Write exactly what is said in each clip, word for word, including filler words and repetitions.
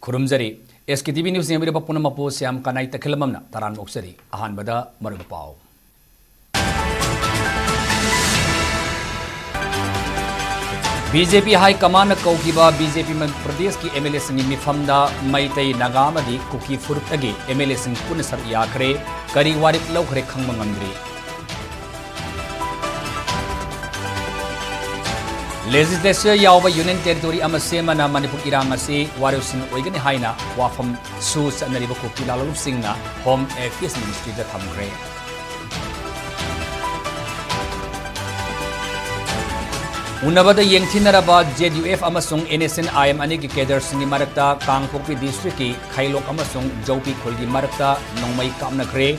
ꯈꯨꯔꯨꯝꯖꯔꯤ꯫ ꯑꯦꯁ ꯀꯦ T V news ꯌꯦꯡꯕꯤꯔꯕ ꯄꯨꯝꯅꯃꯛꯄꯨ ꯁ꯭ꯌꯥꯝ ꯀꯅꯥꯏ ꯇꯈꯦꯂꯝꯕꯝꯅ ꯇꯔꯥꯝꯅ ꯑꯣꯛꯆꯔꯤ꯫ ꯑꯍꯥꯟꯕꯗ ꯃꯔꯨꯑꯣꯏꯕ ꯄꯥꯎ꯫ ꯕꯤ ꯖꯦ ꯄꯤ ꯍꯥꯏ ꯀꯃꯥꯟꯅ ꯀꯧꯈꯤꯕ ꯕꯤ ꯖꯦ ꯄꯤ ꯃꯅꯤꯄꯨꯔ ꯄ꯭ꯔꯗꯦꯁꯀꯤ ꯑꯦꯝ ꯑꯦꯜ ꯑꯦꯁꯤꯡꯒꯤ ꯃꯤꯐꯝꯗ ꯃꯩꯇꯩ, ꯅꯥꯒꯥ ꯑꯃꯗꯤ ꯀꯨꯀꯤ ꯐꯨꯔꯨꯞꯇꯒꯤ ꯑꯦꯝ ꯑꯦꯜ ꯑꯦꯁꯤꯡ ꯄꯨꯟꯅ ꯁꯔꯨꯛ ꯌꯥꯈ꯭ꯔꯦ꯫ ꯀꯔꯤ ꯋꯥꯔꯦꯞ ꯂꯧꯈ꯭ꯔꯦ ꯈꯪꯕ ꯉꯝꯗ꯭ꯔꯤ꯫ ꯂꯦꯖꯤꯁꯂꯦꯆꯔ ꯌꯥꯎꯕ ꯌꯨꯅꯤꯌꯟ ꯇꯦꯔꯤꯇꯣꯔꯤ ꯑꯃ ꯁꯦꯝꯕꯅ ꯃꯅꯤꯄꯨꯔ ꯏꯔꯥꯡ ꯑꯁꯤ ꯋꯥꯔꯦꯞꯁꯤꯡ ꯑꯣꯏꯒꯅꯤ ꯍꯥꯏꯅ ꯋꯥꯐꯝꯁꯨ ꯆꯠꯅꯔꯤꯕ ꯀꯨꯀꯤ ꯂꯥꯂꯣꯡꯁꯤꯡꯅ ꯍꯣꯝ ꯑꯦꯐꯤꯌꯔꯁ ꯃꯤꯅꯤꯁꯇ꯭ꯔꯤꯗ ꯊꯝꯈ꯭ꯔꯦ꯫ ꯎꯅꯕꯗ ꯌꯦꯡꯊꯤꯟꯅꯔꯕ ꯖꯦ ꯗꯤ ꯌꯨ ꯑꯦꯐ ꯑꯃꯁꯨꯡ N S N I M ꯑꯅꯤꯒꯤ ꯀꯦꯗꯔꯁꯤꯡꯒꯤ ꯃꯔꯛꯇ ꯀꯥꯡꯄꯣꯛꯄꯤ ꯗꯤꯁꯇ꯭ꯔꯤꯛꯀꯤ ꯈꯥꯏꯂꯣꯛ ꯑꯃꯁꯨꯡ ꯖꯧꯄꯤ ꯈꯨꯜꯒꯤ ꯃꯔꯛꯇ ꯅꯣꯡꯃꯩ ꯀꯥꯞꯅꯈ꯭ꯔꯦ꯫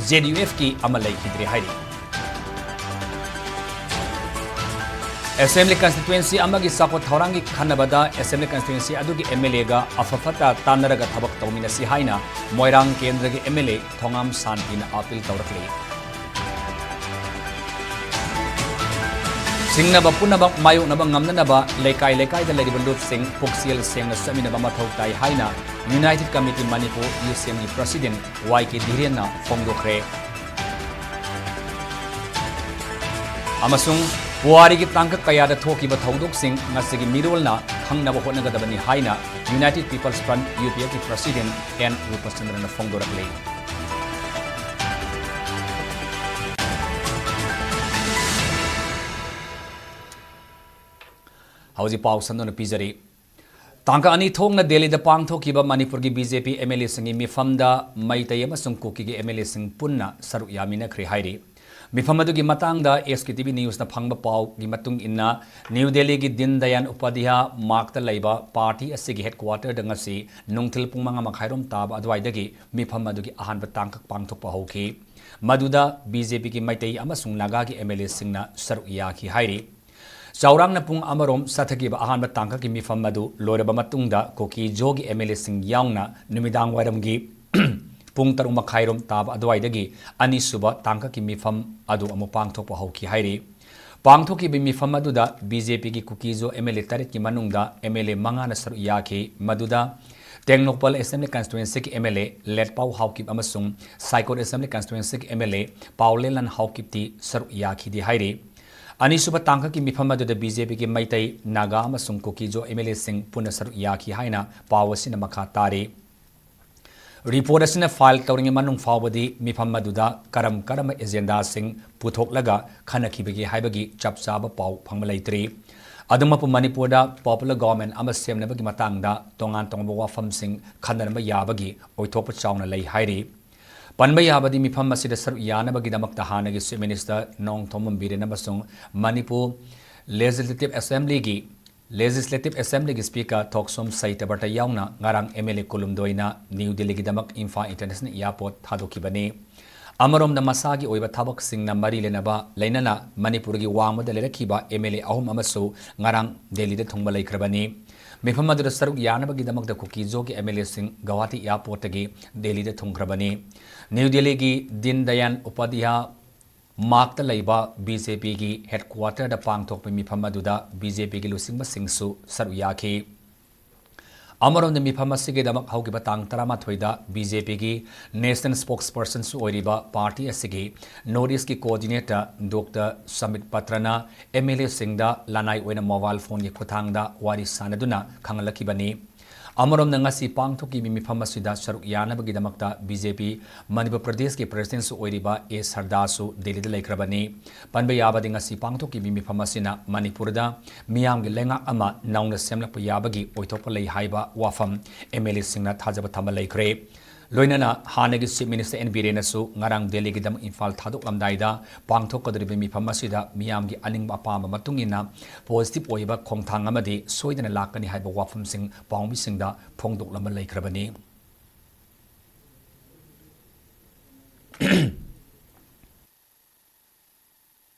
ꯖꯦ ꯗꯤ ꯌꯨ ꯑꯦꯐꯀꯤ ꯑꯃ ꯂꯩꯈꯤꯗ꯭ꯔꯦ ꯍꯥꯏꯔꯤ꯫ ꯑꯦꯁꯦꯝꯕ꯭ꯂꯤ ꯀꯟꯁꯇꯤꯇ꯭ꯋꯦꯟꯁꯤ ꯑꯃꯒꯤ ꯆꯥꯎꯈꯠ ꯊꯧꯔꯥꯡꯒꯤ ꯈꯟꯅꯕꯗ ꯑꯦꯁꯦꯝꯕ꯭ꯂꯤ ꯀꯟꯁꯇꯤꯇ꯭ꯋꯦꯟꯁꯤ ꯑꯗꯨꯒꯤ ꯑꯦꯝ ꯑꯦꯜ ꯑꯦꯒ ꯑꯐ ꯐꯠꯇ ꯇꯥꯟꯅꯔꯒ ꯊꯕꯛ ꯇꯧꯃꯤꯟꯅꯁꯤ ꯍꯥꯏꯅ ꯃꯣꯏꯔꯥꯡ ꯀꯦꯟꯗ꯭ꯔꯒꯤ ꯑꯦꯝ ꯑꯦꯜ ꯑꯦ ꯊꯣꯉꯥꯝ ꯁꯥꯟꯇꯤꯅ ꯑꯥꯄꯤꯜ ꯇꯧꯔꯛꯂꯤ꯫ ꯁꯤꯡꯅꯕ ꯄꯨꯝꯅꯃꯛ ꯃꯥꯌꯣꯛꯅꯕ ꯉꯝꯅꯅꯕ ꯂꯩꯀꯥꯏ ꯂꯩꯀꯥꯏꯗ ꯂꯩꯔꯤꯕ ꯂꯨꯞꯁꯤꯡ ꯄꯨꯛꯆꯦꯜ ꯁꯦꯡꯅ ꯆꯠꯃꯤꯟꯅꯕ ꯃꯊꯧ ꯇꯥꯏ ꯍꯥꯏꯅ ꯌꯨꯅꯥꯏꯇꯦꯗ ꯀꯃꯤꯇꯤ ꯃꯅꯤꯄꯨꯔ, ꯌꯨ ꯁꯤ ꯑꯦꯝꯒꯤ ꯄ꯭ꯔꯁꯤꯗꯦꯟꯠ ꯋꯥꯏ ꯀꯦ ꯙꯤꯔꯦꯟꯅ ꯐꯣꯡꯗꯣꯛꯈ꯭ꯔꯦ꯫ ꯑꯃꯁꯨꯡ ꯄꯨꯋꯥꯔꯤꯒꯤ ꯇꯥꯡꯀꯛ ꯀꯌꯥꯗ ꯊꯣꯛꯈꯤꯕ ꯊꯧꯗꯣꯛꯁꯤꯡ ꯉꯁꯤꯒꯤ ꯃꯤꯔꯣꯜꯅ ꯈꯪꯅꯕ ꯍꯣꯠꯅꯒꯗꯕꯅꯤ ꯍꯥꯏꯅ united people's front, U P ꯑꯦꯐꯀꯤ ꯄ꯭ꯔꯁꯤꯗꯦꯟꯠ ꯑꯦꯟ ꯔꯨꯄꯆꯟꯗ꯭ꯔꯅ ꯐꯣꯡꯗꯣꯔꯛꯂꯤ꯫ ꯍꯧꯖꯤꯛ ꯄꯥꯎ ꯁꯟꯗꯣꯛꯅ ꯄꯤꯖꯔꯤ꯫ ꯇꯥꯡꯀꯛ ꯑꯅꯤ ꯊꯣꯛꯅ ꯗꯦꯜꯂꯤꯗ ꯄꯥꯡꯊꯣꯛꯈꯤꯕ ꯃꯅꯤꯄꯨꯔꯒꯤ B J P M L ꯑꯦꯁꯤꯡꯒꯤ ꯃꯤꯐꯝꯗ ꯃꯩꯇꯩ ꯑꯃꯁꯨꯡ ꯀꯨꯀꯤꯒꯤ ꯑꯦꯝ ꯑꯦꯜ ꯑꯦꯁꯤꯡ ꯄꯨꯟꯅ ꯁꯔꯨꯛ ꯌꯥꯃꯤꯟꯅꯈ꯭ꯔꯦ ꯍꯥꯏꯔꯤ꯫ ꯃꯤꯐꯝ ꯑꯗꯨꯒꯤ ꯃꯇꯥꯡꯗ ꯑꯦꯁ ꯀꯦ ꯇꯤ ꯚꯤ ꯅ꯭ꯌꯨꯁꯅ ꯐꯪꯕ ꯄꯥꯎꯒꯤ ꯃꯇꯨꯡ ꯏꯟꯅ, ꯅ꯭ꯌꯨ ꯗꯦꯜꯂꯤꯒꯤ ꯗꯤꯟ ꯗꯌꯥꯟ ꯎꯄꯥꯙ꯭ꯌꯥ ꯃꯥꯔꯒꯇ ꯂꯩꯕ ꯄꯥꯔꯇꯤ ꯑꯁꯤꯒꯤ ꯍꯦꯗꯀ꯭ꯋꯥꯇꯔꯗ ꯉꯁꯤ ꯅꯨꯡꯊꯤꯜ ꯄꯨꯡ ꯃꯉꯥ ꯃꯈꯥꯏꯔꯣꯝ ꯇꯥꯕ ꯑꯗꯨꯋꯥꯏꯗꯒꯤ ꯃꯤꯐꯝ ꯑꯗꯨꯒꯤ ꯑꯍꯥꯟꯕ ꯇꯥꯡꯀꯛ ꯄꯥꯡꯊꯣꯛꯄ ꯍꯧꯈꯤ꯫ ꯃꯗꯨꯗ ꯕꯤ ꯖꯦ ꯄꯤꯒꯤ ꯃꯩꯇꯩ ꯑꯃꯁꯨꯡ ꯅꯥꯒꯥꯒꯤ ꯑꯦꯝ ꯑꯦꯜ ꯑꯦꯁꯤꯡꯅ ꯁꯔꯨꯛ ꯌꯥꯈꯤ ꯍꯥꯏꯔꯤ꯫ ꯆꯥꯎꯔꯥꯛꯅ ꯄꯨꯡ ꯑꯃꯔꯣꯝ ꯆꯠꯊꯈꯤꯕ ꯑꯍꯥꯟꯕ ꯇꯥꯡꯀꯛꯀꯤ ꯃꯤꯐꯝ ꯑꯗꯨ ꯂꯣꯏꯔꯕ ꯃꯇꯨꯡꯗ, ꯀꯨꯀꯤ ꯖꯣꯒꯤ ꯑꯦꯝ ꯑꯦꯜ ꯑꯦꯁꯤꯡ ꯌꯥꯎꯅ ꯅꯨꯃꯤꯗꯥꯡ ꯋꯥꯏꯔꯝꯒꯤ ꯄꯨꯡ ꯇꯔꯨꯛ ꯃꯈꯥꯏꯔꯣꯝ ꯇꯥꯕ ꯑꯗꯨꯋꯥꯏꯗꯒꯤ ꯑꯅꯤꯁꯨꯕ ꯇꯥꯡꯀꯛꯀꯤ ꯃꯤꯐꯝ ꯑꯗꯨ ꯑꯃꯨꯛ ꯄꯥꯡꯊꯣꯛꯄ ꯍꯧꯈꯤ ꯍꯥꯏꯔꯤ꯫ ꯄꯥꯡꯊꯣꯛꯈꯤꯕ ꯃꯤꯐꯝ ꯑꯗꯨꯗ ꯕꯤ ꯖꯦ ꯄꯤꯒꯤ ꯀꯨꯀꯤ ꯖꯣ ꯑꯦꯝ ꯑꯦꯜ ꯑꯦ ꯇꯔꯦꯠꯀꯤ ꯃꯅꯨꯡꯗ ꯑꯦꯝ ꯑꯦꯜ ꯑꯦ ꯃꯉꯥꯅ ꯁꯔꯨꯛ ꯌꯥꯈꯤ꯫ ꯃꯗꯨꯗ Tengnoupal Assembly Constituencyꯒꯤ M L A ꯂꯦꯠꯄꯥꯎ Haokip ꯑꯃꯁꯨꯡ ꯁꯥꯏꯀꯣꯠ Assembly Constituencyꯒꯤ M L A ꯄꯥꯎꯂꯦꯂꯟ ꯍꯥꯎꯀꯤꯞꯇꯤ ꯁꯔꯨꯛ ꯌꯥꯈꯤꯗꯦ ꯍꯥꯏꯔꯤ꯫ ꯑꯅꯤꯁꯨꯕ ꯇꯥꯡꯀꯛꯀꯤ ꯃꯤꯐꯝ ꯑꯗꯨꯗ BJPꯒꯤ ꯃꯩꯇꯩ, ꯅꯥꯒꯥ ꯑꯃꯁꯨꯡ ꯀꯨꯀꯤꯖꯣ MLAꯁꯤꯡ ꯄꯨꯟꯅ ꯁꯔꯨꯛ ꯌꯥꯈꯤ ꯍꯥꯏꯅ ꯄꯥꯎ ꯑꯁꯤꯅ ꯃꯈꯥ ꯇꯥꯔꯤ꯫ Report ꯑꯁꯤꯅ file ꯇꯧꯔꯤꯉꯩ ꯃꯅꯨꯡ ꯐꯥꯎꯕꯗꯤ ꯃꯤꯐꯝ ꯑꯗꯨꯗ ꯀꯔꯝ ꯀꯔꯝꯕ agendaꯁꯤꯡ ꯄꯨꯊꯣꯛꯂꯒ ꯈꯟꯅꯈꯤꯕꯒꯦ ꯍꯥꯏꯕꯒꯤ ꯆꯞ ꯆꯥꯕ ꯄꯥꯎ ꯐꯪꯕ ꯂꯩꯇ꯭ꯔꯤ꯫ ꯑꯗꯨꯃꯛꯄꯨ ꯃꯅꯤꯄꯨꯔꯗ popular government ꯑꯃ ꯁꯦꯝꯅꯕꯒꯤ ꯃꯇꯥꯡꯗ ꯇꯣꯉꯥꯟ ꯇꯣꯉꯥꯟꯕ ꯋꯥꯐꯝꯁꯤꯡ ꯈꯟꯅꯔꯝꯕ ꯌꯥꯕꯒꯤ ꯑꯣꯏꯊꯣꯛꯄ ꯆꯥꯎꯅ ꯂꯩ ꯍꯥꯏꯔꯤ꯫ ꯄꯟꯕ ꯌꯥꯕꯗꯤ ꯃꯤꯐꯝ ꯑꯁꯤꯗ ꯁꯔꯨꯛ ꯌꯥꯅꯕꯒꯤꯗꯃꯛꯇ ꯍꯥꯟꯅꯒꯤ Chief Minister ꯅꯣꯡꯊꯣꯝꯕꯝ ꯕꯤꯔꯦꯟ ꯑꯃꯁꯨꯡ ꯃꯅꯤꯄꯨꯔ Legislative Assemblyꯒꯤ Legislative Assemblyꯒꯤ Speaker ꯊꯣꯛꯁꯣꯝ ꯁꯩꯇꯕꯔꯇ ꯌꯥꯎꯅ ꯉꯔꯥꯡ MLA ꯀꯨꯟꯍꯨꯝꯗꯣꯏꯅ ꯅ꯭ꯌꯨ ꯗꯤꯜꯂꯤꯒꯤꯗꯃꯛ ꯏꯝꯐꯥꯜ International Airport ꯊꯥꯗꯣꯛꯈꯤꯕꯅꯤ꯫ ꯑꯃꯔꯣꯝꯗ ꯃꯁꯥꯒꯤ ꯑꯣꯏꯕ ꯊꯕꯛꯁꯤꯡꯅ ꯃꯔꯤ ꯂꯩꯅꯕ ꯂꯩꯅꯅ ꯃꯅꯤꯄꯨꯔꯒꯤ ꯋꯥꯡꯃꯗ ꯂꯩꯔꯛꯈꯤꯕ MLA ꯑꯍꯨꯝ ꯑꯃꯁꯨ ꯉꯔꯥꯡ ꯗꯦꯜꯂꯤꯗ ꯊꯨꯡꯕ ꯂꯩꯈ꯭ꯔꯕꯅꯤ꯫ ꯃꯤꯐꯝ ꯑꯗꯨꯗ ꯁꯔꯨꯛ ꯌꯥꯅꯕꯒꯤꯗꯃꯛꯇ ꯀꯨꯀꯤꯖꯣꯒꯤ MLAꯁꯤꯡ ꯒꯧꯍꯥꯇꯤ Airportꯇꯒꯤ ꯗꯦꯜꯂꯤꯗ ꯊꯨꯡꯈ꯭ꯔꯕꯅꯤ꯫ ꯅ꯭ꯌꯨ ꯗꯦꯜꯂꯤꯒꯤ ꯗꯤꯟ ꯗꯌꯥꯟ ꯎꯄꯥꯙ꯭ꯌꯥ ꯃꯥꯔꯒꯇ ꯂꯩꯕ BJPꯒꯤ headquarterꯗ ꯄꯥꯡꯊꯣꯛꯄ ꯃꯤꯐꯝ ꯑꯗꯨꯗ BJPꯒꯤ ꯂꯨꯆꯤꯡꯕꯁꯤꯡꯁꯨ ꯁꯔꯨꯛ ꯌꯥꯈꯤ꯫ ꯑꯃꯔꯣꯝꯗ ꯃꯤꯐꯝ ꯑꯁꯤꯒꯤꯗꯃꯛ ꯍꯧꯈꯤꯕ ꯇꯥꯡ ꯇꯔꯥꯃꯥꯊꯣꯏꯗ BJPꯒꯤ National Spokespersonꯁꯨ ꯑꯣꯏꯔꯤꯕ party ꯑꯁꯤꯒꯤ North Eastꯀꯤ coordinator Doctor ꯁꯃꯤꯠ ꯄꯇ꯭ꯔꯅ MLAꯁꯤꯡꯗ ꯂꯅꯥꯏ ꯑꯣꯏꯅ mobile phoneꯒꯤ ꯈꯨꯠꯊꯥꯡꯗ ꯋꯥꯔꯤ ꯁꯥꯅꯗꯨꯅ ꯈꯪꯍꯜꯂꯛꯈꯤꯕꯅꯤ꯫ ꯑꯃꯔꯣꯝꯗ ꯉꯁꯤ ꯄꯥꯡꯊꯣꯛꯈꯤꯕ ꯃꯤꯐꯝ ꯑꯁꯤꯗ ꯁꯔꯨꯛ ꯌꯥꯅꯕꯒꯤꯗꯃꯛꯇ BJP ꯃꯅꯤꯄꯨꯔ ꯄ꯭ꯔꯗꯦꯁꯀꯤ presidentꯁꯨ ꯑꯣꯏꯔꯤꯕ ꯑꯦ ꯁꯔꯗꯥꯁꯨ ꯗꯦꯜꯂꯤꯗ ꯂꯩꯈ꯭ꯔꯕꯅꯤ꯫ ꯄꯟꯕ ꯌꯥꯕꯗꯤ ꯉꯁꯤ ꯄꯥꯡꯊꯣꯛꯈꯤꯕ ꯃꯤꯐꯝ ꯑꯁꯤꯅ ꯃꯅꯤꯄꯨꯔꯗ ꯃꯤꯌꯥꯝꯒꯤ ꯂꯩꯉꯥꯛ ꯑꯃ ꯅꯧꯅ ꯁꯦꯝꯂꯛꯄ ꯌꯥꯕꯒꯤ ꯑꯣꯏꯊꯣꯛꯄ ꯂꯩ ꯍꯥꯏꯕ ꯋꯥꯐꯝ MLAꯁꯤꯡꯅ ꯊꯥꯖꯕ ꯊꯝꯕ ꯂꯩꯈ꯭ꯔꯦ꯫ ꯂꯣꯏꯅꯅ ꯍꯥꯟꯅꯒꯤ Chief Minister ꯑꯦꯟ ꯕꯤꯔꯦꯟꯅꯁꯨ ꯉꯔꯥꯡ ꯗꯦꯜꯂꯤꯒꯤꯗꯃꯛ ꯏꯝꯐꯥꯜ ꯊꯥꯗꯣꯛꯂꯝꯗꯥꯏꯗ ꯄꯥꯡꯊꯣꯛꯀꯗꯧꯔꯤꯕ ꯃꯤꯐꯝ ꯑꯁꯤꯗ ꯃꯤꯌꯥꯝꯒꯤ ꯑꯅꯤꯡꯕ ꯑꯄꯥꯝꯕ ꯃꯇꯨꯡ ꯏꯟꯅ positive ꯑꯣꯏꯕ ꯈꯣꯡꯊꯥꯡ ꯑꯃꯗꯤ ꯁꯣꯏꯗꯅ ꯂꯥꯛꯀꯅꯤ ꯍꯥꯏꯕ ꯋꯥꯐꯝꯁꯤꯡ ꯄꯥꯎꯃꯤꯁꯤꯡꯗ ꯐꯣꯡꯗꯣꯛꯂꯝꯕ ꯂꯩꯈ꯭ꯔꯕꯅꯤ꯫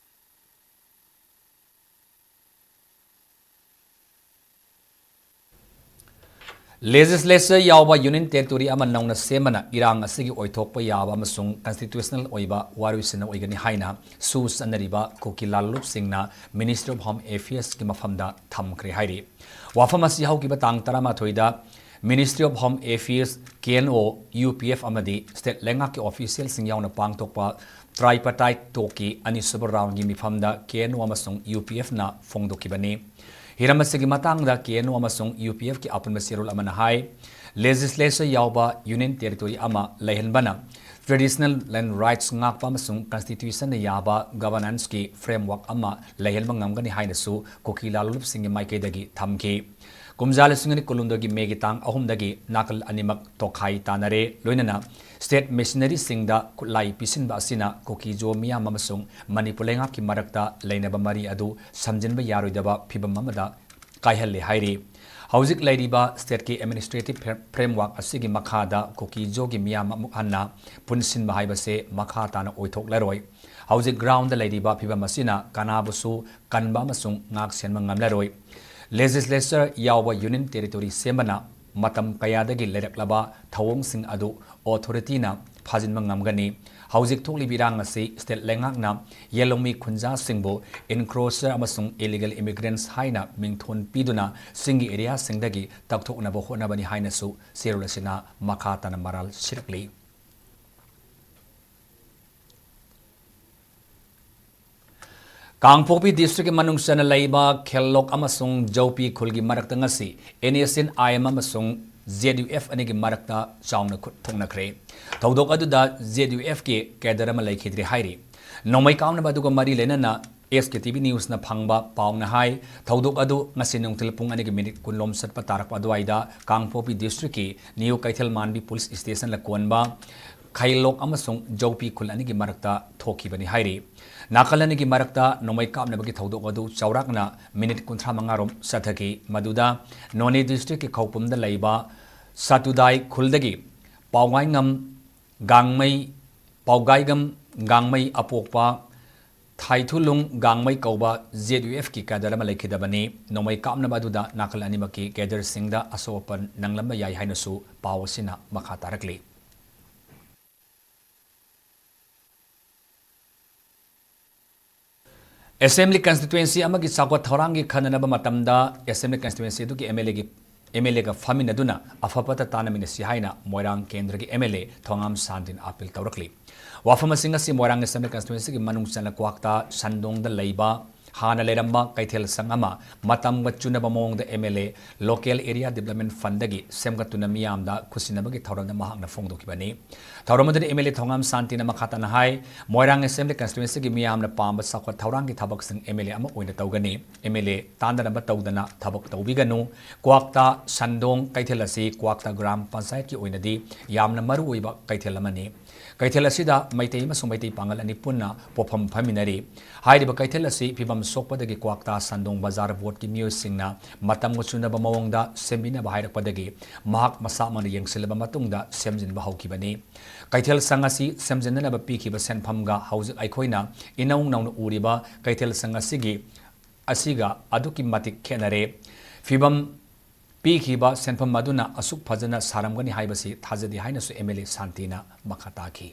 Legislature ꯌꯥꯎꯕ Union Territory ꯑꯃ ꯅꯧꯅ ꯁꯦꯝꯕꯅ ꯏꯔꯥꯡ ꯑꯁꯤꯒꯤ ꯑꯣꯏꯊꯣꯛꯄ ꯌꯥꯕ ꯑꯃꯁꯨꯡ constitutional ꯑꯣꯏꯕ ꯋꯥꯔꯣꯏꯁꯤꯟ ꯑꯣꯏꯒꯅꯤ ꯍꯥꯏꯅ ꯁꯨ ꯆꯠꯅꯔꯤꯕ ꯀꯨꯀꯤ ꯂꯥꯜꯂꯣꯞꯁꯤꯡꯅ Ministry of Home Affairsꯀꯤ ꯃꯐꯝꯗ ꯊꯝꯈ꯭ꯔꯦ ꯍꯥꯏꯔꯤ꯫ ꯋꯥꯐꯝ ꯑꯁꯤ ꯍꯧꯈꯤꯕ ꯇꯥꯡ ꯇꯔꯥꯃꯥꯊꯣꯏꯗ Ministry of Home Affairs, K N O, U P F ꯑꯃꯗꯤ state ꯂꯩꯉꯥꯛꯀꯤ officialꯁꯤꯡ ꯌꯥꯎꯅ ꯄꯥꯡꯊꯣꯛꯄ tripartite talkꯀꯤ ꯑꯅꯤꯁꯨꯕ roundꯒꯤ ꯃꯤꯐꯝꯗ K N O ꯑꯃꯁꯨꯡ U P Fꯅ ꯐꯣꯡꯗꯣꯛꯈꯤꯕꯅꯤ꯫ ꯍꯤꯔꯝ ꯑꯁꯤꯒꯤ ꯃꯇꯥꯡꯗ K N O ꯑꯃꯁꯨꯡ U P Fꯀꯤ ꯑꯄꯨꯟꯕ ꯆꯦꯔꯣꯜ ꯑꯃꯅ ꯍꯥꯏ, legislature ꯌꯥꯎꯕ union territory ꯑꯃ ꯂꯩꯍꯟꯕꯅ traditional land rights ꯉꯥꯛꯄ ꯑꯃꯁꯨꯡ constitutionꯅ ꯌꯥꯕ governanceꯀꯤ framework ꯑꯃ ꯂꯩꯍꯟꯕ ꯉꯝꯒꯅꯤ ꯍꯥꯏꯅꯁꯨ ꯀꯨꯀꯤ ꯂꯥꯂꯣꯜꯂꯞꯁꯤꯡꯒꯤ ꯃꯥꯏꯀꯩꯗꯒꯤ ꯊꯝꯈꯤ꯫ ꯀꯨꯝꯖꯥ ꯂꯤꯁꯤꯡ ꯑꯅꯤ ꯀꯨꯟꯍꯨꯝꯗꯣꯏꯒꯤ ꯃꯦꯒꯤ ꯇꯥꯡ ꯑꯍꯨꯝꯗꯒꯤ ꯅꯥꯀꯜ ꯑꯅꯤꯃꯛ ꯇꯣꯈꯥꯏ ꯇꯥꯅꯔꯦ, ꯂꯣꯏꯅꯅ state missionaryꯁꯤꯡꯗ ꯈꯨꯠꯂꯥꯏ ꯄꯤꯁꯤꯟꯕ ꯑꯁꯤꯅ ꯀꯨꯀꯤ-ꯖꯣ ꯃꯤꯌꯥꯝ ꯑꯃꯁꯨꯡ ꯃꯅꯤꯄꯨꯔ ꯂꯩꯉꯥꯛꯀꯤ ꯃꯔꯛꯇ ꯂꯩꯅꯕ ꯃꯔꯤ ꯑꯗꯨ ꯁꯝꯖꯤꯟꯕ ꯌꯥꯔꯣꯏꯗꯕ ꯐꯤꯚꯝ ꯑꯃꯗ ꯀꯥꯏꯍꯜꯂꯦ ꯍꯥꯏꯔꯤ꯫ ꯍꯧꯖꯤꯛ ꯂꯩꯔꯤꯕ stateꯀꯤ administrative fre-, framework ꯑꯁꯤꯒꯤ ꯃꯈꯥꯗ ꯀꯨꯀꯤ-ꯖꯣꯒꯤ ꯃꯤꯌꯥꯝ ꯑꯃꯨꯛ ꯍꯟꯅ ꯄꯨꯟꯁꯤꯟꯕ ꯍꯥꯏꯕꯁꯦ ꯃꯈꯥ ꯇꯥꯅ ꯑꯣꯏꯊꯣꯛꯂꯔꯣꯏ꯫ ꯍꯧꯖꯤꯛ groundꯗ ꯂꯩꯔꯤꯕ ꯐꯤꯚꯝ ꯑꯁꯤꯅ ꯀꯅꯥꯕꯨꯁꯨ ꯀꯟꯕ ꯑꯃꯁꯨꯡ ꯉꯥꯛ ꯁꯦꯟꯕ ꯉꯝꯂꯔꯣꯏ꯫ Legislature ꯌꯥꯎꯕ union territory ꯁꯦꯝꯕꯅ ꯃꯇꯝ ꯀꯌꯥꯗꯒꯤ ꯂꯩꯔꯛꯂꯕ ꯊꯧꯑꯣꯡꯁꯤꯡ ꯑꯗꯨ authorityꯅ ꯐꯥꯖꯤꯟꯕ ꯉꯝꯒꯅꯤ꯫ ꯍꯧꯖꯤꯛ ꯊꯣꯛꯂꯤꯕ ꯏꯔꯥꯡ ꯑꯁꯤ state ꯂꯩꯉꯥꯛꯅ ꯌꯦꯜꯍꯧꯃꯤ ꯈꯨꯟꯖꯥꯁꯤꯡꯕꯨ encroacher ꯑꯃꯁꯨꯡ illegal immigrants ꯍꯥꯏꯅ ꯃꯤꯡꯊꯣꯟ ꯄꯤꯗꯨꯅ ꯆꯤꯡꯒꯤ areaꯁꯤꯡꯗꯒꯤ ꯇꯛꯊꯣꯛꯅꯕ ꯍꯣꯠꯅꯕꯅꯤ ꯍꯥꯏꯅꯁꯨ ꯆꯦꯔꯣꯜ ꯑꯁꯤꯅ ꯃꯈꯥ ꯇꯥꯅ ꯃꯔꯥꯜ ꯁꯤꯔꯛꯂꯤ꯫ ꯀꯥꯡꯄꯣꯛꯄꯤ districtꯀꯤ ꯃꯅꯨꯡ ꯆꯟꯅ ꯂꯩꯕ ꯈꯦꯜꯂꯣꯛ ꯑꯃꯁꯨꯡ ꯖꯧꯄꯤ ꯈꯨꯜꯒꯤ ꯃꯔꯛꯇ ꯉꯁꯤ NSCN-IM ꯑꯃꯁꯨꯡ ZUF ꯑꯅꯤꯒꯤ ꯃꯔꯛꯇ ꯆꯥꯎꯅ ꯈꯨꯠ ꯊꯣꯛꯅꯈ꯭ꯔꯦ꯫ ꯊꯧꯗꯣꯛ ꯑꯗꯨꯗ ZUFꯀꯤ cadre ꯑꯃ ꯂꯩꯈꯤꯗ꯭ꯔꯦ ꯍꯥꯏꯔꯤ꯫ ꯅꯣꯡꯃꯩ ꯀꯥꯞꯅꯕ ꯑꯗꯨꯒ ꯃꯔꯤ ꯂꯩꯅꯅ SKTV Newsꯅ ꯐꯪꯕ ꯄꯥꯎꯅ ꯍꯥꯏ, ꯊꯧꯗꯣꯛ ꯑꯗꯨ ꯉꯁꯤ ꯅꯨꯡꯊꯤꯜ ꯄꯨꯡ ꯑꯅꯤꯒꯤ minute ꯀꯨꯟꯂꯣꯝ ꯆꯠꯄ ꯇꯥꯔꯛꯄ ꯑꯗꯨꯋꯥꯏꯗ ꯀꯥꯡꯄꯣꯛꯄꯤ districtꯀꯤ New ꯀꯩꯊꯦꯜ ꯃꯥꯟꯕꯤ police stationꯅ ꯀꯣꯟꯕ ꯈꯩꯂꯣꯛ ꯑꯃꯁꯨꯡ ꯖꯧꯄꯤ ꯈꯨꯜ ꯑꯅꯤꯒꯤ ꯃꯔꯛꯇ ꯊꯣꯛꯈꯤꯕꯅꯤ ꯍꯥꯏꯔꯤ꯫ ꯅꯥꯀꯜ ꯑꯅꯤꯒꯤ ꯃꯔꯛꯇ ꯅꯣꯡꯃꯩ ꯀꯥꯞꯅꯕꯒꯤ ꯊꯧꯗꯣꯛ ꯑꯗꯨ ꯆꯥꯎꯔꯥꯛꯅ minute ꯀꯨꯟꯊ꯭ꯔꯥ ꯃꯉꯥ ꯔꯣꯝ ꯆꯠꯊꯈꯤ꯫ ꯃꯗꯨꯗ ꯅꯣꯅꯦ districtꯀꯤ ꯈꯧꯄꯨꯝꯗ ꯂꯩꯕ ꯁꯥꯇꯨꯗꯥꯏ ꯈꯨꯜꯗꯒꯤ ꯄꯥꯎꯒꯥꯏꯉꯝ ꯒꯥꯡꯃꯩ, ꯄꯥꯎꯒꯥꯏꯒꯝ ꯒꯥꯡꯃꯩ ꯑꯄꯣꯛꯄ ꯊꯥꯏꯊꯨꯂꯨꯡ ꯒꯥꯡꯃꯩ ꯀꯧꯕ ZUFꯀꯤ cadre ꯑꯃ ꯂꯩꯈꯤꯗꯕꯅꯤ꯫ ꯅꯣꯡꯃꯩ ꯀꯥꯞꯅꯕ ꯑꯗꯨꯗ ꯅꯥꯀꯜ ꯑꯅꯤꯃꯛꯀꯤ cadreꯁꯤꯡꯗ ꯑꯁꯣꯛ ꯑꯄꯟ ꯅꯪꯂꯝꯕ ꯌꯥꯏ ꯍꯥꯏꯅꯁꯨ ꯄꯥꯎ ꯑꯁꯤꯅ ꯃꯈꯥ ꯇꯥꯔꯛꯂꯤ꯫ Assembly constituency ꯑꯃꯒꯤ ꯆꯥꯎꯈꯠ ꯊꯧꯔꯥꯡꯒꯤ ꯈꯟꯅꯅꯕ ꯃꯇꯝꯗ Assembly constituency ꯑꯗꯨꯒꯤ MLAꯒꯤ ꯑꯦꯝ ꯑꯦꯜ ꯑꯦꯒ ꯐꯝꯃꯤꯟꯅꯗꯨꯅ ꯑꯐ ꯐꯠꯇ ꯇꯥꯟꯅꯃꯤꯟꯅꯁꯤ ꯍꯥꯏꯅ ꯃꯣꯏꯔꯥꯡ ꯀꯦꯟꯗ꯭ꯔꯒꯤ ꯑꯦꯝ ꯑꯦꯜ ꯑꯦ ꯊꯣꯉꯥꯝ ꯁꯥꯟꯇꯤꯅ ꯑꯥꯄꯤꯜ ꯇꯧꯔꯛꯂꯤ꯫ ꯋꯥꯐꯝ ꯑꯁꯤꯡ ꯑꯁꯤ ꯃꯣꯏꯔꯥꯡ ꯑꯦꯁꯦꯝꯕ꯭ꯂꯤ ꯀꯟꯁꯇꯤꯇ꯭ꯋꯦꯟꯁꯤꯒꯤ ꯃꯅꯨꯡ ꯆꯟꯅ ꯀ꯭ꯋꯥꯛꯇꯥ ꯁꯟꯗꯣꯡꯗ ꯂꯩꯕ ꯍꯥꯟꯅ ꯂꯩꯔꯝꯕ ꯀꯩꯊꯦꯜ ꯁꯪ ꯑꯃ ꯃꯇꯝꯒ ꯆꯨꯅꯕ ꯃꯑꯣꯡꯗ M L A local area development ꯐꯟꯗꯒꯤ ꯁꯦꯝꯒꯠꯇꯨꯅ ꯃꯤꯌꯥꯝꯗ ꯈꯨꯠꯁꯤꯟꯅꯕꯒꯤ ꯊꯧꯔꯝꯗ ꯃꯍꯥꯛꯅ ꯐꯣꯡꯗꯣꯛꯈꯤꯕꯅꯤ꯫ ꯊꯧꯔꯝ ꯑꯗꯨꯗ ꯑꯦꯝ ꯑꯦꯜ ꯑꯦ ꯊꯣꯉꯥꯝ ꯁꯥꯟꯇꯤꯅ ꯃꯈꯥ ꯇꯥꯅ ꯍꯥꯏ, ꯃꯣꯏꯔꯥꯡ ꯑꯦꯁꯦꯝꯕ꯭ꯂꯤ ꯀꯟꯁꯇꯤꯇ꯭ꯋꯦꯟꯁꯤꯒꯤ ꯃꯤꯌꯥꯝꯅ ꯄꯥꯝꯕ ꯆꯥꯎꯈꯠ ꯊꯧꯔꯥꯡꯒꯤ ꯊꯕꯛꯁꯤꯡ ꯑꯦꯝ ꯑꯦꯜ ꯑꯦ ꯑꯃ ꯑꯣꯏꯅ ꯇꯧꯒꯅꯤ꯫ ꯑꯦꯝ ꯑꯦꯜ ꯑꯦ ꯇꯥꯟꯅꯅꯕ ꯇꯧꯗꯅ ꯊꯕꯛ ꯇꯧꯕꯤꯒꯅꯨ꯫ ꯀ꯭ꯋꯥꯛꯇꯥ ꯁꯟꯗꯣꯡ ꯀꯩꯊꯦꯜ ꯑꯁꯤ ꯀ꯭ꯋꯥꯛꯇꯥ ꯒ꯭ꯔꯥꯝ ꯄꯟꯆꯥꯌꯠꯀꯤ ꯑꯣꯏꯅꯗꯤ ꯌꯥꯝꯅ ꯃꯔꯨ ꯑꯣꯏꯕ ꯀꯩꯊꯦꯜ ꯑꯃꯅꯤ꯫ ꯀꯩꯊꯦꯜ ꯑꯁꯤꯗ ꯃꯩꯇꯩ ꯑꯃꯁꯨꯡ ꯃꯩꯇꯩ ꯄꯥꯉꯜ ꯑꯅꯤ ꯄꯨꯟꯅ ꯄꯣꯠꯐꯝ ꯐꯝꯃꯤꯟꯅꯔꯤ꯫ ꯍꯥꯏꯔꯤꯕ ꯀꯩꯊꯦꯜ ꯑꯁꯤ ꯐꯤꯕꯝ ꯁꯣꯛꯄꯗꯒꯤ ꯀ꯭ꯋꯥꯛꯇꯥ ꯁꯟꯗꯣꯡ ꯕꯖꯥꯔ ꯕꯣꯔꯗꯀꯤ ꯃꯤꯑꯣꯏꯁꯤꯡꯅ ꯃꯇꯝꯒ ꯆꯨꯅꯕ ꯃꯑꯣꯡꯗ ꯁꯦꯝꯕꯤꯅꯕ ꯍꯥꯏꯔꯛꯄꯗꯒꯤ ꯃꯍꯥꯛ ꯃꯁꯥꯃꯛꯅ ꯌꯦꯡꯁꯤꯜꯂꯕ ꯃꯇꯨꯡꯗ ꯁꯦꯝꯖꯤꯟꯕ ꯍꯧꯈꯤꯕꯅꯤ꯫ ꯀꯩꯊꯦꯜ ꯁꯪ ꯑꯁꯤ ꯁꯦꯝꯖꯤꯟꯅꯅꯕ ꯄꯤꯈꯤꯕ ꯁꯦꯟꯐꯝꯒ ꯍꯧꯖꯤꯛ ꯑꯩꯈꯣꯏꯅ ꯏꯅꯧ ꯅꯧꯅ ꯎꯔꯤꯕ ꯀꯩꯊꯦꯜ ꯁꯪ ꯑꯁꯤꯒꯤ, ꯑꯁꯤꯒ ꯑꯗꯨꯛꯀꯤ ꯃꯇꯤꯛ ꯈꯦꯠꯅꯔꯦ꯫ ꯐꯤꯕꯝ ꯄꯤꯈꯤꯕ ꯁꯦꯟꯐꯝ ꯑꯗꯨꯅ ꯑꯁꯨꯛ ꯐꯖꯅ ꯁꯥꯔꯝꯒꯅꯤ ꯍꯥꯏꯕꯁꯤ ꯊꯥꯖꯗꯦ ꯍꯥꯏꯅꯁꯨ ꯑꯦꯝ ꯑꯦꯜ ꯑꯦ ꯁꯥꯟꯇꯤꯅ ꯃꯈꯥ ꯇꯥꯈꯤ꯫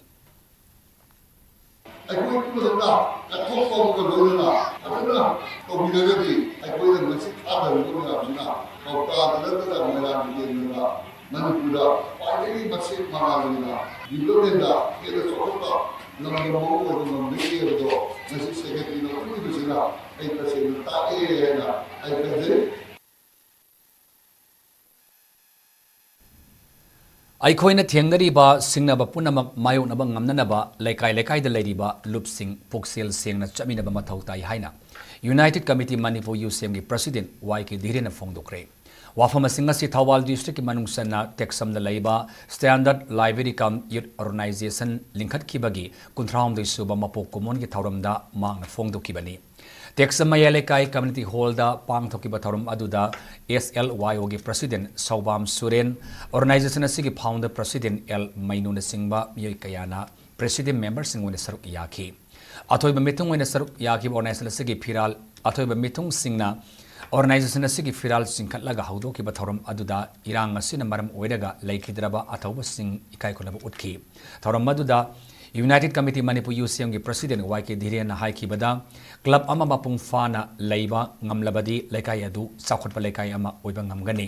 ꯑꯩꯈꯣꯏ ꯄꯨꯝꯅꯃꯛꯅ ꯀꯠꯊꯣꯛꯄ ꯑꯃꯒ ꯂꯣꯏꯅꯅ ꯐꯖꯅ ꯇꯧꯕꯤꯔꯒꯗꯤ ꯑꯩꯈꯣꯏꯅ ꯉꯁꯤ ꯊꯥꯗꯔꯤꯕ ꯃꯌꯥꯝꯁꯤꯅ ꯀ꯭ꯋꯥꯛꯇꯥꯗ ꯅꯠꯇꯅ ꯃꯣꯏꯔꯥꯡꯒꯤ ꯀꯦꯟꯗ꯭ꯔꯗ ꯃꯅꯤꯄꯨꯔꯗ ꯈ꯭ꯋꯥꯏꯗꯒꯤ ꯃꯁꯤꯡ ꯃꯉꯥ ꯂꯩꯅ ꯗꯤꯕ꯭ꯂꯞꯃꯦꯟꯗ ꯍꯦꯟꯅ ꯆꯥꯎꯈꯠꯄ ꯉꯝꯕ ꯃꯑꯣꯡ ꯑꯣꯏꯕ ꯉꯝꯒꯅꯤ ꯍꯥꯏꯕꯗꯣ ꯉꯁꯤ ꯁꯦꯀ꯭ꯔꯦꯇꯔꯤꯅ ꯎꯠꯂꯤꯕꯁꯤꯅ ꯑꯩ ꯇꯁꯦꯡꯅ ꯇꯥꯛꯑꯦ ꯍꯥꯏꯅ ꯑꯩ ꯈꯟꯖꯩ꯫ ꯑꯩꯈꯣꯏꯅ ꯊꯦꯡꯅꯔꯤꯕ ꯁꯤꯡꯅꯕ ꯄꯨꯝꯅꯃꯛ ꯃꯥꯌꯣꯛꯅꯕ ꯉꯝꯅꯅꯕ ꯂꯩꯀꯥꯏ ꯂꯩꯀꯥꯏꯗ ꯂꯩꯔꯤꯕ ꯂꯨꯞꯁꯤꯡ ꯄꯨꯛꯆꯦꯜ ꯁꯦꯡꯅ ꯆꯠꯃꯤꯟꯅꯕ ꯃꯊꯧ ꯇꯥꯏ ꯍꯥꯏꯅ ꯌꯨꯅꯥꯏꯇꯦꯗ ꯀꯃꯤꯇꯤ ꯃꯅꯤꯄꯨꯔ ꯌꯨ ꯁꯤ ꯑꯦꯝꯒꯤ ꯄ꯭ꯔꯁꯤꯗꯦꯟ ꯋꯥꯏ ꯀꯦ ꯙꯤꯔꯦꯟꯅ ꯐꯣꯡꯗꯣꯛꯈ꯭ꯔꯦ꯫ ꯋꯥꯐꯝ ꯑꯁꯤꯡ ꯑꯁꯤ ꯊꯧꯕꯥꯜ ꯗꯤꯁꯇ꯭ꯔꯤꯛꯀꯤ ꯃꯅꯨꯡ ꯆꯟꯅ ꯇꯦꯛꯁꯝꯗ ꯂꯩꯕ ꯁ꯭ꯇꯦꯟꯗꯔꯗ ꯂꯥꯏꯕ꯭ꯔꯦꯔꯤ ꯀꯝ ꯌꯨꯠ ꯑꯣꯔꯒꯅꯥꯏꯖꯦꯁꯟ ꯂꯤꯡꯈꯠꯈꯤꯕꯒꯤ ꯀꯨꯟꯊ꯭ꯔꯥꯍꯨꯝꯗꯣꯏ ꯁꯨꯕ ꯃꯄꯣꯛ ꯀꯨꯝꯑꯣꯟꯒꯤ ꯊꯧꯔꯝꯗ ꯃꯍꯥꯛꯅ ꯐꯣꯡꯗꯣꯛꯈꯤꯕꯅꯤ꯫ ꯇꯦꯛꯁꯝ ꯃꯌꯥꯏ ꯂꯩꯀꯥꯏ ꯀꯝꯃ꯭ꯌꯨꯅꯤꯇꯤ ꯍꯣꯜꯗ ꯄꯥꯡꯊꯣꯛꯈꯤꯕ ꯊꯧꯔꯝ ꯑꯗꯨꯗ ꯑꯦꯁ ꯑꯦꯜ ꯋꯥꯏ ꯑꯣꯒꯤ ꯄ꯭ꯔꯁꯤꯗꯦꯟ ꯁꯧꯕꯥꯝ ꯁꯨꯔꯦꯟ, ꯑꯣꯔꯒꯅꯥꯏꯖꯦꯁꯟ ꯑꯁꯤꯒꯤ ꯐꯥꯎꯟꯗꯔ ꯄ꯭ꯔꯁꯤꯗꯦꯟ ꯑꯦꯜ ꯃꯩꯅꯨꯅꯆꯤꯡꯕ ꯃꯤꯑꯣꯏ ꯀꯌꯥꯅ ꯄ꯭ꯔꯁꯤꯗꯦꯟ ꯃꯦꯝꯕꯔꯁꯤꯡ ꯑꯣꯏꯅ ꯁꯔꯨꯛ ꯌꯥꯈꯤ꯫ ꯑꯊꯣꯏꯕ ꯃꯤꯊꯨꯡ ꯑꯣꯏꯅ ꯁꯔꯨꯛ ꯌꯥꯈꯤꯕ ꯑꯣꯔꯒꯅꯥꯏꯖꯦꯁꯟ ꯑꯁꯤꯒꯤ ꯐꯤꯔꯥꯜ, ꯑꯊꯣꯏꯕ ꯃꯤꯊꯨꯡꯁꯤꯡꯅ ꯑꯣꯔꯒꯅꯥꯏꯖꯦꯁꯟ ꯑꯁꯤꯒꯤ ꯐꯤꯔꯥꯜ ꯆꯤꯡꯈꯠꯂꯒ ꯍꯧꯗꯣꯛꯈꯤꯕ ꯊꯧꯔꯝ ꯑꯗꯨꯗ ꯏꯔꯥꯡ ꯑꯁꯤꯅ ꯃꯔꯝ ꯑꯣꯏꯔꯒ ꯂꯩꯈꯤꯗ꯭ꯔꯕ ꯑꯊꯧꯕꯁꯤꯡ ꯏꯀꯥꯏ ꯈꯨꯝꯅꯕ ꯎꯠꯈꯤ꯫ ꯊꯧꯔꯝ ꯑꯗꯨꯗ ꯌꯨꯅꯥꯏꯇꯦꯗ ꯀꯃꯤꯇꯤ ꯃꯅꯤꯄꯨꯔ ꯌꯨ ꯁꯤ ꯑꯦꯝꯒꯤ ꯄ꯭ꯔꯁꯤꯗꯦꯟ ꯋꯥꯏ ꯀꯦ ꯙꯤꯔꯦꯟꯅ ꯍꯥꯏꯈꯤꯕꯗ, ꯀ꯭ꯂꯕ ꯑꯃ ꯃꯄꯨꯡ ꯐꯥꯅ ꯂꯩꯕ ꯉꯝꯂꯕꯗꯤ ꯂꯩꯀꯥꯏ ꯑꯗꯨ ꯆꯥꯎꯈꯠꯄ ꯂꯩꯀꯥꯏ ꯑꯃ ꯑꯣꯏꯕ ꯉꯝꯒꯅꯤ꯫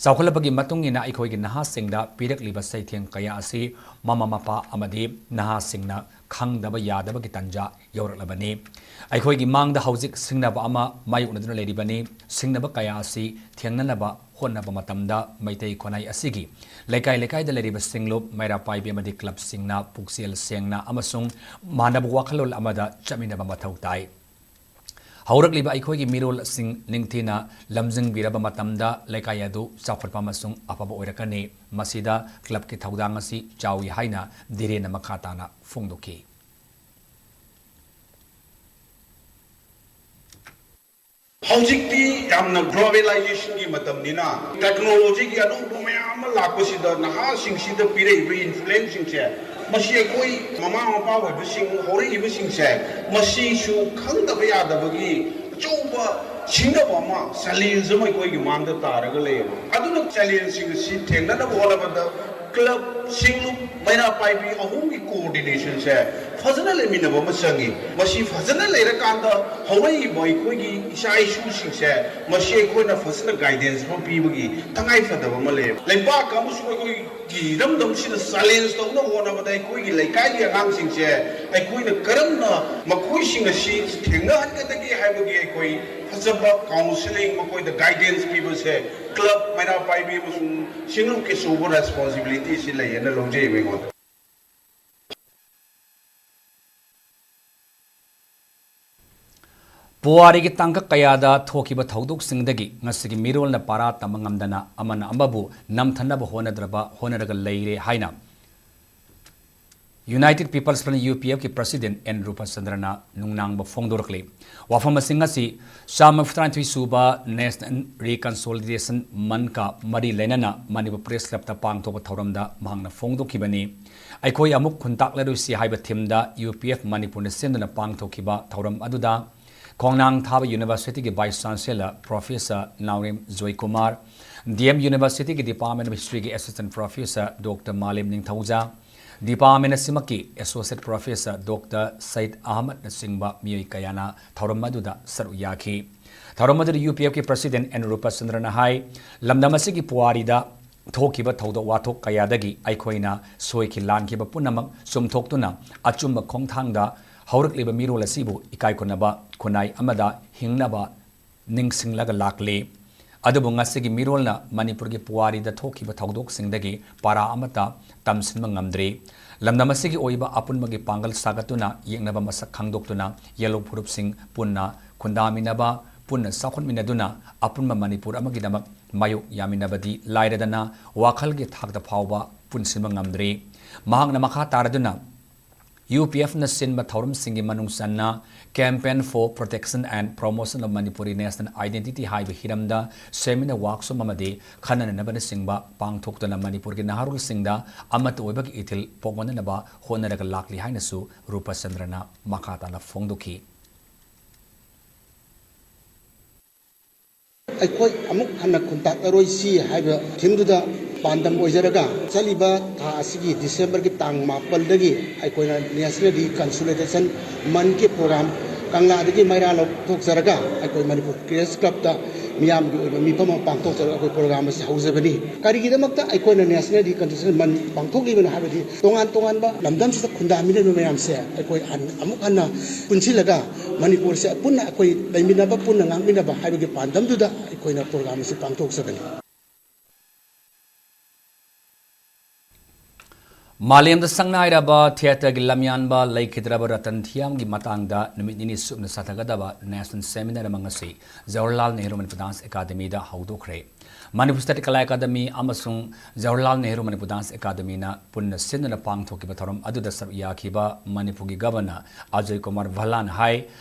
ꯆꯥꯎꯈꯠꯂꯛꯄꯒꯤ ꯃꯇꯨꯡ ꯏꯟꯅ ꯑꯩꯈꯣꯏꯒꯤ ꯅꯍꯥꯁꯤꯡꯗ ꯄꯤꯔꯛꯂꯤꯕ ꯆꯩꯊꯦꯡ ꯀꯌꯥ ꯑꯁꯤ ꯃꯃꯥ ꯃꯄꯥ ꯑꯃꯗꯤ ꯅꯍꯥꯁꯤꯡꯅ ꯈꯪꯗꯕ ꯌꯥꯗꯕꯒꯤ ꯇꯥꯟꯖꯥ ꯌꯧꯔꯛꯂꯕꯅꯤ꯫ ꯑꯩꯈꯣꯏꯒꯤ ꯃꯥꯡꯗ ꯍꯧꯖꯤꯛ ꯁꯤꯡꯅꯕ ꯑꯃ ꯃꯥꯌꯣꯛꯅꯗꯨꯅ ꯂꯩꯔꯤꯕꯅꯤ꯫ ꯁꯤꯡꯅꯕ ꯀꯌꯥ ꯑꯁꯤ ꯊꯦꯡꯅꯅꯕ ꯍꯣꯠꯅꯕ ꯃꯇꯝꯗ ꯃꯩꯇꯩ ꯈꯣꯟꯅꯥꯏ ꯑꯁꯤꯒꯤ ꯂꯩꯀꯥꯏ ꯂꯩꯀꯥꯏꯗ ꯂꯩꯔꯤꯕ ꯁꯤꯡꯂꯨꯞ, ꯃꯩꯔꯥ ꯄꯥꯏꯕꯤ ꯑꯃꯗꯤ ꯀ꯭ꯂꯕꯁꯤꯡꯅ ꯄꯨꯛꯆꯦꯜ ꯁꯦꯡꯅ ꯑꯃꯁꯨꯡ ꯃꯥꯟꯅꯕ ꯋꯥꯈꯜꯂꯣꯟ ꯑꯃꯗ ꯆꯠꯃꯤꯟꯅꯕ ꯃꯊꯧ ꯇꯥꯏ꯫ ꯍꯧꯔꯛꯂꯤꯕ ꯑꯩꯈꯣꯏꯒꯤ ꯃꯤꯔꯣꯜꯁꯤꯡ ꯅꯤꯡꯊꯤꯅ ꯂꯝꯖꯤꯡꯕꯤꯔꯕ ꯃꯇꯝꯗ ꯂꯩꯀꯥꯏ ꯑꯗꯨ ꯆꯥꯎꯈꯠꯄ ꯑꯃꯁꯨꯡ ꯑꯐꯕ ꯑꯣꯏꯔꯛꯀꯅꯤ꯫ ꯃꯁꯤꯗ ꯀ꯭ꯂꯕꯀꯤ ꯊꯧꯗꯥꯡ ꯑꯁꯤ ꯆꯥꯎꯏ ꯍꯥꯏꯅ ꯙꯤꯔꯦꯟꯅ ꯃꯈꯥ ꯇꯥꯅ ꯐꯣꯡꯗꯣꯛꯈꯤ꯫ ꯍꯧꯖꯤꯛꯇꯤ ꯌꯥꯝꯅ globalizationꯒꯤ ꯃꯇꯝꯅꯤꯅ, technologyꯒꯤ ꯑꯅꯧꯕ ꯃꯌꯥꯝ ꯑꯃ ꯂꯥꯛꯄꯁꯤꯗ ꯅꯍꯥꯁꯤꯡꯁꯤꯗ ꯄꯤꯔꯛꯏꯕ influenceꯁꯤꯡꯁꯦ, ꯃꯁꯤ ꯑꯩꯈꯣꯏ ꯃꯃꯥ ꯃꯄꯥ ꯑꯣꯏꯕꯁꯤꯡ, ꯍꯧꯔꯛꯏꯕꯁꯤꯡꯁꯦ, ꯃꯁꯤꯁꯨ ꯈꯪꯗꯕ ꯌꯥꯗꯕꯒꯤ ꯑꯆꯧꯕ ꯁꯤꯡꯅꯕ ꯑꯃ, challenge ꯑꯃ ꯑꯩꯈꯣꯏꯒꯤ ꯃꯥꯡꯗ ꯇꯥꯔꯒ ꯂꯩꯌꯦꯕ꯫ ꯑꯗꯨꯅ challengeꯁꯤꯡ ꯑꯁꯤ ꯊꯦꯡꯅꯅꯕ ꯍꯣꯠꯅꯕꯗ club, ꯁꯤꯡꯂꯨꯞ, ꯃꯩꯔꯥ ꯄꯥꯏꯕꯤ ꯑꯍꯨꯝꯒꯤ coordinationꯁꯦ ꯐꯖꯅ ꯂꯩꯃꯤꯟꯅꯕ ꯑꯃ ꯆꯪꯉꯤ꯫ ꯃꯁꯤ ꯐꯖꯅ ꯂꯩꯔꯀꯥꯟꯗ ꯍꯧꯔꯛꯏꯕ ꯑꯩꯈꯣꯏꯒꯤ ꯏꯆꯥ ꯏꯁꯨꯁꯤꯡꯁꯦ, ꯃꯁꯤ ꯑꯩꯈꯣꯏꯅ ꯐꯖꯅ guidance ꯑꯃ ꯄꯤꯕꯒꯤ ꯇꯉꯥꯏ ꯐꯗꯕ ꯑꯃ ꯂꯩꯌꯦꯕ꯫ ꯂꯩꯕꯥꯛ ꯑꯃꯁꯨꯡ ꯑꯩꯈꯣꯏꯒꯤ ꯏꯔꯝꯗꯝꯁꯤꯗ challenge ꯇꯧꯅꯕ ꯍꯣꯠꯅꯕꯗ ꯑꯩꯈꯣꯏꯒꯤ ꯂꯩꯀꯥꯏꯒꯤ ꯑꯉꯥꯡꯁꯤꯡꯁꯦ ꯑꯩꯈꯣꯏꯅ ꯀꯔꯝꯅ ꯃꯈꯣꯏꯁꯤꯡ ꯑꯁꯤ ꯊꯦꯡꯅꯍꯟꯒꯗꯒꯦ ꯍꯥꯏꯕꯒꯤ ꯑꯩꯈꯣꯏ ꯐꯖꯕ counselling, ꯃꯈꯣꯏꯗ guidance ꯄꯤꯕꯁꯦ club ꯃꯩꯔꯥ ꯄꯥꯏꯕꯤ ꯑꯃꯁꯨꯡ ꯁꯤꯡꯂꯨꯞꯀꯤ ꯑꯆꯧꯕ responsibilityꯁꯤ ꯂꯩꯌꯦꯅ ꯂꯧꯖꯩꯕ ꯑꯩꯉꯣꯟꯗ꯫ ꯄꯨꯋꯥꯔꯤꯒꯤ ꯇꯥꯡꯀꯛ ꯀꯌꯥꯗ ꯊꯣꯛꯈꯤꯕ ꯊꯧꯗꯣꯛꯁꯤꯡꯗꯒꯤ ꯉꯁꯤꯒꯤ ꯃꯤꯔꯣꯜꯅ ꯄꯥꯔꯥ ꯇꯝꯕ ꯉꯝꯗꯅ ꯑꯃꯅ ꯑꯃꯕꯨ ꯅꯝꯊꯅꯕ ꯍꯣꯠꯅꯗ꯭ꯔꯕ ꯍꯣꯠꯅꯔꯒ ꯂꯩꯔꯦ ꯍꯥꯏꯅ United People's Front, UPFꯀꯤ president ꯑꯦꯟ ꯔꯨꯄꯆꯟꯗ꯭ꯔꯅ ꯅꯨꯡꯅꯥꯡꯕ ꯐꯣꯡꯗꯣꯔꯛꯂꯤ꯫ ꯋꯥꯐꯝꯁꯤꯡ ꯑꯁꯤ ꯆꯥꯝꯃ ꯇꯔꯥꯅꯤꯊꯣꯏ ꯁꯨꯕ National Reconciliation Monthꯀ ꯃꯔꯤ ꯂꯩꯅꯅ ꯃꯅꯤꯄꯨꯔ Press Clubꯇ ꯄꯥꯡꯊꯣꯛꯄ ꯊꯧꯔꯝꯗ ꯃꯍꯥꯛꯅ ꯐꯣꯡꯗꯣꯛꯈꯤꯕꯅꯤ꯫ ꯑꯩꯈꯣꯏ ꯑꯃꯨꯛ ꯈꯨꯟꯇꯥꯛꯂꯔꯣꯏꯁꯤ ꯍꯥꯏꯕ themeꯗ UPF ꯃꯅꯤꯄꯨꯔꯅ ꯁꯤꯟꯗꯨꯅ ꯄꯥꯡꯊꯣꯛꯈꯤꯕ ꯊꯧꯔꯝ ꯑꯗꯨꯗ ꯈꯣꯡꯅꯥꯡ ꯊꯥꯕ Universityꯒꯤ Vice Chancellor Professor Naorem Joykumar, DM Universityꯒꯤ Department of Historyꯒꯤ Assistant Professor Doctor ꯃꯥꯂꯦꯝ ꯅꯤꯡꯊꯧꯖꯥ, department ꯑꯁꯤꯃꯛꯀꯤ Associate Professor Doctor Sayed ꯑꯍꯃꯗꯅꯆꯤꯡꯕ ꯃꯤꯑꯣꯏ ꯀꯌꯥꯅ ꯊꯧꯔꯝ ꯑꯗꯨꯗ ꯁꯔꯨꯛ ꯌꯥꯈꯤ꯫ ꯊꯧꯔꯝ ꯑꯗꯨꯗ ꯌꯨ ꯄꯤ ꯑꯦꯐꯀꯤ ꯄ꯭ꯔꯁꯤꯗꯦꯟ ꯑꯦꯟ ꯔꯨꯄꯆꯟꯗ꯭ꯔꯅ ꯍꯥꯏ, ꯂꯝꯗꯝ ꯑꯁꯤꯒꯤ ꯄꯨꯋꯥꯔꯤꯗ ꯊꯣꯛꯈꯤꯕ ꯊꯧꯗꯣꯛ ꯋꯥꯊꯣꯛ ꯀꯌꯥꯗꯒꯤ ꯑꯩꯈꯣꯏꯅ ꯁꯣꯏꯈꯤ ꯂꯥꯟꯈꯤꯕ ꯄꯨꯝꯅꯃꯛ ꯆꯨꯝꯊꯣꯛꯇꯨꯅ ꯑꯆꯨꯝꯕ ꯈꯣꯡꯊꯥꯡꯗ ꯍꯧꯔꯛꯂꯤꯕ ꯃꯤꯔꯣꯜ ꯑꯁꯤꯕꯨ ꯏꯀꯥꯏ ꯈꯨꯝꯅꯕ ꯈꯨꯟꯅꯥꯏ ꯑꯃꯗ ꯍꯤꯡꯅꯕ ꯅꯤꯡꯁꯤꯡꯂꯒ ꯂꯥꯛꯂꯤ꯫ ꯑꯗꯨꯕꯨ ꯉꯁꯤꯒꯤ ꯃꯤꯔꯣꯜꯅ ꯃꯅꯤꯄꯨꯔꯒꯤ ꯄꯨꯋꯥꯔꯤꯗ ꯊꯣꯛꯈꯤꯕ ꯊꯧꯗꯣꯛꯁꯤꯡꯗꯒꯤ ꯄꯥꯔꯥ ꯑꯃꯠꯇ ꯇꯝꯁꯤꯟꯕ ꯉꯝꯗ꯭ꯔꯤ꯫ ꯂꯝꯗꯝ ꯑꯁꯤꯒꯤ ꯑꯣꯏꯕ ꯑꯄꯨꯟꯕꯒꯤ ꯄꯥꯡꯒꯜ ꯁꯥꯒꯠꯇꯨꯅ ꯌꯦꯛꯅꯕ ꯃꯁꯛ ꯈꯪꯗꯣꯛꯇꯨꯅ ꯌꯦꯜꯍꯧ ꯐꯨꯔꯨꯞꯁꯤꯡ ꯄꯨꯟꯅ ꯈꯨꯟꯗꯥꯃꯤꯟꯅꯕ, ꯄꯨꯟꯅ ꯆꯥꯎꯈꯠꯃꯤꯟꯅꯗꯨꯅ ꯑꯄꯨꯟꯕ ꯃꯅꯤꯄꯨꯔ ꯑꯃꯒꯤꯗꯃꯛ ꯃꯥꯌꯣꯛ ꯌꯥꯃꯤꯟꯅꯕꯗꯤ ꯂꯥꯏꯔꯗꯅ ꯋꯥꯈꯜꯒꯤ ꯊꯥꯛꯇ ꯐꯥꯎꯕ ꯄꯨꯟꯁꯤꯟꯕ ꯉꯝꯗ꯭ꯔꯤ꯫ ꯃꯍꯥꯛꯅ ꯃꯈꯥ ꯇꯥꯔꯗꯨꯅ ꯌꯨ ꯄꯤ ꯑꯦꯐꯅ ꯁꯤꯟꯕ ꯊꯧꯔꯝꯁꯤꯡꯒꯤ ꯃꯅꯨꯡ ꯆꯟꯅ Campaign for Protection and Promotion of Manipuri National Identity ꯍꯥꯏꯕ ꯍꯤꯔꯝꯗ seminar, workshop ꯑꯃꯗꯤ ꯈꯟꯅ ꯅꯩꯅꯕꯅꯆꯤꯡꯕ ꯄꯥꯡꯊꯣꯛꯇꯨꯅ ꯃꯅꯤꯄꯨꯔꯒꯤ ꯅꯍꯥꯔꯣꯜꯁꯤꯡꯗ ꯑꯃꯠꯇ ꯑꯣꯏꯕꯒꯤ ꯏꯊꯤꯜ ꯄꯣꯛꯍꯟꯅꯕ ꯍꯣꯠꯅꯔꯒ ꯂꯥꯛꯂꯤ ꯍꯥꯏꯅꯁꯨ ꯔꯨꯄꯆꯟꯗ꯭ꯔꯅ ꯃꯈꯥ ꯇꯥꯅ ꯐꯣꯡꯗꯣꯛꯈꯤ꯫ ꯑꯩꯈꯣꯏ ꯑꯃꯨꯛ ꯍꯟꯅ ꯈꯨꯟꯇꯥꯛꯂꯔꯣꯏꯁꯤ ꯍꯥꯏꯕ themeꯗꯨꯗ ꯄꯥꯟꯗꯝ ꯑꯣꯏꯖꯔꯒ, ꯆꯠꯂꯤꯕ ꯊꯥ ꯑꯁꯤꯒꯤ Decemberꯒꯤ ꯇꯥꯡ ꯃꯥꯄꯜꯗꯒꯤ ꯑꯩꯈꯣꯏꯅ National Reconciliation Monthꯀꯤ program ꯀꯪꯂꯥꯗꯒꯤ ꯃꯩꯔꯥ ꯂꯧꯊꯣꯛꯆꯔꯒ, ꯑꯩꯈꯣꯏ ꯃꯅꯤꯄꯨꯔ Press Clubꯇ ꯃꯤꯌꯥꯝꯒꯤ ꯑꯣꯏꯕ ꯃꯤꯐꯝ ꯑꯃ ꯄꯥꯡꯊꯣꯛꯆꯔꯒ ꯑꯩꯈꯣꯏ program ꯑꯁꯤ ꯍꯧꯖꯕꯅꯤ꯫ ꯀꯔꯤꯒꯤꯗꯃꯛꯇ ꯑꯩꯈꯣꯏꯅ National Reconciliation Month ꯄꯥꯡꯊꯣꯛꯂꯤꯕꯅꯣ ꯍꯥꯏꯕꯗꯤ, ꯇꯣꯉꯥꯟ ꯇꯣꯉꯥꯟꯕ ꯂꯝꯗꯝꯁꯤꯗ ꯈꯨꯟꯗꯥꯃꯤꯟꯅꯔꯤꯕ ꯃꯌꯥꯝꯁꯦ ꯑꯩꯈꯣꯏ ꯍꯟ-, ꯑꯃꯨꯛ ꯍꯟꯅ ꯄꯨꯟꯁꯤꯜꯂꯒ ꯃꯅꯤꯄꯨꯔꯁꯦ ꯄꯨꯟꯅ ꯑꯩꯈꯣꯏ ꯂꯩꯃꯤꯟꯅꯕ, ꯄꯨꯟꯅ ꯉꯥꯛꯃꯤꯟꯅꯕ ꯍꯥꯏꯕꯒꯤ ꯄꯥꯟꯗꯝꯗꯨꯗ ꯑꯩꯈꯣꯏꯅ program ꯑꯁꯤ ꯄꯥꯡꯊꯣꯛꯆꯕꯅꯤ꯫ ꯃꯥꯂꯦꯝꯗ ꯁꯛꯅꯥꯏꯔꯕ theatreꯒꯤ ꯂꯝꯌꯥꯟꯕ ꯂꯩꯈꯤꯗ꯭ꯔꯕ ꯔꯇꯟ ꯊꯤꯌꯥꯝꯒꯤ ꯃꯇꯥꯡꯗ ꯅꯨꯃꯤꯠ ꯅꯤꯅꯤ ꯆꯨꯞꯅ ꯆꯠꯊꯒꯗꯕ National Seminar ꯑꯃ ꯉꯁꯤ Jawaharlal Nehru Manipur Dance Academyꯗ ꯍꯧꯗꯣꯛꯈ꯭ꯔꯦ꯫ Manipur Theatre Kala Academy ꯑꯃꯁꯨꯡ ꯖꯋꯥꯍꯔꯂꯥꯜ ꯅꯦꯍꯔꯨ ꯃꯅꯤꯄꯨꯔ Dance Academyꯅ ꯄꯨꯟꯅ ꯁꯤꯟꯗꯨꯅ ꯄꯥꯡꯊꯣꯛꯈꯤꯕ ꯊꯧꯔꯝ ꯑꯗꯨꯗ ꯁꯔꯨꯛ ꯌꯥꯈꯤꯕ ꯃꯅꯤꯄꯨꯔꯒꯤ Governor ꯑꯖꯣꯏ ꯀꯨꯃꯥꯔ ꯚꯜꯂꯥꯟ ꯍꯥꯏ,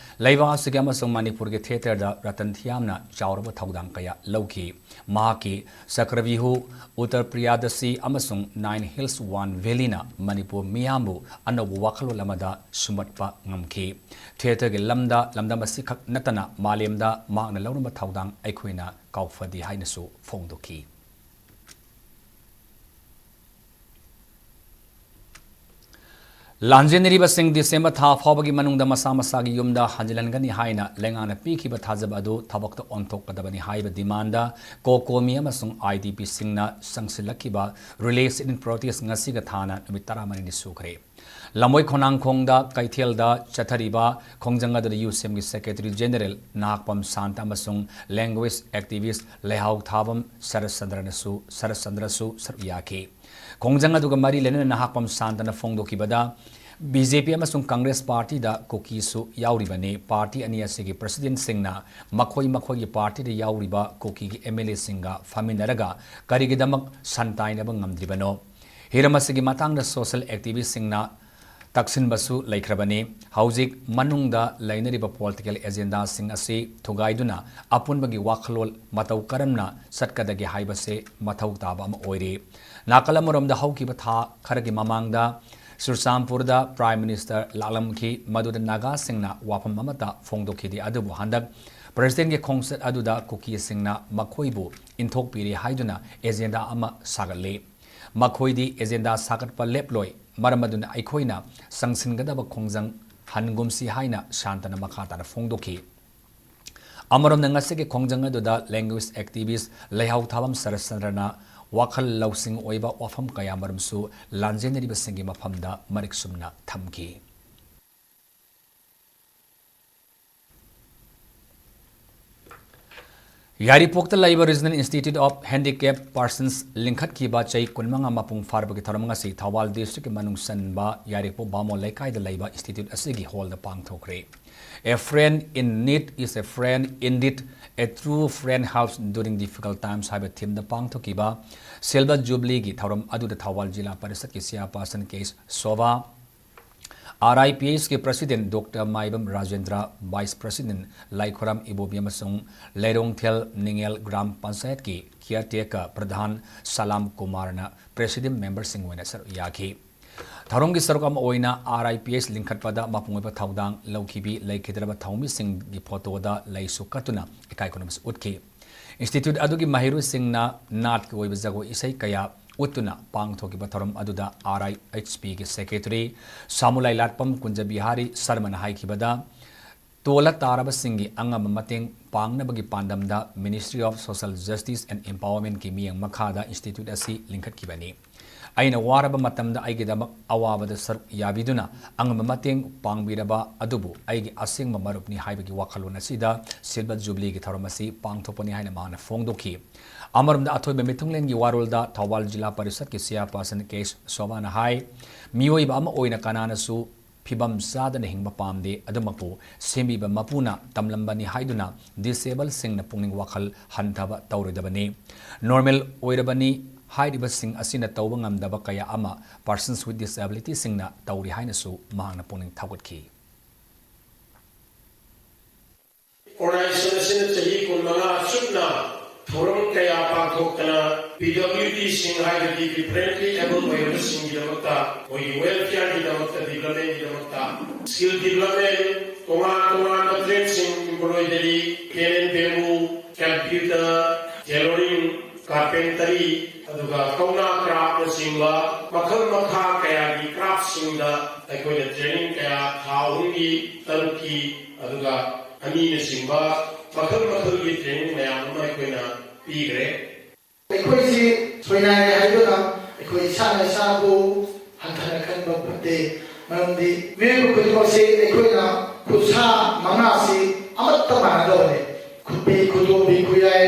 ꯂꯩꯕꯥꯛ ꯑꯁꯤꯒꯤ ꯑꯃꯁꯨꯡ ꯃꯅꯤꯄꯨꯔꯒꯤ theatreꯗ ꯔꯇꯟ ꯊꯤꯌꯥꯝꯅ ꯆꯥꯎꯔꯕ ꯊꯧꯗꯥꯡ ꯀꯌꯥ ꯂꯧꯈꯤ꯫ ꯃꯍꯥꯛꯀꯤ ꯆꯀ꯭ꯔꯚ꯭ꯌꯨꯍ, ꯎꯠꯇꯔ ꯄ꯭ꯔꯤꯌꯥꯗꯁꯤ ꯑꯃꯁꯨꯡ Nine Hills One Valleyꯅ ꯃꯅꯤꯄꯨꯔ ꯃꯤꯌꯥꯝꯕꯨ ꯑꯅꯧꯕ ꯋꯥꯈꯜꯂꯣꯟ ꯑꯃꯗ ꯁꯨꯝꯍꯠꯄ ꯉꯝꯈꯤ꯫ Theatreꯒꯤ ꯂꯝꯗ, ꯂꯝꯗꯝ ꯑꯁꯤꯈꯛ ꯅꯠꯇꯅ ꯃꯥꯂꯦꯝꯗ ꯃꯍꯥꯛꯅ ꯂꯧꯔꯝꯕ ꯊꯧꯗꯥꯡ ꯑꯩꯈꯣꯏꯅ ꯀꯥꯎꯐꯗꯦ ꯍꯥꯏꯅꯁꯨ ꯐꯣꯡꯗꯣꯛꯈꯤ꯫ ꯂꯥꯟꯖꯦꯟꯅꯔꯤꯕꯁꯤꯡ ꯗꯤꯁꯦꯝꯕꯔ ꯊꯥ ꯐꯥꯎꯕꯒꯤ ꯃꯅꯨꯡꯗ ꯃꯁꯥ ꯃꯁꯥꯒꯤ ꯌꯨꯝꯗ ꯍꯟꯖꯤꯜꯍꯟꯒꯅꯤ ꯍꯥꯏꯅ ꯂꯩꯉꯥꯛꯅ ꯄꯤꯈꯤꯕ ꯊꯥꯖꯕ ꯑꯗꯨ ꯊꯕꯛꯇ ꯑꯣꯟꯊꯣꯛꯀꯗꯕꯅꯤ ꯍꯥꯏꯕ ꯗꯤꯃꯥꯟꯗ ꯀꯣꯀꯣꯃꯤ ꯑꯃꯁꯨꯡ I D ꯄꯤꯁꯤꯡꯅ ꯆꯪꯁꯤꯜꯂꯛꯈꯤꯕ relay seat in protest ꯉꯁꯤꯒ ꯊꯥꯅ ꯅꯨꯃꯤꯠ ꯇꯔꯥꯃꯔꯤꯅꯤ ꯁꯨꯈ꯭ꯔꯦ꯫ ꯂꯝꯕꯣꯏ ꯈꯣꯡꯅꯥꯡꯈꯣꯡꯗ ꯀꯩꯊꯦꯜꯗ ꯆꯠꯊꯔꯤꯕ ꯈꯣꯡꯖꯪ ꯑꯗꯨꯗ ꯌꯨ ꯁꯤ ꯑꯦꯝꯒꯤ ꯁꯦꯀ꯭ꯔꯦꯇꯔꯤ ꯖꯦꯅꯦꯔꯦꯜ ꯅꯍꯥꯛꯄꯝ ꯁꯥꯟꯇ ꯑꯃꯁꯨꯡ ꯂꯦꯡꯒ꯭ꯋꯦꯖ ꯑꯦꯛꯇꯤꯚꯤꯁ ꯂꯩꯍꯥꯎ ꯊꯥꯕꯝ ꯁꯔꯠꯆꯟꯗ꯭ꯔꯅꯁꯨ, ꯁꯔꯠꯆꯟꯗ꯭ꯔꯁꯨ ꯁꯔꯨꯛ ꯌꯥꯈꯤ꯫ ꯈꯣꯡꯖꯪ ꯑꯗꯨꯒ ꯃꯔꯤ ꯂꯩꯅꯅ ꯅꯍꯥꯛꯄꯝ ꯁꯥꯟꯇꯅ ꯐꯣꯡꯗꯣꯛꯈꯤꯕꯗ, ꯕꯤ ꯖꯦ ꯄꯤ ꯑꯃꯁꯨꯡ ꯀꯪꯒ꯭ꯔꯦꯁ ꯄꯥꯔꯇꯤꯗ ꯀꯨꯀꯤꯁꯨ ꯌꯥꯎꯔꯤꯕꯅꯤ꯫ ꯄꯥꯔꯇꯤ ꯑꯅꯤ ꯑꯁꯤꯒꯤ ꯄ꯭ꯔꯁꯤꯗꯦꯟꯠꯁꯤꯡꯅ ꯃꯈꯣꯏ ꯃꯈꯣꯏꯒꯤ ꯄꯥꯔꯇꯤꯗ ꯌꯥꯎꯔꯤꯕ ꯀꯨꯀꯤꯒꯤ ꯑꯦꯝ ꯑꯦꯜ ꯑꯦꯁꯤꯡꯒ ꯐꯝꯃꯤꯟꯅꯔꯒ ꯀꯔꯤꯒꯤꯗꯃꯛ ꯁꯟ ꯇꯥꯏꯅꯕ ꯉꯝꯗ꯭ꯔꯤꯕꯅꯣ? ꯍꯤꯔꯝ ꯑꯁꯤꯒꯤ ꯃꯇꯥꯡꯗ ꯁꯣꯁꯤꯌꯦꯜ ꯑꯦꯛꯇꯤꯚꯤꯁ꯭ꯠꯁꯤꯡꯅ ꯇꯛꯁꯤꯟꯕꯁꯨ ꯂꯩꯈ꯭ꯔꯕꯅꯤ꯫ ꯍꯧꯖꯤꯛ ꯃꯅꯨꯡꯗ ꯂꯩꯅꯔꯤꯕ ꯄꯣꯂꯤꯇꯤꯀꯦꯜ ꯑꯦꯖꯦꯟꯗꯥꯁꯤꯡ ꯑꯁꯤ ꯊꯨꯒꯥꯏꯗꯨꯅ ꯑꯄꯨꯟꯕꯒꯤ ꯋꯥꯈꯜꯂꯣꯟ ꯃꯇꯧ ꯀꯔꯝꯅ ꯆꯠꯀꯗꯒꯦ ꯍꯥꯏꯕꯁꯦ ꯃꯊꯧ ꯇꯥꯕ ꯑꯃ ꯑꯣꯏꯔꯤ꯫ ꯅꯥꯀꯜ ꯑꯃꯔꯣꯝꯗ ꯍꯧꯈꯤꯕ ꯊꯥ ꯈꯔꯒꯤ ꯃꯃꯥꯡꯗ ꯆꯨꯔꯆꯥꯟꯄꯨꯔꯗ ꯄ꯭ꯔꯥꯏꯝ ꯃꯤꯅꯤꯁꯇꯔ ꯂꯥꯛꯂꯝꯈꯤ, ꯃꯗꯨꯗ ꯅꯥꯒꯥꯁꯤꯡꯅ ꯋꯥꯐꯝ ꯑꯃꯠꯇ ꯐꯣꯡꯗꯣꯛꯈꯤꯗꯦ꯫ ꯑꯗꯨꯕꯨ ꯍꯟꯗꯛ ꯄ꯭ꯔꯁꯤꯗꯦꯟꯠꯀꯤ ꯈꯣꯡꯆꯠ ꯑꯗꯨꯗ ꯀꯨꯀꯤꯁꯤꯡꯅ ꯃꯈꯣꯏꯕꯨ ꯏꯟꯊꯣꯛꯄꯤꯔꯦ ꯍꯥꯏꯗꯨꯅ ꯑꯦꯖꯦꯟꯗꯥ ꯑꯃ ꯁꯥꯒꯠꯂꯤ꯫ ꯃꯈꯣꯏꯗꯤ ꯑꯦꯖꯦꯟꯗꯥ ꯁꯥꯒꯠꯄ ꯂꯦꯞꯂꯣꯏ, ꯃꯔꯝ ꯑꯗꯨꯅ ꯑꯩꯈꯣꯏꯅ ꯆꯪꯁꯤꯟꯒꯗꯕ ꯈꯣꯡꯖꯪ ꯍꯟꯒꯨꯝꯁꯤ ꯍꯥꯏꯅ ꯁꯥꯟꯇꯅ ꯃꯈꯥ ꯇꯥꯅ ꯐꯣꯡꯗꯣꯛꯈꯤ꯫ ꯑꯃꯔꯣꯝꯗ ꯉꯁꯤꯒꯤ ꯈꯣꯡꯖꯪ ꯑꯗꯨꯗ ꯂꯦꯡꯒ꯭ꯋꯦꯖ ꯑꯦꯛꯇꯤꯚꯤꯁ꯭ꯠ ꯂꯩꯍꯥꯎ ꯊꯥꯕꯝ ꯁꯔꯠꯆꯟꯗ꯭ꯔꯅ ꯋꯥꯈꯜ ꯂꯧꯁꯤꯡ ꯑꯣꯏꯕ ꯋꯥꯐꯝ ꯀꯌꯥꯃꯔꯨꯝꯁꯨ ꯂꯥꯟꯖꯦꯟꯅꯔꯤꯕꯁꯤꯡꯒꯤ ꯃꯐꯝꯗ ꯃꯔꯤꯛ ꯆꯨꯝꯅ ꯊꯝꯈꯤ꯫ ꯌꯥꯏꯔꯤꯄꯣꯛꯇ ꯂꯩꯕ Regional Institute of Handicapped Persons ꯂꯤꯡꯈꯠꯈꯤꯕ ꯆꯍꯤ ꯀꯨꯟꯃꯉꯥ ꯃꯄꯨꯡ ꯐꯥꯔꯕꯒꯤ ꯊꯧꯔꯝ ꯉꯁꯤ ꯊꯧꯕꯥꯜ district ꯀꯤ ꯃꯅꯨꯡ ꯆꯟꯕ ꯌꯥꯏꯔꯤꯄꯣꯛ ꯕꯥꯃꯣꯟ ꯂꯩꯀꯥꯏꯗ ꯂꯩꯕ institute ꯑꯁꯤꯒꯤ hall the ꯄꯥꯡꯊꯣꯛꯈ꯭ꯔꯦ꯫ A friend in need is a friend indeed, a true friend helps during difficult times ꯍꯥꯏꯕ theme ꯗ ꯄꯥꯡꯊꯣꯛꯈꯤꯕ Silver Jubilee ꯒꯤ ꯊꯧꯔꯝ ꯑꯗꯨꯗ ꯊꯧꯕꯥꯜ ꯖꯤꯂꯥ ꯄꯔꯤꯁꯠꯀꯤ chairperson K S Shobha, R I P S ꯀꯤ president doctor Maibam Rajendra, vice president Laikhoram Ibobi ꯑꯃꯁꯨꯡ Leirongthel ꯅꯤꯡꯉꯦꯜ gram ꯄꯟꯆꯥꯌꯠꯀꯤ caretaker ꯄ꯭ꯔꯙꯥꯟ ꯁꯂꯥꯝ ꯀꯨꯃꯥꯔꯅ presidium member ꯁꯤꯡ ꯑꯣꯏꯅ ꯁꯔꯨꯛ ꯌꯥꯈꯤ꯫ ꯊꯧꯔꯝꯒꯤ ꯁꯔꯨꯛ ꯑꯃ ꯑꯣꯏꯅ ꯑꯥꯔ ꯑꯥꯏ ꯄꯤ ꯑꯦꯁ ꯂꯤꯡꯈꯠꯄꯗ ꯃꯄꯨꯡ ꯑꯣꯏꯕ ꯊꯧꯗꯥꯡ ꯂꯧꯈꯤꯕꯤ ꯂꯩꯈꯤꯗ꯭ꯔꯕ ꯊꯧꯃꯤꯁꯤꯡꯒꯤ photo ꯗ ꯂꯩꯁꯨ ꯀꯠꯇꯨꯅ ꯏꯀꯥꯏ ꯈꯨꯝꯅꯕꯁꯨ ꯎꯠꯈꯤ꯫ Institute ꯑꯗꯨꯒꯤ ꯃꯍꯩꯔꯣꯏꯁꯤꯡꯅ ꯅꯥꯠꯀꯤ ꯑꯣꯏꯕ ꯖꯒꯣꯏ ꯏꯁꯩ ꯀꯌꯥ ꯎꯠꯇꯨꯅ ꯄꯥꯡꯊꯣꯛꯈꯤꯕ ꯊꯧꯔꯝ ꯑꯗꯨꯗ ꯑꯥꯔ ꯑꯥꯏ ꯑꯩꯆ ꯄꯤꯒꯤ ꯁꯦꯀ꯭ꯔꯦꯇꯔꯤ ꯁꯥꯃꯨꯂꯥꯏ ꯂꯥꯠꯄꯝ ꯀꯨꯟꯖꯕꯤꯍꯥꯔꯤ ꯁꯔꯃꯅ ꯍꯥꯏꯈꯤꯕꯗ, ꯇꯣꯜꯂ ꯇꯥꯔꯕꯁꯤꯡꯒꯤ ꯑꯉꯝꯕ ꯃꯇꯦꯡ ꯄꯥꯡꯅꯕꯒꯤ ꯄꯥꯟꯗꯝꯗ Ministry of Social Justice and Empowermentꯀꯤ ꯃꯤꯠꯌꯦꯡ ꯃꯈꯥꯗ ꯏꯟꯁꯇꯤꯇ꯭ꯌꯨꯠ ꯑꯁꯤ ꯂꯤꯡꯈꯠꯈꯤꯕꯅꯤ꯫ ꯑꯩꯅ ꯋꯥꯔꯕ ꯃꯇꯝꯗ ꯑꯩꯒꯤꯗꯃꯛ ꯑꯋꯥꯕꯗ ꯁꯔꯨꯛ ꯌꯥꯕꯤꯗꯨꯅ ꯑꯉꯝꯕ ꯃꯇꯦꯡ ꯄꯥꯡꯕꯤꯔꯕ ꯑꯗꯨꯕꯨ ꯑꯩꯒꯤ ꯑꯁꯦꯡꯕ ꯃꯔꯨꯞꯅꯤ ꯍꯥꯏꯕꯒꯤ ꯋꯥꯈꯜꯂꯣꯟ ꯑꯁꯤꯗ ꯁꯤꯜꯚꯔ ꯖꯨꯕꯤꯂꯤꯒꯤ ꯊꯧꯔꯝ ꯑꯁꯤ ꯄꯥꯡꯊꯣꯛꯄꯅꯤ ꯍꯥꯏꯅ ꯃꯍꯥꯛꯅ ꯐꯣꯡꯗꯣꯛꯈꯤ꯫ ꯑꯃꯔꯣꯝꯗ, ꯑꯊꯣꯏꯕ ꯃꯤꯊꯨꯡꯂꯦꯟꯒꯤ ꯋꯥꯔꯣꯜꯗ ꯊꯧꯕꯥꯜ ꯖꯤꯂꯥ ꯄꯔꯤꯁꯠꯀꯤ ꯆꯦꯌꯥꯔꯄꯥꯔꯁꯟ ꯀꯦ ꯁꯣꯚꯥꯅ ꯍꯥꯏ, ꯃꯤꯑꯣꯏꯕ ꯑꯃ ꯑꯣꯏꯅ ꯀꯅꯥꯅꯁꯨ ꯐꯤꯕꯝ ꯆꯥꯗꯅ ꯍꯤꯡꯕ ꯄꯥꯝꯗꯦ꯫ ꯑꯗꯨꯃꯛꯄꯨ ꯁꯦꯝꯕꯤꯕ ꯃꯄꯨꯅ ꯇꯝꯂꯝꯕꯅꯤ ꯍꯥꯏꯗꯨꯅ ꯗꯤꯁꯦꯕꯜꯁꯤꯡꯅ ꯄꯨꯛꯅꯤꯡ ꯋꯥꯈꯜ ꯍꯟꯊꯕ ꯇꯧꯔꯣꯏꯗꯕꯅꯤ꯫ ꯅꯣꯔꯃꯦꯜ ꯑꯣꯏꯔꯕꯅꯤ ꯍꯥꯏꯔꯤꯕꯁꯤꯡ ꯑꯁꯤꯅ ꯇꯧꯕ ꯉꯝꯗꯕ ꯀꯌꯥ ꯑꯃ Persons with Disabilityꯁꯤꯡꯅ ꯇꯧꯔꯤ ꯍꯥꯏꯅꯁꯨ ꯃꯍꯥꯛꯅ ꯄꯨꯛꯅꯤꯡ ꯊꯧꯒꯠꯈꯤ꯫ ꯑꯣꯔꯒꯅꯥꯏꯖꯦꯁꯟ ꯑꯁꯤꯅ ꯆꯍꯤ ꯀꯨꯟꯃꯉꯥ ꯆꯨꯞꯅ ꯊꯧꯔꯝ ꯀꯌꯥ ꯄꯥꯡꯊꯣꯛꯇꯅ PWDꯁꯤꯡ ꯍꯥꯏꯕꯗꯤ differently abled ꯑꯣꯏꯔꯕꯁꯤꯡꯒꯤꯗꯃꯛꯇ, ꯃꯈꯣꯏꯒꯤ welfareꯒꯤꯗꯃꯛꯇ, developmentꯒꯤꯗꯃꯛꯇ, skill development, ꯇꯣꯉꯥꯟ ꯇꯣꯉꯥꯟꯕ tradeꯁꯤꯡ, embroidery, cane and bamboo, computer, tailoring, carpentry, ꯑꯗꯨꯒ ꯀꯧꯅꯥ craftꯅꯆꯤꯡꯕ ꯃꯈꯜ ꯃꯈꯥ ꯀꯌꯥꯒꯤ craftꯁꯤꯡꯗ ꯑꯩꯈꯣꯏꯅ training ꯀꯌꯥ ꯊꯥ ꯑꯍꯨꯝꯒꯤ, ꯇꯔꯨꯛꯀꯤ, ꯑꯗꯨꯒ ꯑꯅꯤꯅꯆꯤꯡꯕ ꯃꯈꯜ ꯃꯈꯜꯒꯤ training ꯃꯌꯥꯝ ꯑꯃ ꯑꯩꯈꯣꯏꯅ ꯄꯤꯈ꯭ꯔꯦ꯫ ꯑꯩꯈꯣꯏꯁꯤ ꯁꯣꯏꯅꯥꯏꯔꯦ ꯍꯥꯏꯗꯨꯅ ꯑꯩꯈꯣꯏ ꯏꯁꯥꯅ ꯏꯁꯥꯕꯨ ꯍꯟꯊꯅ ꯈꯟꯕ ꯐꯠꯇꯦ꯫ ꯃꯔꯝꯗꯤ ꯃꯤꯑꯣꯏꯕ ꯈꯨꯗꯤꯡꯃꯛꯁꯤ ꯑꯩꯈꯣꯏꯅ ꯈꯨꯠꯁꯥ ꯃꯉꯥꯁꯤ ꯑꯃꯠꯇ ꯃꯥꯟꯅꯗꯕꯅꯤ꯫ ꯈꯨꯠꯄꯤ, ꯈꯨꯗꯣꯝꯕꯤ, ꯈꯨꯌꯥꯏ,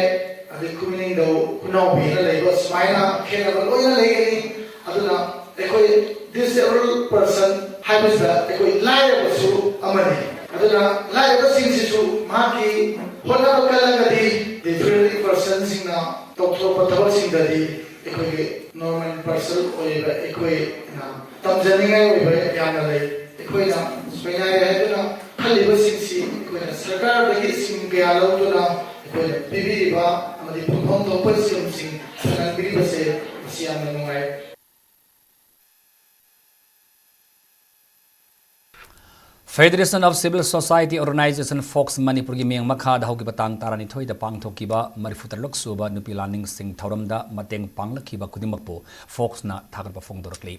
ꯑꯗꯩ ꯈꯨꯅꯤꯡꯗꯧ, ꯈꯨꯅꯥꯎꯕꯤ ꯍꯥꯏꯅ ꯂꯩꯕ ꯁꯨꯃꯥꯏꯅ ꯈꯦꯠꯅꯕ ꯂꯣꯏꯅ ꯂꯩꯒꯅꯤ꯫ ꯑꯗꯨꯅ ꯑꯩꯈꯣꯏ disabled person ꯍꯥꯏꯕꯁꯤꯗ ꯑꯩꯈꯣꯏ ꯂꯥꯏꯔꯕꯁꯨ ꯑꯃꯅꯤ꯫ ꯑꯗꯨꯅ ꯂꯥꯏꯔꯕꯁꯤꯡꯁꯤꯁꯨ ꯃꯍꯥꯛꯀꯤ ꯍꯣꯠꯅꯕ ꯀꯜꯂꯒꯗꯤ different personꯁꯤꯡꯅ ꯇꯧꯊꯣꯔꯛꯄ ꯊꯕꯛꯁꯤꯡꯗꯗꯤ ꯑꯩꯈꯣꯏꯒꯤ normal person ꯑꯣꯏꯔꯤꯕ ꯑꯩꯈꯣꯏꯅ ꯇꯝꯖꯅꯤꯡꯉꯥꯏ ꯑꯣꯏꯕ ꯌꯥꯝꯅ ꯂꯩ꯫ ꯑꯩꯈꯣꯏꯅ ꯁꯣꯏꯅꯥꯏꯔꯦ ꯍꯥꯏꯗꯨꯅ ꯈꯜꯂꯤꯕꯁꯤꯡꯁꯤ ꯑꯩꯈꯣꯏꯅ ꯁꯔꯀꯥꯔꯗꯒꯤ ꯁꯤꯝ ꯀꯌꯥ ꯂꯧꯗꯨꯅ ꯑꯩꯈꯣꯏꯅ ꯄꯤꯕꯤꯔꯤꯕ ꯑꯃꯗꯤ ꯐꯪꯐꯝ ꯊꯣꯛꯄ ꯁꯤꯝꯁꯤꯡ ꯐꯪꯍꯟꯕꯤꯔꯤꯕꯁꯦ ꯃꯁꯤ ꯌꯥꯝꯅ ꯅꯨꯡꯉꯥꯏ꯫ Federation of Civil Society Organization, fox, ꯃꯅꯤꯄꯨꯔꯒꯤ ꯃꯤꯠꯌꯦꯡ ꯃꯈꯥꯗ ꯍꯧꯈꯤꯕ ꯇꯥꯡ ꯇꯔꯥꯅꯤꯊꯣꯏꯗ ꯄꯥꯡꯊꯣꯛꯈꯤꯕ ꯃꯔꯤꯐꯨ ꯇꯔꯨꯛ ꯁꯨꯕ ꯅꯨꯄꯤ ꯂꯥꯟ ꯅꯤꯡꯁꯤꯡ ꯊꯧꯔꯝꯗ ꯃꯇꯦꯡ ꯄꯥꯡꯂꯛꯈꯤꯕ ꯈꯨꯗꯤꯡꯃꯛꯄꯨ ꯐꯣꯛꯁꯅ ꯊꯥꯒꯠꯄ ꯐꯣꯡꯗꯣꯔꯛꯂꯤ꯫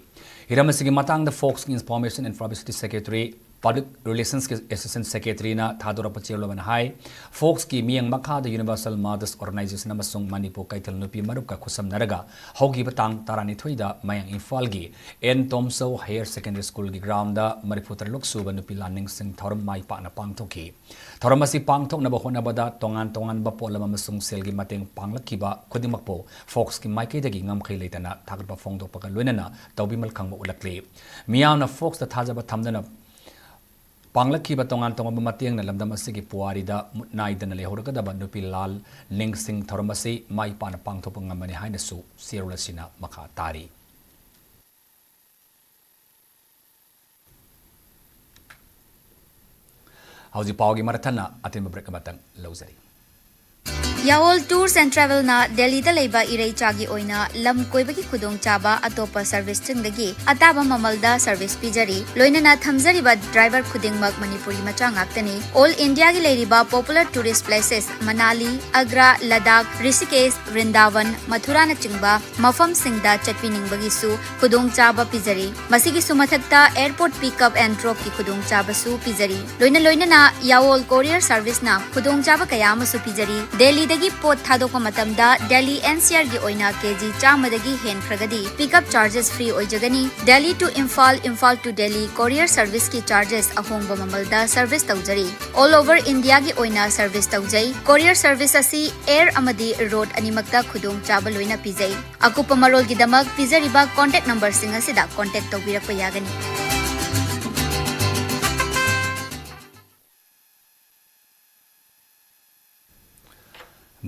ꯍꯤꯔꯝ ꯑꯁꯤꯒꯤ ꯃꯇꯥꯡꯗ ꯐꯣꯛꯁꯀꯤ Information and Publicity Secretary, Public Relations ꯀꯤ Assistant Secretary ꯅ ꯊꯥꯗꯣꯔꯛꯄ ꯆꯦꯔꯣꯜ ꯑꯃꯅ ꯍꯥꯏ, ꯐꯣꯛꯁꯀꯤ ꯃꯤꯠꯌꯦꯡ ꯃꯈꯥꯗ Universal Mothers Organization ꯑꯃꯁꯨꯡ ꯃꯅꯤꯄꯨꯔ ꯀꯩꯊꯦꯜ ꯅꯨꯄꯤ ꯃꯔꯨꯞꯀ ꯈꯨꯠꯁꯝꯅꯔꯒ ꯍꯧꯈꯤꯕ ꯇꯥꯡ ꯇꯔꯥꯅꯤꯊꯣꯏꯗ ꯃꯌꯥꯡ ꯏꯝꯐꯥꯜꯒꯤ ꯑꯦꯟ ꯇꯣꯝꯆꯧ Higher Secondary School ꯒꯤ ground ꯗ ꯃꯔꯤꯐꯨ ꯇꯔꯨꯛ ꯁꯨꯕ ꯅꯨꯄꯤ ꯂꯥꯟ ꯅꯤꯡꯁꯤꯡ ꯊꯧꯔꯝ ꯃꯥꯏ ꯄꯥꯛꯅ ꯄꯥꯡꯊꯣꯛꯈꯤ꯫ ꯊꯧꯔꯝ ꯑꯁꯤ ꯄꯥꯡꯊꯣꯛꯅꯕ ꯍꯣꯠꯅꯕꯗ ꯇꯣꯉꯥꯟ ꯇꯣꯉꯥꯟꯕ ꯄꯣꯠꯂꯝ ꯑꯃꯁꯨꯡ ꯁꯦꯜꯒꯤ ꯃꯇꯦꯡ ꯄꯥꯡꯂꯛꯈꯤꯕ ꯈꯨꯗꯤꯡꯃꯛꯄꯨ ꯐꯣꯛꯁꯀꯤ ꯃꯥꯏꯀꯩꯗꯒꯤ ꯉꯝꯈꯩ ꯂꯩꯇꯅ ꯊꯥꯒꯠꯄ ꯐꯣꯡꯗꯣꯛꯄꯒ ꯂꯣꯏꯅꯅ ꯇꯧꯕꯤꯃꯜ ꯈꯪꯕ ꯎꯠꯂꯛꯂꯤ꯫ ꯃꯤꯌꯥꯝꯅ ꯐꯣꯛꯁꯇ ꯊꯥꯖꯕ ꯊꯝꯗꯨꯅ ꯄꯥꯡꯂꯛꯈꯤꯕ ꯇꯣꯉꯥꯟ ꯇꯣꯉꯥꯟꯕ ꯃꯇꯦꯡꯅ ꯂꯝꯗꯝ ꯑꯁꯤꯒꯤ ꯄꯨꯋꯥꯔꯤꯗ ꯃꯨꯠ ꯅꯥꯏꯗꯅ ꯂꯩꯍꯧꯔꯒꯗꯕ ꯅꯨꯄꯤ ꯂꯥꯟ ꯅꯤꯡꯁꯤꯡ ꯊꯧꯔꯝ ꯑꯁꯤ ꯃꯥꯏ ꯄꯥꯛꯅ ꯄꯥꯡꯊꯣꯛꯄ ꯉꯝꯕꯅꯤ ꯍꯥꯏꯅꯁꯨ ꯆꯦꯔꯣꯜ ꯑꯁꯤꯅ ꯃꯈꯥ ꯇꯥꯔꯤ꯫ ꯍꯧꯖꯤꯛ ꯄꯥꯎꯒꯤ ꯃꯔꯛ ꯊꯠꯅ ꯑꯇꯦꯟꯕ break ꯑꯃꯇꯪ ꯂꯧꯖꯔꯤ꯫ ꯌꯥꯋꯣꯜ Tours and Travel ꯅ ꯗꯦꯜꯂꯤꯗ ꯂꯩꯕ ꯏꯔꯩꯆꯥꯒꯤ ꯑꯣꯏꯅ ꯂꯝ ꯀꯣꯏꯕꯒꯤ ꯈꯨꯗꯣꯡꯆꯥꯕ ꯑꯇꯣꯞꯄ service ꯁꯤꯡꯗꯒꯤ ꯑꯇꯥꯕ ꯃꯃꯜꯗ service ꯄꯤꯖꯔꯤ꯫ ꯂꯣꯏꯅꯅ ꯊꯝꯖꯔꯤꯕ driver ꯈꯨꯗꯤꯡꯃꯛ ꯃꯅꯤꯄꯨꯔꯤ ꯃꯆꯥ ꯉꯥꯛꯇꯅꯤ꯫ All India ꯒꯤ ꯂꯩꯔꯤꯕ popular tourist places ꯃꯅꯥꯂꯤ, ꯑꯒ꯭ꯔꯥ, ꯂꯗꯥꯈ, ꯔꯤꯁꯤꯀꯦꯁ, ꯕ꯭ꯔꯤꯟꯗꯥꯕꯟ, ꯃꯊꯨꯔꯥꯅꯆꯤꯡꯕ ꯃꯐꯝꯁꯤꯡꯗ ꯆꯠꯄꯤꯅꯤꯡꯕꯒꯤꯁꯨ ꯈꯨꯗꯣꯡꯆꯥꯕ ꯄꯤꯖꯔꯤ꯫ ꯃꯁꯤꯒꯤꯁꯨ ꯃꯊꯛꯇ airport pick up and drop ꯀꯤ ꯈꯨꯗꯣꯡꯆꯥꯕꯁꯨ ꯄꯤꯖꯔꯤ꯫ ꯂꯣꯏꯅ ꯂꯣꯏꯅꯅ ꯌꯥꯋꯣꯜ Courier Service ꯅ ꯈꯨꯗꯣꯡꯆꯥꯕ ꯀꯌꯥ ꯑꯃꯁꯨ ꯄꯤꯖꯔꯤ꯫ ꯗꯦꯜꯂꯤꯗꯒꯤ ꯄꯣꯠ ꯊꯥꯗꯣꯛꯄ ꯃꯇꯝꯗ ꯗꯦꯜꯂꯤ N C R ꯒꯤ ꯑꯣꯏꯅ ꯀꯦ ꯖꯤ ꯆꯥꯝꯃꯗꯒꯤ ꯍꯦꯟꯈ꯭ꯔꯒꯗꯤ pick up charges free ꯑꯣꯏꯖꯒꯅꯤ꯫ Delhi to Imphal, Imphal to Delhi courier service ꯀꯤ charges ꯑꯍꯣꯡꯕ ꯃꯃꯜꯗ service ꯇꯧꯖꯔꯤ꯫ All over India ꯒꯤ ꯑꯣꯏꯅ service ꯇꯧꯖꯩ꯫ Courier service ꯑꯁꯤ air ꯑꯃꯗꯤ road ꯑꯅꯤꯃꯛꯇ ꯈꯨꯗꯣꯡꯆꯥꯕ ꯂꯣꯏꯅ ꯄꯤꯖꯩ꯫ ꯑꯀꯨꯞꯄ ꯃꯔꯣꯜꯒꯤꯗꯃꯛ ꯄꯤꯖꯔꯤꯕ contact number ꯁꯤꯡ ꯑꯁꯤꯗ contact ꯇꯧꯕꯤꯔꯛꯄ ꯌꯥꯒꯅꯤ꯫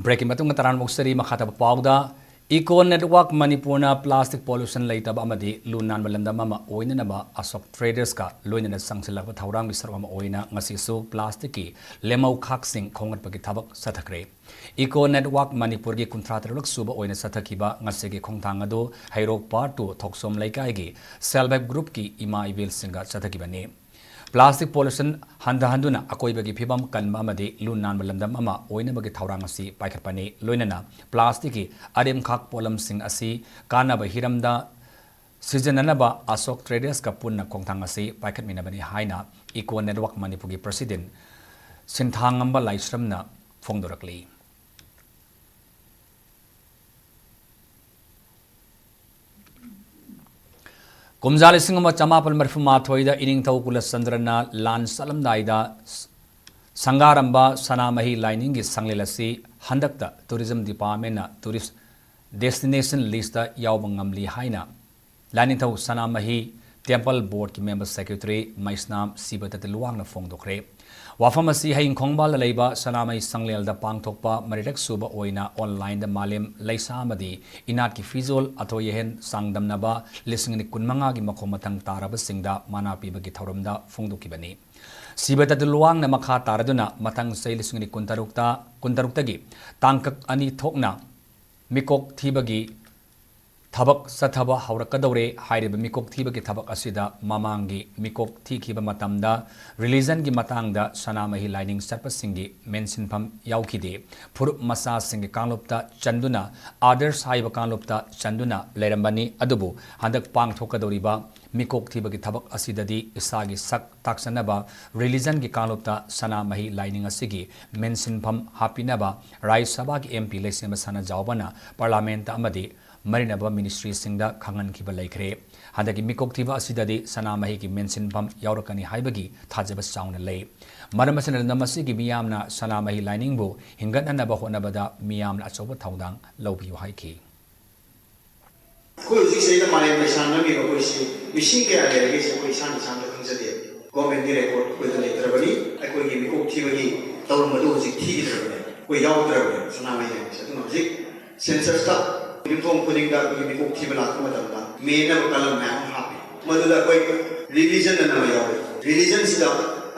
Break ꯀꯤ ꯃꯇꯨꯡꯗ ꯇꯔꯥꯝꯅ ꯑꯣꯛꯆꯔꯤ꯫ ꯃꯈꯥ ꯇꯥꯕ ꯄꯥꯎꯗ, Eco Network ꯃꯅꯤꯄꯨꯔꯅ plastic pollution ꯂꯩꯇꯕ ꯑꯃꯗꯤ ꯂꯨ ꯅꯥꯟꯕ ꯂꯝꯗꯝ ꯑꯃ ꯑꯣꯏꯅꯅꯕ ꯑꯁꯣꯛ traders ꯀ ꯂꯣꯏꯅꯅ ꯆꯪꯁꯤꯜꯂꯛꯄ ꯊꯧꯔꯥꯡꯒꯤ ꯁꯔꯨꯛ ꯑꯃ ꯑꯣꯏꯅ ꯉꯁꯤꯁꯨ plastic ꯀꯤ ꯂꯦꯝꯍꯧ ꯈꯥꯛꯁꯤꯡ ꯈꯣꯝꯒꯠꯄꯒꯤ ꯊꯕꯛ ꯆꯠꯊꯈ꯭ꯔꯦ꯫ Eco Network ꯃꯅꯤꯄꯨꯔꯒꯤ ꯀꯨꯟꯊ꯭ꯔꯥ ꯇꯔꯨꯛ ꯁꯨꯕ ꯑꯣꯏꯅ ꯆꯠꯊꯈꯤꯕ ꯉꯁꯤꯒꯤ ꯈꯣꯡꯊꯥꯡ ꯑꯗꯨ ꯍꯩꯔꯣꯛ Part two ꯊꯣꯛꯆꯣꯝ ꯂꯩꯀꯥꯏꯒꯤ Self Help Group ꯀꯤ ꯏꯃꯥ ꯏꯕꯦꯜꯁꯤꯡꯒ ꯆꯠꯊꯈꯤꯕꯅꯤ꯫ Plastic pollution ꯍꯟꯊꯍꯟꯗꯨꯅ ꯑꯀꯣꯏꯕꯒꯤ ꯐꯤꯕꯝ ꯀꯟꯕ ꯑꯃꯗꯤ ꯂꯨ ꯅꯥꯟꯕ ꯂꯝꯗꯝ ꯑꯃ ꯑꯣꯏꯅꯕꯒꯤ ꯊꯧꯔꯥꯡ ꯑꯁꯤ ꯄꯥꯏꯈꯠꯄꯅꯤ꯫ ꯂꯣꯏꯅꯅ plasticꯀꯤ ꯑꯔꯦꯝꯈꯥꯛ ꯄꯣꯠꯂꯝꯁꯤꯡ ꯑꯁꯤ ꯀꯥꯟꯅꯕ ꯍꯤꯔꯝꯗ ꯁꯤꯖꯤꯟꯅꯅꯕ ꯑꯁꯣꯛ ꯇ꯭ꯔꯦꯗꯔꯁꯀ ꯄꯨꯟꯅ ꯈꯣꯡꯊꯥꯡ ꯑꯁꯤ ꯄꯥꯏꯈꯠꯃꯤꯟꯅꯕꯅꯤ ꯍꯥꯏꯅ Eco Network ꯃꯅꯤꯄꯨꯔꯒꯤ president ꯁꯤꯟꯊꯥꯉꯝꯕ ꯂꯥꯏꯁ꯭ꯔꯝꯅ ꯐꯣꯡꯗꯣꯔꯛꯂꯤ꯫ ꯀꯨꯝꯖꯥ ꯂꯤꯁꯤꯡ ꯑꯃ ꯆꯃꯥꯄꯜ ꯃꯔꯤꯐꯨ ꯃꯥꯊꯣꯏꯗ ꯏꯅꯤꯡꯊꯧ ꯀꯨꯂꯆꯟꯗ꯭ꯔꯅ ꯂꯥꯟ ꯆꯠꯂꯝꯗꯥꯏꯗ ꯁꯪꯒꯥꯔꯝꯕ ꯁꯅꯥꯃꯍꯤ ꯂꯥꯏꯅꯤꯡꯒꯤ ꯁꯪꯂꯦꯟ ꯑꯁꯤ ꯍꯟꯗꯛꯇ tourism departmentꯅ tourist destination listꯇ ꯌꯥꯎꯕ ꯉꯝꯂꯤ ꯍꯥꯏꯅ ꯂꯥꯏꯅꯤꯡꯊꯧ ꯁꯅꯥꯃꯍꯤ temple boardꯀꯤ member secretary ꯃꯩꯁꯅꯥꯝ ꯁꯤꯕꯗꯠꯇ ꯂꯨꯋꯥꯡꯅ ꯐꯣꯡꯗꯣꯛꯈ꯭ꯔꯦ꯫ ꯋꯥꯐꯝ ꯑꯁꯤ ꯍꯌꯤꯡ ꯈꯣꯡꯕꯥꯜꯗ ꯂꯩꯕ ꯁꯅꯥꯃꯍꯤ ꯁꯪꯂꯦꯜꯗ ꯄꯥꯡꯊꯣꯛꯄ ꯃꯔꯤꯔꯛ ꯁꯨꯕ ꯑꯣꯏꯅ onlineꯗ ꯃꯥꯂꯦꯝ ꯂꯩꯁꯥ ꯑꯃꯗꯤ ꯏꯅꯥꯠꯀꯤ ꯐꯤꯖꯣꯜ ꯑꯊꯣꯏ ꯑꯍꯦꯟ ꯆꯥꯡꯗꯝꯅꯕ ꯂꯤꯁꯤꯡ ꯑꯅꯤ ꯀꯨꯟꯃꯉꯥꯒꯤ ꯃꯈꯣꯡ ꯃꯊꯪ ꯇꯥꯔꯕꯁꯤꯡꯗ ꯃꯅꯥ ꯄꯤꯕꯒꯤ ꯊꯧꯔꯝꯗ ꯐꯣꯡꯗꯣꯛꯈꯤꯕꯅꯤ꯫ ꯁꯤꯕꯗꯠꯇ ꯂꯨꯋꯥꯡꯅ ꯃꯈꯥ ꯇꯥꯔꯗꯨꯅ ꯃꯊꯪ ꯆꯍꯤ ꯂꯤꯁꯤꯡ ꯑꯅꯤ ꯀꯨꯟꯇꯔꯨꯛꯇ, ꯀꯨꯟꯇꯔꯨꯛꯇꯒꯤ ꯇꯥꯡꯀꯛ ꯑꯅꯤ ꯊꯣꯛꯅ ꯃꯤꯀꯣꯛ ꯊꯤꯕꯒꯤ ꯊꯕꯛ ꯆꯠꯊꯕ ꯍꯧꯔꯛꯀꯗꯧꯔꯦ꯫ ꯍꯥꯏꯔꯤꯕ ꯃꯤꯀꯣꯛ ꯊꯤꯕꯒꯤ ꯊꯕꯛ ꯑꯁꯤꯗ ꯃꯃꯥꯡꯒꯤ ꯃꯤꯀꯣꯛ ꯊꯤꯈꯤꯕ ꯃꯇꯝꯗ religionꯒꯤ ꯃꯇꯥꯡꯗ ꯁꯅꯥꯃꯍꯤ ꯂꯥꯏꯅꯤꯡ ꯆꯠꯄꯁꯤꯡꯒꯤ ꯃꯦꯟꯁꯤꯟꯐꯝ ꯌꯥꯎꯈꯤꯗꯦ꯫ ꯐꯨꯔꯨꯞ ꯃꯆꯥꯁꯤꯡꯒꯤ ꯀꯥꯡꯂꯨꯞꯇ ꯆꯟꯗꯨꯅ, others ꯍꯥꯏꯕ ꯀꯥꯡꯂꯨꯞꯇ ꯆꯟꯗꯨꯅ ꯂꯩꯔꯝꯕꯅꯤ꯫ ꯑꯗꯨꯕꯨ ꯍꯟꯗꯛ ꯄꯥꯡꯊꯣꯛꯀꯗꯧꯔꯤꯕ ꯃꯤꯀꯣꯛ ꯊꯤꯕꯒꯤ ꯊꯕꯛ ꯑꯁꯤꯗꯗꯤ ꯏꯁꯥꯒꯤ ꯁꯛ ꯇꯥꯛꯆꯅꯕ religionꯒꯤ ꯀꯥꯡꯂꯨꯞꯇ ꯁꯅꯥꯃꯍꯤ ꯂꯥꯏꯅꯤꯡ ꯑꯁꯤꯒꯤ ꯃꯦꯟꯁꯤꯟꯐꯝ ꯍꯥꯞꯄꯤꯅꯕ ꯔꯥꯖ꯭ꯌ ꯁꯚꯥꯒꯤ MP ꯂꯩꯁꯦꯝꯕ ꯁꯅꯥꯖꯥꯎꯕꯅ parliamentꯇ ꯑꯃꯗꯤ ꯃꯔꯤꯅꯕ ministryꯁꯤꯡꯗ ꯈꯪꯍꯟꯈꯤꯕ ꯂꯩꯈ꯭ꯔꯦ꯫ ꯍꯟꯗꯛꯀꯤ ꯃꯤꯀꯣꯛ ꯊꯤꯕ ꯑꯁꯤꯗꯗꯤ ꯁꯅꯥꯃꯍꯤꯒꯤ ꯃꯦꯟꯁꯤꯟꯐꯝ ꯌꯥꯎꯔꯛꯀꯅꯤ ꯍꯥꯏꯕꯒꯤ ꯊꯥꯖꯕ ꯆꯥꯎꯅ ꯂꯩ꯫ ꯃꯔꯝ ꯑꯁꯤꯅ ꯂꯝꯗꯝ ꯑꯁꯤꯒꯤ ꯃꯤꯌꯥꯝꯅ ꯁꯅꯥꯃꯍꯤ ꯂꯥꯏꯅꯤꯡꯕꯨ ꯍꯤꯡꯒꯠꯅꯅꯕ ꯍꯣꯠꯅꯕꯗ ꯃꯤꯌꯥꯝꯅ ꯑꯆꯧꯕ ꯊꯧꯗꯥꯡ ꯂꯧꯕꯤꯌꯨ ꯍꯥꯏꯈꯤ꯫ ꯑꯩꯈꯣꯏ ꯍꯧꯖꯤꯛ ꯁꯤꯗ ꯃꯥꯂꯦꯝ ꯂꯩꯁꯥꯡ ꯅꯝꯃꯤꯕ ꯑꯩꯈꯣꯏꯁꯤ ꯃꯤꯁꯤꯡ ꯀꯌꯥ ꯂꯩꯔꯒꯦꯁꯦ ꯑꯩꯈꯣꯏ ꯏꯁꯥꯅ ꯏꯁꯥꯃꯛ ꯈꯪꯖꯗꯦ꯫ Governmentꯀꯤ record ꯑꯩꯈꯣꯏꯗ ꯂꯩꯇ꯭ꯔꯕꯅꯤ꯫ ꯑꯩꯈꯣꯏꯒꯤ ꯃꯤꯀꯣꯛ ꯊꯤꯕꯒꯤ ꯊꯧꯔꯝ ꯑꯗꯨ ꯍꯧꯖꯤꯛ ꯊꯤꯈꯤꯗ꯭ꯔꯕꯅꯤ꯫ ꯑꯩꯈꯣꯏ ꯌꯥꯎꯗ꯭ꯔꯕꯅꯤ ꯁꯅꯥꯃꯍꯤ ꯂꯥꯏꯅꯤꯡꯁꯦ꯫ ꯑꯗꯨꯅ ꯍꯧꯖꯤꯛ censusꯇ ꯌꯨꯝꯊꯣꯡ ꯈꯨꯗꯤꯡꯗ ꯑꯩꯈꯣꯏꯒꯤ ꯃꯤꯀꯣꯛ ꯊꯤꯕ ꯂꯥꯛꯄ ꯃꯇꯝꯗ ꯃꯦꯟꯅꯕ column ꯃꯌꯥꯝ ꯑꯃ ꯍꯥꯞꯄꯤ꯫ ꯃꯗꯨꯗ ꯑꯩꯈꯣꯏ religionꯅ ꯑꯃ ꯌꯥꯎꯔꯤ꯫ Religionꯁꯤꯗ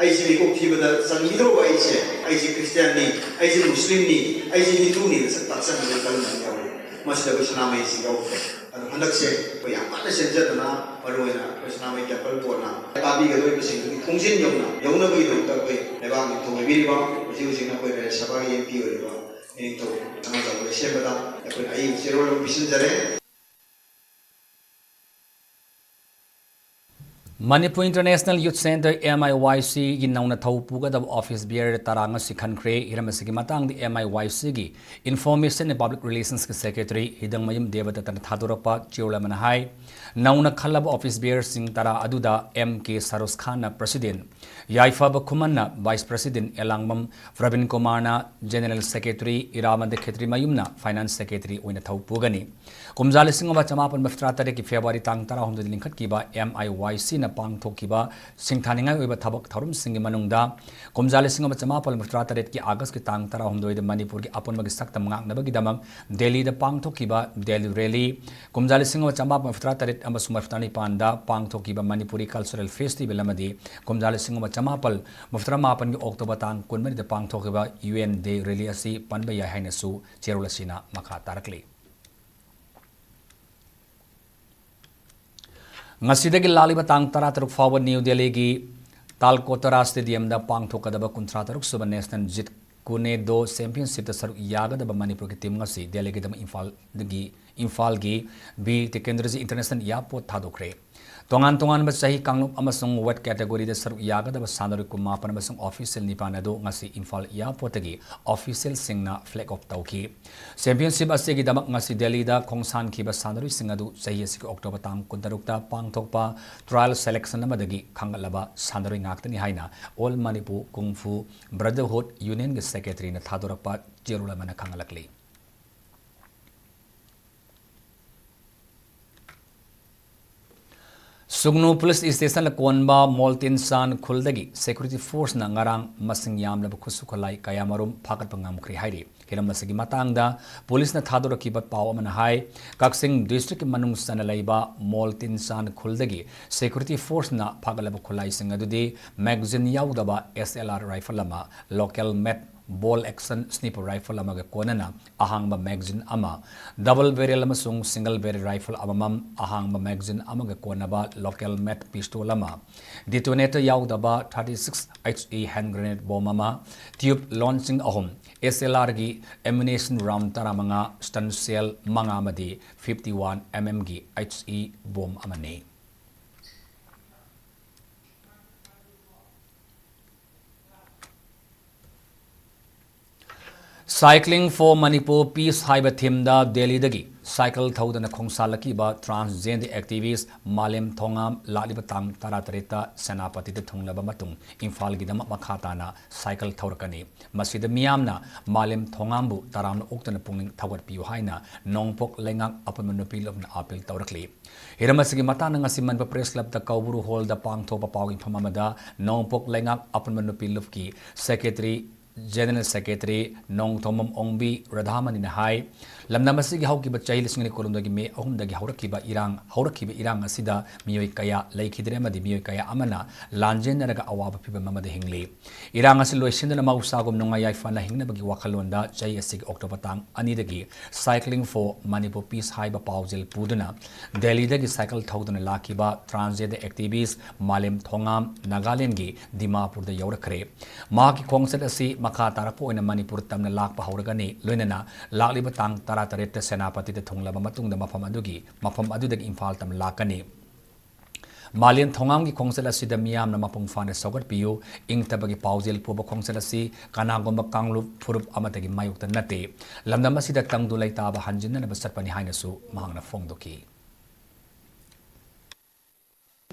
ꯑꯩꯁꯦ ꯃꯤꯀꯣꯛ ꯊꯤꯕꯗ ꯆꯪꯈꯤꯗꯧꯔꯕ ꯑꯩꯁꯦ, ꯑꯩꯁꯦ Christianꯅꯤ, ꯑꯩꯁꯦ Muslimꯅꯤ, ꯑꯩꯁꯦ ꯍꯤꯟꯗꯨꯅꯤꯅ ꯁꯛ ꯇꯥꯛꯆꯅꯕ column ꯑꯃ ꯌꯥꯎꯔꯤ꯫ ꯃꯁꯤꯗ ꯑꯩꯈꯣꯏ ꯁꯅꯥꯃꯍꯤꯁꯤ ꯌꯥꯎꯗ꯭ꯔꯦ꯫ ꯑꯗꯣ ꯍꯟꯗꯛꯁꯦ ꯑꯩꯈꯣꯏ ꯌꯥꯝ ꯄꯥꯝꯃꯦ꯫ ꯁꯤꯟꯖꯗꯨꯅ ꯃꯔꯨꯑꯣꯏꯅ ꯑꯩꯈꯣꯏ ꯁꯅꯥꯃꯍꯤ ꯇꯦꯝꯄꯜ ꯕꯣꯔꯗꯅ ꯇꯥꯕꯤꯒꯗꯧꯔꯤꯕꯁꯤꯡꯗꯨꯒꯤ ꯈꯣꯡꯖꯤꯟ ꯌꯧꯅ ꯌꯧꯅꯕꯒꯤꯗꯃꯛꯇ ꯑꯩꯈꯣꯏ ꯂꯩꯕꯥꯛ ꯅꯤꯡꯊꯧ ꯑꯣꯏꯕꯤꯔꯤꯕ ꯍꯧꯖꯤꯛ ꯍꯧꯖꯤꯛꯅ ꯑꯩꯈꯣꯏ ꯔꯥꯖ꯭ꯌ ꯁꯚꯥꯒꯤ ꯑꯦꯝ ꯄꯤ ꯑꯣꯏꯔꯤꯕ ꯏꯅꯤꯡꯊꯧ ꯁꯅꯥꯖꯥꯎꯕ ꯂꯩꯁꯦꯝꯕꯗ ꯑꯩꯈꯣꯏꯅ ꯑꯏꯕ ꯆꯦꯔꯣꯜ ꯑꯃ ꯄꯤꯁꯤꯟꯖꯔꯦ꯫ Manipur international youth centre, M I Y ꯁꯤꯒꯤ ꯅꯧꯅ ꯊꯧ ꯄꯨꯒꯗꯕ ꯑꯣꯐꯤꯁ ꯕꯤꯌꯔ ꯇꯔꯥ ꯉꯁꯤ ꯈꯟꯈ꯭ꯔꯦ꯫ ꯍꯤꯔꯝ ꯑꯁꯤꯒꯤ ꯃꯇꯥꯡꯗ ꯑꯦꯝ ꯑꯥꯏ ꯋꯥꯏ ꯁꯤꯒꯤ ꯏꯟꯐꯣꯔꯃꯦꯁꯟ ꯑꯦꯟ ꯄꯕ꯭ꯂꯤꯛ ꯔꯤꯂꯦꯁꯟꯁꯀꯤ ꯁꯦꯀ꯭ꯔꯦꯇꯔꯤ ꯍꯤꯗꯪꯃꯌꯨꯝ ꯗꯦꯕꯗꯠꯇꯅ ꯊꯥꯗꯣꯔꯛꯄ ꯆꯦꯔꯣꯜ ꯑꯃꯅ ꯍꯥꯏ, ꯅꯧꯅ ꯈꯜꯂꯕ ꯑꯣꯐꯤꯁ ꯕꯤꯌꯔꯁꯤꯡ ꯇꯔꯥ ꯑꯗꯨꯗ ꯑꯦꯝ ꯀꯦ ꯁꯔꯣꯖ ꯈꯥꯟꯅ ꯄ꯭ꯔꯁꯤꯗꯦꯟ, ꯌꯥꯏꯐꯕ ꯈꯨꯃꯟꯅ ꯚꯥꯏꯁ ꯄ꯭ꯔꯁꯤꯗꯦꯟ, ꯑꯦꯂꯥꯡꯕꯝ ꯄ꯭ꯔꯕꯤꯟ ꯀꯨꯃꯥꯔꯅ ꯖꯦꯅꯦꯔꯦꯜ ꯁꯦꯀ꯭ꯔꯦꯇꯔꯤ, ꯏꯔꯥꯃꯟꯗ ꯈꯦꯇ꯭ꯔꯤꯃꯌꯨꯝꯅ ꯐꯥꯏꯅꯥꯟꯁ ꯁꯦꯀ꯭ꯔꯦꯇꯔꯤ ꯑꯣꯏꯅ ꯊꯧ ꯄꯨꯒꯅꯤ꯫ ꯀꯨꯝꯖꯥ ꯂꯤꯁꯤꯡ ꯑꯃ ꯆꯃꯥꯄꯟ ꯃꯔꯤꯐꯨꯇꯔꯥ ꯇꯔꯦꯠꯀꯤ ꯐꯦꯕ꯭ꯔꯨꯋꯥꯔꯤ ꯇꯥꯡ ꯇꯔꯥꯍꯨꯝꯗꯣꯏꯗ ꯂꯤꯡꯈꯠꯈꯤꯕ ꯑꯦꯝ ꯑꯥꯏ ꯋꯥꯏ ꯁꯤꯅ ꯄꯥꯡꯊꯣꯛꯈꯤꯕ ꯁꯤꯡꯊꯥꯅꯤꯡꯉꯥꯏ ꯑꯣꯏꯕ ꯊꯕꯛ ꯊꯧꯔꯝꯁꯤꯡꯒꯤ ꯃꯅꯨꯡꯗ ꯀꯨꯝꯖꯥ ꯂꯤꯁꯤꯡ ꯑꯃ ꯆꯃꯥꯄꯟ ꯃꯔꯤꯐꯨꯇꯔꯥ ꯇꯔꯦꯠꯀꯤ ꯑꯥꯒꯁꯀꯤ ꯇꯥꯡ ꯇꯔꯥꯍꯨꯝꯗꯣꯏꯗ ꯃꯅꯤꯄꯨꯔꯒꯤ ꯑꯄꯨꯟꯕꯒꯤ ꯁꯛꯇꯝ ꯉꯥꯛꯅꯕꯒꯤꯗꯃꯛ ꯗꯦꯜꯂꯤꯗ ꯄꯥꯡꯊꯣꯛꯈꯤꯕ ꯗꯦꯜꯂꯤ ꯔꯦꯂꯤ, ꯀꯨꯝꯖꯥ ꯂꯤꯁꯤꯡ ꯑꯃ ꯆꯃꯥꯄꯟ ꯃꯔꯤꯐꯨꯇꯔꯥ ꯇꯔꯦꯠ ꯑꯃꯁꯨꯡ ꯃꯔꯤꯐꯨꯇꯔꯥ ꯅꯤꯄꯥꯟꯗ ꯄꯥꯡꯊꯣꯛꯈꯤꯕ ꯃꯅꯤꯄꯨꯔꯤ ꯀꯜꯆꯔꯦꯜ ꯐꯦꯁꯇꯤꯚꯦꯜ ꯑꯃꯗꯤ ꯀꯨꯝꯖꯥ ꯂꯤꯁꯤꯡ ꯑꯃ ꯆꯃꯥꯄꯟ ꯃꯔꯤꯐꯨꯇꯔꯥ ꯃꯥꯄꯟꯒꯤ ꯑꯣꯛꯇꯣꯕꯔ ꯇꯥꯡ ꯀꯨꯟꯃꯔꯤꯗ ꯄꯥꯡꯊꯣꯛꯈꯤꯕ ꯌꯨ ꯑꯦꯟ ꯗꯦ ꯔꯦꯂꯤ ꯑꯁꯤ ꯄꯟꯕ ꯌꯥꯏ ꯍꯥꯏꯅꯁꯨ ꯆꯦꯔꯣꯜ ꯑꯁꯤꯅ ꯃꯈꯥ ꯇꯥꯔꯛꯂꯤ꯫ ꯉꯁꯤꯗꯒꯤ ꯂꯥꯛꯂꯤꯕ ꯇꯥꯡ ꯇꯔꯥꯇꯔꯨꯛ ꯐꯥꯎꯕ ꯅ꯭ꯌꯨ ꯗꯦꯜꯂꯤꯒꯤ ꯇꯥꯜꯀꯣꯇꯔꯥ ꯁ꯭ꯇꯦꯗꯤꯌꯝꯗ ꯄꯥꯡꯊꯣꯛꯀꯗꯕ ꯀꯨꯟꯊ꯭ꯔꯥ ꯇꯔꯨꯛ ꯁꯨꯕ ꯅꯦꯁꯅꯦꯜ ꯖꯤꯠ ꯀꯨꯅꯦꯗꯣ ꯆꯦꯝꯄꯤꯌꯟꯁꯤꯞꯇ ꯁꯔꯨꯛ ꯌꯥꯒꯗꯕ ꯃꯅꯤꯄꯨꯔꯒꯤ ꯇꯤꯝ ꯑꯁꯤ ꯗꯦꯜꯂꯤꯒꯤꯗꯃꯛ ꯏꯝꯐꯥꯜꯗꯒꯤ, ꯏꯝꯐꯥꯜꯒꯤ ꯕꯤꯔ ꯇꯤꯀꯦꯟꯗ꯭ꯔꯖꯤ ꯏꯟꯇꯔꯅꯦꯁꯅꯦꯜ ꯏꯌꯥꯔꯄꯣꯔꯠ ꯊꯥꯗꯣꯛꯈ꯭ꯔꯦ꯫ ꯇꯣꯉꯥꯟ ꯇꯣꯉꯥꯟꯕ ꯆꯍꯤ ꯀꯥꯡꯂꯨꯞ ꯑꯃꯁꯨꯡ ꯋꯦꯠ ꯀꯦꯇꯦꯒꯣꯔꯤꯗ ꯁꯔꯨꯛ ꯌꯥꯒꯗꯕ ꯁꯥꯟꯅꯔꯣꯏ ꯀꯨꯟꯃꯥꯄꯟ ꯑꯃꯁꯨꯡ ꯑꯣꯐꯤꯁꯤꯌꯦꯜ ꯅꯤꯄꯥꯟ ꯑꯗꯨ ꯉꯁꯤ ꯏꯝꯐꯥꯜ ꯏꯌꯥꯔꯄꯣꯔꯠꯇꯒꯤ ꯑꯣꯐꯤꯁꯤꯌꯦꯜꯁꯤꯡꯅ ꯐ꯭ꯂꯦꯒ ꯑꯣꯐ ꯇꯧꯈꯤ꯫ ꯆꯦꯝꯄꯤꯌꯟꯁꯤꯞ ꯑꯁꯤꯒꯤꯗꯃꯛ ꯉꯁꯤ ꯗꯦꯜꯂꯤꯗ ꯈꯣꯡꯁꯥꯟꯈꯤꯕ ꯁꯥꯟꯅꯔꯣꯏꯁꯤꯡ ꯑꯗꯨ ꯆꯍꯤ ꯑꯁꯤꯒꯤ ꯑꯣꯛꯇꯣꯕꯔ ꯇꯥꯡ ꯀꯨꯟꯇꯔꯨꯛꯇ ꯄꯥꯡꯊꯣꯛꯄ ꯇ꯭ꯔꯥꯌꯦꯜ ꯁꯦꯂꯦꯛꯁꯟ ꯑꯃꯗꯒꯤ ꯈꯟꯒꯠꯂꯕ ꯁꯥꯟꯅꯔꯣꯏ ꯉꯥꯛꯇꯅꯤ ꯍꯥꯏꯅ ꯑꯣꯜ ꯃꯅꯤꯄꯨꯔ ꯀꯨꯡ ꯐꯨ ꯕ꯭ꯔꯗꯔꯍꯨꯗ ꯌꯨꯅꯤꯌꯟꯒꯤ ꯁꯦꯀ꯭ꯔꯦꯇꯔꯤꯅ ꯊꯥꯗꯣꯔꯛꯄ ꯆꯦꯔꯣꯜ ꯑꯃꯅ ꯈꯪꯍꯜꯂꯛꯂꯤ꯫ ꯁꯨꯒꯅꯨ ꯄꯨꯂꯤꯁ ꯁ꯭ꯇꯦꯁꯟꯗ ꯀꯣꯟꯕ ꯃꯣꯜꯇꯤꯟꯁꯥꯟ ꯈꯨꯜꯗꯒꯤ ꯁꯦꯀ꯭ꯌꯨꯔꯤꯇꯤ ꯐꯣꯔꯁꯅ ꯉꯔꯥꯡ ꯃꯁꯤꯡ ꯌꯥꯝꯂꯕ ꯈꯨꯠꯁꯨ ꯈꯨꯠꯂꯥꯏ ꯀꯌꯥꯃꯔꯨꯝ ꯐꯥꯒꯠꯄ ꯉꯝꯈ꯭ꯔꯦ ꯍꯥꯏꯔꯤ꯫ ꯍꯤꯔꯝ ꯑꯁꯤꯒꯤ ꯃꯇꯥꯡꯗ ꯄꯨꯂꯤꯁꯅ ꯊꯥꯗꯣꯔꯛꯈꯤꯕ ꯄꯥꯎ ꯑꯃꯅ ꯍꯥꯏ, ꯀꯛꯆꯤꯡ ꯗꯤꯁꯇ꯭ꯔꯤꯛꯀꯤ ꯃꯅꯨꯡ ꯆꯟꯅ ꯂꯩꯕ ꯃꯣꯜꯇꯤꯟꯁꯥꯟ ꯈꯨꯜꯗꯒꯤ ꯁꯦꯀ꯭ꯌꯨꯔꯤꯇꯤ ꯐꯣꯔꯁꯅ ꯐꯥꯒꯠꯂꯕ ꯈꯨꯠꯂꯥꯏꯁꯤꯡ ꯑꯗꯨꯗꯤ ꯃꯦꯒꯥꯖꯤꯟ ꯌꯥꯎꯗꯕ ꯑꯦꯁ ꯑꯦꯜ ꯑꯥꯔ ꯔꯥꯏꯐꯜ ꯑꯃ, ꯂꯣꯀꯦꯜ ꯃꯦꯗ bolt action sniper rifle ꯑꯃꯒ ꯀꯣꯟꯅꯅ ꯑꯍꯥꯡꯕ magazine ꯑꯃ, double barrel ꯑꯃꯁꯨꯡ single barrel rifle ꯑꯃꯃꯝ, ꯑꯍꯥꯡꯕ magazine ꯑꯃꯒ ꯀꯣꯟꯅꯕ local made pistol ꯑꯃ, detonator ꯌꯥꯎꯗꯕ thirty six H E hand grenade bomb ꯑꯃ, tube launching ꯑꯍꯨꯝ, S L Rꯒꯤ ammunition round ꯇꯔꯥꯃꯉꯥ, stun shell ꯃꯉꯥ ꯑꯃꯗꯤ fifty one M M ꯒꯤ H E bomb ꯑꯃꯅꯤ꯫ Cycling for Manipur Peace ꯍꯥꯏꯕ themeꯗ ꯗꯦꯜꯂꯤꯗꯒꯤ cycle ꯊꯧꯗꯨꯅ ꯈꯣꯡꯁꯥꯜꯂꯛꯈꯤꯕ transgender activist ꯃꯥꯂꯦꯝ ꯊꯣꯉꯥꯝ ꯂꯥꯛꯂꯤꯕ ꯇꯥꯡ ꯇꯔꯥꯇꯔꯦꯠꯇ ꯁꯦꯅꯥꯄꯇꯤꯗ ꯊꯨꯡꯂꯕ ꯃꯇꯨꯡ ꯏꯝꯐꯥꯜꯒꯤꯗꯃꯛ ꯃꯈꯥ ꯇꯥꯅ cycle ꯊꯧꯔꯛꯀꯅꯤ꯫ ꯃꯁꯤꯗ ꯃꯤꯌꯥꯝꯅ ꯃꯥꯂꯦꯝ ꯊꯣꯉꯥꯝꯕꯨ ꯇꯔꯥꯝꯅ ꯑꯣꯛꯇꯨꯅ ꯄꯨꯛꯅꯤꯡ ꯊꯧꯒꯠꯄꯤꯌꯨ ꯍꯥꯏꯅ ꯅꯣꯡꯄꯣꯛ ꯂꯩꯉꯥꯛ ꯑꯄꯨꯟꯕ ꯅꯨꯄꯤ ꯂꯨꯞꯅ appeal ꯇꯧꯔꯛꯂꯤ꯫ ꯍꯤꯔꯝ ꯑꯁꯤꯒꯤ ꯃꯇꯥꯡꯗ ꯉꯁꯤ ꯃꯅꯤꯄꯨꯔ Press Clubꯇ ꯀꯧꯕ꯭ꯔꯨ Hallꯗ ꯄꯥꯡꯊꯣꯛꯄ ꯄꯥꯎꯒꯤ ꯃꯤꯐꯝ ꯑꯃꯗ ꯅꯣꯡꯄꯣꯛ ꯂꯩꯉꯥꯛ ꯑꯄꯨꯟꯕ ꯅꯨꯄꯤ ꯂꯨꯞꯀꯤ Secretary, General Secretary ꯅꯣꯡꯊꯣꯝꯕꯝ ꯑꯣꯡꯕꯤ ꯔꯥꯙꯥꯃꯅꯤꯅ ꯍꯥꯏ, ꯂꯝꯗꯝ ꯑꯁꯤꯒꯤ ꯍꯧꯈꯤꯕ ꯆꯍꯤ ꯂꯤꯁꯤꯡ ꯑꯅꯤ ꯀꯨꯟꯍꯨꯝꯗꯣꯏꯒꯤ ꯃꯦ ꯑꯍꯨꯝꯗꯒꯤ ꯍꯧꯔꯛꯈꯤꯕ ꯏꯔꯥꯡ, ꯍꯧꯔꯛꯈꯤꯕ ꯏꯔꯥꯡ ꯑꯁꯤꯗ ꯃꯤꯑꯣꯏ ꯀꯌꯥ ꯂꯩꯈꯤꯗ꯭ꯔꯦ ꯑꯃꯗꯤ ꯃꯤꯑꯣꯏ ꯀꯌꯥ ꯑꯃꯅ ꯂꯥꯟꯖꯦꯟꯅꯔꯒ ꯑꯋꯥꯕ ꯐꯤꯚꯝ ꯑꯃꯗ ꯍꯤꯡꯂꯤ꯫ ꯏꯔꯥꯡ ꯑꯁꯤ ꯂꯣꯏꯁꯤꯟꯗꯨꯅ ꯃꯍꯧꯁꯥꯒꯨꯝ ꯅꯨꯡꯉꯥꯏ ꯌꯥꯏꯐꯅ ꯍꯤꯡꯅꯕꯒꯤ ꯋꯥꯈꯜꯂꯣꯟꯗ ꯆꯍꯤ ꯑꯁꯤꯒꯤ October ꯇꯥꯡ ꯑꯅꯤꯗꯒꯤ Cycling for Manipur Peace ꯍꯥꯏꯕ ꯄꯥꯎꯖꯦꯜ ꯄꯨꯗꯨꯅ ꯗꯦꯜꯂꯤꯗꯒꯤ cycle ꯊꯧꯗꯨꯅ ꯂꯥꯛꯈꯤꯕ transgender activist ꯃꯥꯂꯦꯝ ꯊꯣꯉꯥꯝ ꯅꯥꯒꯥꯂꯦꯟꯒꯤ ꯗꯤꯃꯥꯄꯨꯔꯗ ꯌꯧꯔꯛꯈ꯭ꯔꯦ꯫ ꯃꯍꯥꯛꯀꯤ ꯈꯣꯡꯆꯠ ꯑꯁꯤ ꯃꯈꯥ ꯇꯥꯔꯛꯄ ꯑꯣꯏꯅ ꯃꯅꯤꯄꯨꯔ ꯇꯝꯅ ꯂꯥꯛꯄ ꯍꯧꯔꯒꯅꯤ, ꯂꯣꯏꯅꯅ ꯂꯥꯛꯂꯤꯕ ꯇꯥꯡ ꯇꯔꯥꯇꯔꯦꯠꯇ ꯁꯦꯅꯥꯄꯇꯤꯗ ꯊꯨꯡꯂꯕ ꯃꯇꯨꯡꯗ ꯃꯐꯝ ꯑꯗꯨꯒꯤ, ꯃꯐꯝ ꯑꯗꯨꯗꯒꯤ ꯏꯝꯐꯥꯜ ꯇꯝꯅ ꯂꯥꯛꯀꯅꯤ꯫ ꯃꯥꯂꯦꯝ ꯊꯣꯉꯥꯝꯒꯤ ꯈꯣꯡꯆꯠ ꯑꯁꯤꯗ ꯃꯤꯌꯥꯝꯅ ꯃꯄꯨꯡ ꯐꯥꯅ ꯁꯧꯒꯠꯄꯤꯌꯨ꯫ ꯏꯪ ꯇꯞꯄꯒꯤ ꯄꯥꯎꯖꯦꯜ ꯄꯨꯕ ꯈꯣꯡꯆꯠ ꯑꯁꯤ ꯀꯅꯥꯒꯨꯝꯕ ꯀꯥꯡꯂꯨꯞ ꯐꯨꯔꯨꯞ ꯑꯃꯠꯇꯒꯤ ꯃꯥꯌꯣꯛꯇ ꯅꯠꯇꯦ꯫ ꯂꯝꯗꯝ ꯑꯁꯤꯗ ꯇꯪꯗꯨ ꯂꯩꯇꯥꯕ ꯍꯟꯖꯤꯟꯅꯅꯕ ꯆꯠꯄꯅꯤ ꯍꯥꯏꯅꯁꯨ ꯃꯍꯥꯛꯅ ꯐꯣꯡꯗꯣꯛꯈꯤ꯫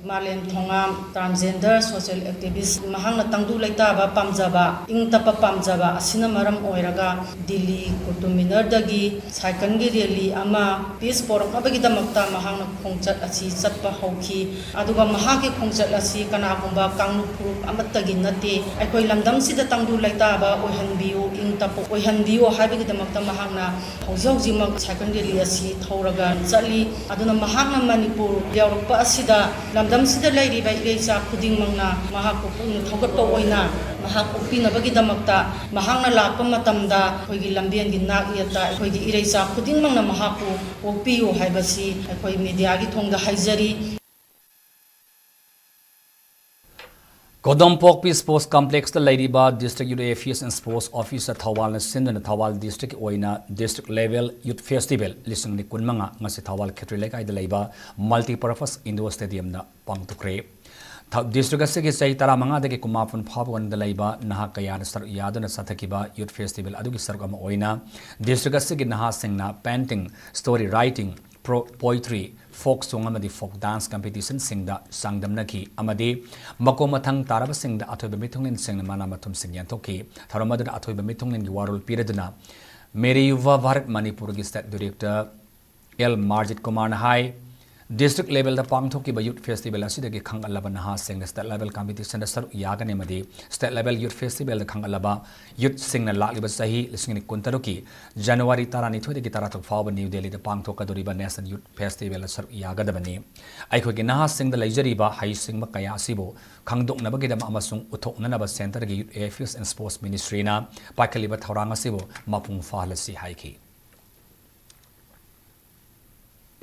ꯃꯥꯂꯦꯝ ꯊꯣꯉꯥꯝ, transgender social activist, ꯃꯍꯥꯛꯅ ꯇꯪꯗꯨ ꯂꯩꯇꯥꯕ ꯄꯥꯝꯖꯕ, ꯏꯪ ꯇꯞꯄ ꯄꯥꯝꯖꯕ ꯑꯁꯤꯅ ꯃꯔꯝ ꯑꯣꯏꯔꯒ ꯗꯤꯜꯂꯤ ꯀꯨꯇꯨꯕ ꯃꯤꯅꯔꯗꯒꯤ cycleꯒꯤ rally ꯑꯃ peace ꯄꯣꯔꯛꯅꯕꯒꯤꯗꯃꯛꯇ ꯃꯍꯥꯛꯅ ꯈꯣꯡꯆꯠ ꯑꯁꯤ ꯆꯠꯄ ꯍꯧꯈꯤ꯫ ꯑꯗꯨꯒ ꯃꯍꯥꯛꯀꯤ ꯈꯣꯡꯆꯠ ꯑꯁꯤ ꯀꯅꯥꯒꯨꯝꯕ ꯀꯥꯡꯂꯨꯞ ꯐꯨꯔꯨꯞ ꯑꯃꯠꯇꯒꯤ ꯅꯠꯇꯦ꯫ ꯑꯩꯈꯣꯏ ꯂꯝꯗꯝꯁꯤꯗ ꯇꯪꯗꯨ ꯂꯩꯇꯥꯕ ꯑꯣꯏꯍꯟꯕꯤꯌꯨ, ꯏꯪ ꯇꯞꯄ ꯑꯣꯏꯍꯟꯕꯤꯌꯨ ꯍꯥꯏꯕꯒꯤꯗꯃꯛꯇ ꯃꯍꯥꯛꯅ ꯍꯧꯖꯤꯛ ꯍꯧꯖꯤꯛꯃꯛ cycle rally ꯑꯁꯤ ꯊꯧꯔꯒ ꯆꯠꯂꯤ꯫ ꯑꯗꯨꯅ ꯃꯍꯥꯛꯅ ꯃꯅꯤꯄꯨꯔ ꯌꯧꯔꯛꯄ ꯑꯁꯤꯗ ꯂꯝꯗꯝꯁꯤꯗ ꯂꯩꯔꯤꯕ ꯏꯔꯩꯆꯥ ꯈꯨꯗꯤꯡꯃꯛꯅ ꯃꯍꯥꯛꯄꯨ ꯄꯨꯛꯅꯤꯡ ꯊꯧꯒꯠꯄ ꯑꯣꯏꯅ ꯃꯍꯥꯛ ꯑꯣꯛꯄꯤꯅꯕꯒꯤꯗꯃꯛꯇ ꯃꯍꯥꯛꯅ ꯂꯥꯛꯄ ꯃꯇꯝꯗ ꯑꯩꯈꯣꯏꯒꯤ ꯂꯝꯕꯦꯟꯒꯤ ꯅꯥꯛ ꯌꯦꯠꯇ ꯑꯩꯈꯣꯏꯒꯤ ꯏꯔꯩꯆꯥ ꯈꯨꯗꯤꯡꯃꯛꯅ ꯃꯍꯥꯛꯄꯨ ꯑꯣꯛꯄꯤꯌꯨ ꯍꯥꯏꯕꯁꯤ ꯑꯩꯈꯣꯏ ꯃꯤꯗꯤꯌꯥꯒꯤ ꯊꯣꯡꯗ ꯍꯥꯏꯖꯔꯤ꯫ ꯀꯣꯗꯣꯝꯄꯣꯛꯄꯤ ꯁ꯭ꯄꯣꯔꯠꯁ ꯀꯝꯄ꯭ꯂꯦꯛꯁꯇ ꯂꯩꯔꯤꯕ District Youth Affairs and Sports Officer ꯊꯧꯕꯥꯜꯅ ꯁꯤꯟꯗꯨꯅ ꯊꯧꯕꯥꯜ districtꯀꯤ ꯑꯣꯏꯅ District Level Youth Festival ꯂꯤꯁꯤꯡ ꯑꯅꯤ ꯀꯨꯟꯃꯉꯥ ꯉꯁꯤ ꯊꯧꯕꯥꯜ ꯈꯦꯇ꯭ꯔꯤ ꯂꯩꯀꯥꯏꯗ ꯂꯩꯕ Multipurpose Indoor Stadiumꯗ ꯄꯥꯡꯊꯣꯛꯈ꯭ꯔꯦ꯫ ꯊ-, district ꯑꯁꯤꯒꯤ ꯆꯍꯤ ꯇꯔꯥꯃꯉꯥꯗꯒꯤ ꯀꯨꯟꯃꯥꯄꯟ ꯐꯥꯎꯕ ꯋꯥꯟꯗ ꯂꯩꯕ ꯅꯍꯥ ꯀꯌꯥꯅ ꯁꯔꯨꯛ ꯌꯥꯗꯨꯅ ꯆꯠꯊꯈꯤꯕ youth festival ꯑꯗꯨꯒꯤ ꯁꯔꯨꯛ ꯑꯃ ꯑꯣꯏꯅ district ꯑꯁꯤꯒꯤ ꯅꯍꯥꯁꯤꯡꯅ painting, story writing, pro-, poetry, folk song ꯑꯃꯗꯤ folk dance competitionꯁꯤꯡꯗ ꯆꯥꯡꯗꯝꯅꯈꯤ ꯑꯃꯗꯤ ꯃꯀꯣꯛ ꯃꯊꯪ ꯇꯥꯔꯕꯁꯤꯡꯗ ꯑꯊꯣꯏꯕ ꯃꯤꯊꯨꯡꯂꯦꯟꯁꯤꯡꯅ ꯃꯅꯥ ꯃꯊꯨꯝꯁꯤꯡ ꯌꯦꯟꯊꯣꯛꯈꯤ꯫ ꯊꯧꯔꯝ ꯑꯗꯨꯗ ꯑꯊꯣꯏꯕ ꯃꯤꯊꯨꯡꯂꯦꯟꯒꯤ ꯋꯥꯔꯣꯜ ꯄꯤꯔꯗꯨꯅ ꯃꯦꯔꯤ ꯌꯨꯚꯥ ꯚꯥꯔꯠ ꯃꯅꯤꯄꯨꯔꯒꯤ state director ꯑꯦꯜ ꯃꯥꯔꯖꯤꯠ ꯀꯨꯃꯥꯔꯅ ꯍꯥꯏ, district levelꯗ ꯄꯥꯡꯊꯣꯛꯈꯤꯕ youth festival ꯑꯁꯤꯗꯒꯤ ꯈꯟꯒꯠꯂꯕ ꯅꯍꯥꯁꯤꯡꯅ state level competitionꯗ ꯁꯔꯨꯛ ꯌꯥꯒꯅꯤ ꯑꯃꯗꯤ state level youth festivalꯗ ꯈꯟꯒꯠꯂꯕ youthꯁꯤꯡꯅ ꯂꯥꯛꯂꯤꯕ ꯆꯍꯤ ꯂꯤꯁꯤꯡ ꯑꯅꯤ ꯀꯨꯟꯇꯔꯨꯛꯀꯤ January ꯇꯔꯥꯅꯤꯊꯣꯏꯗꯒꯤ ꯇꯔꯥꯇꯔꯨꯛ ꯐꯥꯎꯕ ꯅ꯭ꯌꯨ ꯗꯦꯜꯂꯤꯗ ꯄꯥꯡꯊꯣꯛꯀꯗꯧꯔꯤꯕ National Youth Festivalꯗ ꯁꯔꯨꯛ ꯌꯥꯒꯗꯕꯅꯤ꯫ ꯑꯩꯈꯣꯏꯒꯤ ꯅꯍꯥꯁꯤꯡꯗ ꯂꯩꯖꯔꯤꯕ ꯍꯩꯁꯤꯡꯕ ꯀꯌꯥ ꯑꯁꯤꯕꯨ ꯈꯪꯗꯣꯛꯅꯕꯒꯤꯗꯃꯛ ꯑꯃꯁꯨꯡ ꯎꯠꯊꯣꯛꯅꯅꯕ centreꯒꯤ Youth Affairs and Sports Ministryꯅ ꯄꯥꯏꯈꯠꯂꯤꯕ ꯊꯧꯔꯥꯡ ꯑꯁꯤꯕꯨ ꯃꯄꯨꯡ ꯐꯥꯍꯜꯂꯁꯤ ꯍꯥꯏꯈꯤ꯫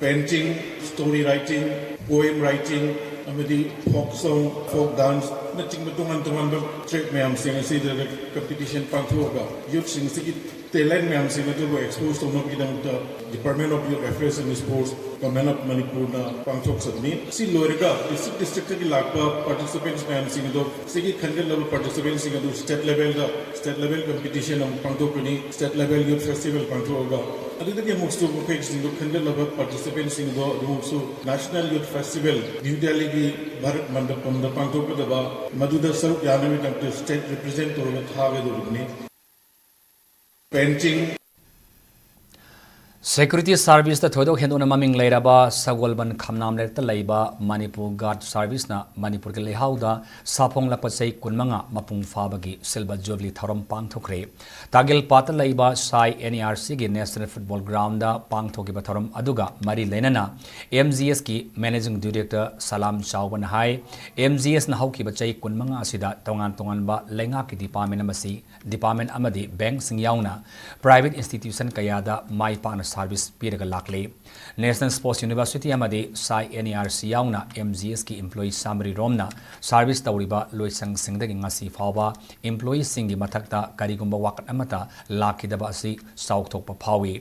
Painting, story writing, poem writing, ꯑꯃꯗꯤ folk song, folk danceꯅꯆꯤꯡꯕ ꯇꯣꯉꯥꯟ ꯇꯣꯉꯥꯟꯕ track ꯃꯌꯥꯝꯁꯤꯡ ꯑꯁꯤꯗ competition ꯄꯥꯡꯊꯣꯛꯑꯒ youthꯁꯤꯡ ꯑꯁꯤꯒꯤ talent ꯃꯌꯥꯝꯁꯤꯡ ꯑꯗꯨꯕꯨ expose ꯇꯧꯅꯕꯒꯤꯗꯃꯛꯇ Department of Youth Affairs and Sports, Government of Manipurꯅ ꯄꯥꯡꯊꯣꯛꯆꯕꯅꯤ꯫ ꯑꯁꯤ ꯂꯣꯏꯔꯒ district districtꯇꯒꯤ ꯂꯥꯛꯄ participants ꯃꯌꯥꯝꯁꯤꯡ ꯑꯗꯣ ꯁꯤꯒꯤ ꯈꯟꯒꯠꯂꯕ participantꯁꯤꯡ ꯑꯗꯨ state levelꯗ state level competition ꯑꯃꯨꯛ ꯄꯥꯡꯊꯣꯛꯀꯅꯤ꯫ State level youth festival ꯄꯥꯡꯊꯣꯛꯑꯒ ꯑꯗꯨꯗꯒꯤ ꯑꯃꯨꯛꯁꯨ ꯃꯈꯣꯏꯁꯤꯡꯗꯣ ꯈꯟꯒꯠꯂꯕ participantꯁꯤꯡꯗꯣ ꯑꯗꯨꯃꯛꯁꯨ National Youth Festival New Delhiꯒꯤ Bharat ꯃꯟꯗꯄꯝꯗ ꯄꯥꯡꯊꯣꯛꯀꯗꯕ ꯃꯗꯨꯗ ꯁꯔꯨꯛ ꯌꯥꯅꯕꯒꯤꯗꯃꯛꯇ state represent ꯇꯧꯔꯒ ꯊꯥꯒꯗꯧꯔꯤꯕꯅꯤ꯫ Painting, Security service ꯇ ꯊꯣꯏꯗꯣꯛ ꯍꯦꯟꯗꯣꯛꯅ ꯃꯃꯤꯡ ꯂꯩꯔꯕ ꯁꯒꯣꯜꯕꯟ ꯈꯝꯅꯥꯝ ꯂꯩꯔꯛꯇ ꯂꯩꯕ ꯃꯅꯤꯄꯨꯔ ꯒꯥꯔꯗ ꯁꯥꯔꯚꯤꯁꯅ ꯃꯅꯤꯄꯨꯔꯒꯤ ꯂꯩꯍꯥꯎꯗ ꯁꯥꯐꯣꯡꯂꯛꯄ ꯆꯍꯤ ꯀꯨꯟꯃꯉꯥ ꯃꯄꯨꯡ ꯐꯥꯕꯒꯤ silver jubilee ꯊꯧꯔꯝ ꯄꯥꯡꯊꯣꯛꯈ꯭ꯔꯦ꯫ ꯇꯥꯒꯤꯜꯄꯥꯠꯇ ꯂꯩꯕ ꯁꯥꯏ N A R C ꯒꯤ National Football Ground ꯗ ꯄꯥꯡꯊꯣꯛꯈꯤꯕ ꯊꯧꯔꯝ ꯑꯗꯨꯒ ꯃꯔꯤ ꯂꯩꯅꯅ M G S ꯀꯤ Managing Director ꯁꯂꯥꯝ ꯆꯥꯎꯕꯅ ꯍꯥꯏ, M G S ꯅ ꯍꯧꯈꯤꯕ ꯆꯍꯤ ꯀꯨꯟꯃꯉꯥ ꯑꯁꯤꯗ ꯇꯣꯉꯥꯟ ꯇꯣꯉꯥꯟꯕ ꯂꯩꯉꯥꯛꯀꯤ department ꯑꯃꯁꯤ department ꯑꯃꯗꯤ bank ꯁꯤꯡ ꯌꯥꯎꯅ private institution ꯀꯌꯥꯗ ꯃꯥꯏ ꯄꯥꯛꯅ service ꯄꯤꯔꯒ ꯂꯥꯛꯂꯤ꯫ National Sports University ꯑꯃꯗꯤ ꯁꯥꯏ N A R C ꯌꯥꯎꯅ M G S ꯀꯤ employee ꯆꯥꯃꯔꯤ ꯔꯣꯝꯅ service ꯇꯧꯔꯤꯕ ꯂꯣꯏꯁꯪꯁꯤꯡꯗꯒꯤ ꯉꯁꯤ ꯐꯥꯎꯕ employee ꯁꯤꯡꯒꯤ ꯃꯊꯛꯇ ꯀꯔꯤꯒꯨꯝꯕ ꯋꯥꯀꯠ ꯑꯃꯠꯇ ꯂꯥꯛꯈꯤꯗꯕ ꯑꯁꯤ ꯆꯥꯎꯊꯣꯛꯄ ꯐꯥꯎꯏ꯫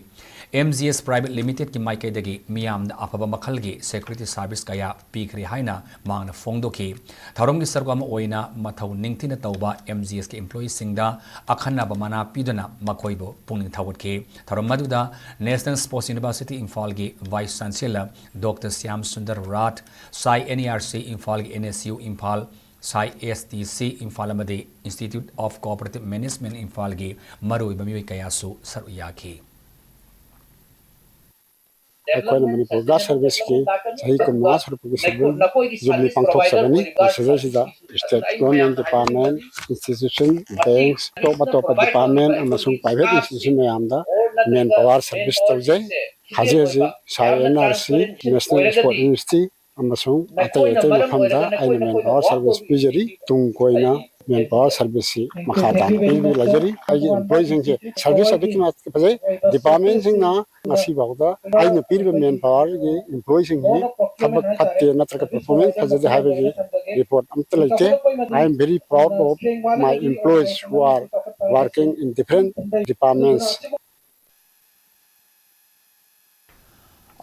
M G S Private Limited ꯀꯤ ꯃꯥꯏꯀꯩꯗꯒꯤ ꯃꯤꯌꯥꯝꯗ ꯑꯐꯕ ꯃꯈꯜꯒꯤ security service ꯀꯌꯥ ꯄꯤꯈ꯭ꯔꯦ ꯍꯥꯏꯅ ꯃꯍꯥꯛꯅ ꯐꯣꯡꯗꯣꯛꯈꯤ꯫ ꯊꯧꯔꯝꯒꯤ ꯁꯔꯨꯛ ꯑꯃ ꯑꯣꯏꯅ ꯃꯊꯧ ꯅꯤꯡꯊꯤꯅ ꯇꯧꯕ M G S ꯀꯤ employee ꯁꯤꯡꯗ ꯑꯈꯟꯅꯕ ꯃꯅꯥ ꯄꯤꯗꯨꯅ ꯃꯈꯣꯏꯕꯨ ꯄꯨꯛꯅꯤꯡ ꯊꯧꯒꯠꯈꯤ꯫ ꯊꯧꯔꯝ ꯑꯗꯨꯗ National Sports University ꯏꯝꯐꯥꯜꯒꯤ Vice Chancellor Doctor Shyam Sundar Rath, ꯁꯥꯏ N A R C ꯏꯝꯐꯥꯜꯒꯤ N S U ꯏꯝꯐꯥꯜ, ꯁꯥꯏ S T C ꯏꯝꯐꯥꯜ ꯑꯃꯗꯤ Institute of Cooperative Management ꯏꯝꯐꯥꯜꯒꯤ ꯃꯔꯨꯑꯣꯏꯕ ꯃꯤꯑꯣꯏ ꯀꯌꯥꯁꯨ ꯁꯔꯨꯛ ꯌꯥꯈꯤ꯫ ꯑꯩꯈꯣꯏꯅ ꯃꯅꯤꯄꯨꯔ ꯒꯥꯔꯗ ꯁꯥꯔꯚꯤꯁꯀꯤ ꯆꯍꯤ ꯀꯨꯟꯃꯉꯥ ꯁꯨꯔꯛꯄꯒꯤ silver jubilee ꯄꯥꯡꯊꯣꯛꯆꯕꯅꯤ꯫ ꯃꯁꯤꯗꯩꯁꯤꯗ state government department, institution, banks, ꯑꯇꯣꯞ ꯑꯇꯣꯞꯄ department ꯑꯃꯁꯨꯡ private institution ꯃꯌꯥꯝꯗ manpower service ꯇꯧꯖꯩ꯫ ꯍꯧꯖꯤꯛ ꯍꯧꯖꯤꯛ ꯁꯥꯏ N R C, National Sport University ꯑꯃꯁꯨꯡ ꯑꯇꯩ ꯑꯇꯩ ꯃꯐꯝꯗ ꯑꯩꯅ manpower service ꯄꯤꯖꯔꯤ꯫ ꯇꯨꯡ ꯀꯣꯏꯅ manpower service ꯁꯤ ꯃꯈꯥ ꯇꯥꯅ ꯄꯤꯕꯒꯤ ꯂꯩꯖꯔꯤ꯫ ꯑꯩꯒꯤ employee ꯁꯤꯡꯁꯦ service ꯑꯗꯨꯛꯀꯤ ꯃꯇꯤꯛ ꯐꯖꯩ꯫ Department ꯁꯤꯡꯅ ꯉꯁꯤꯐꯥꯎꯗ ꯑꯩꯅ ꯄꯤꯔꯤꯕ manpower ꯒꯤ employee ꯁꯤꯡꯁꯤ ꯊꯕꯛ ꯐꯠꯇꯦ ꯅꯠꯇ꯭ꯔꯒ performance ꯐꯖꯗꯦ ꯍꯥꯏꯕꯒꯤ report ꯑꯝꯇ ꯂꯩꯇꯦ꯫ I am very proud of my employees who are working in different departments.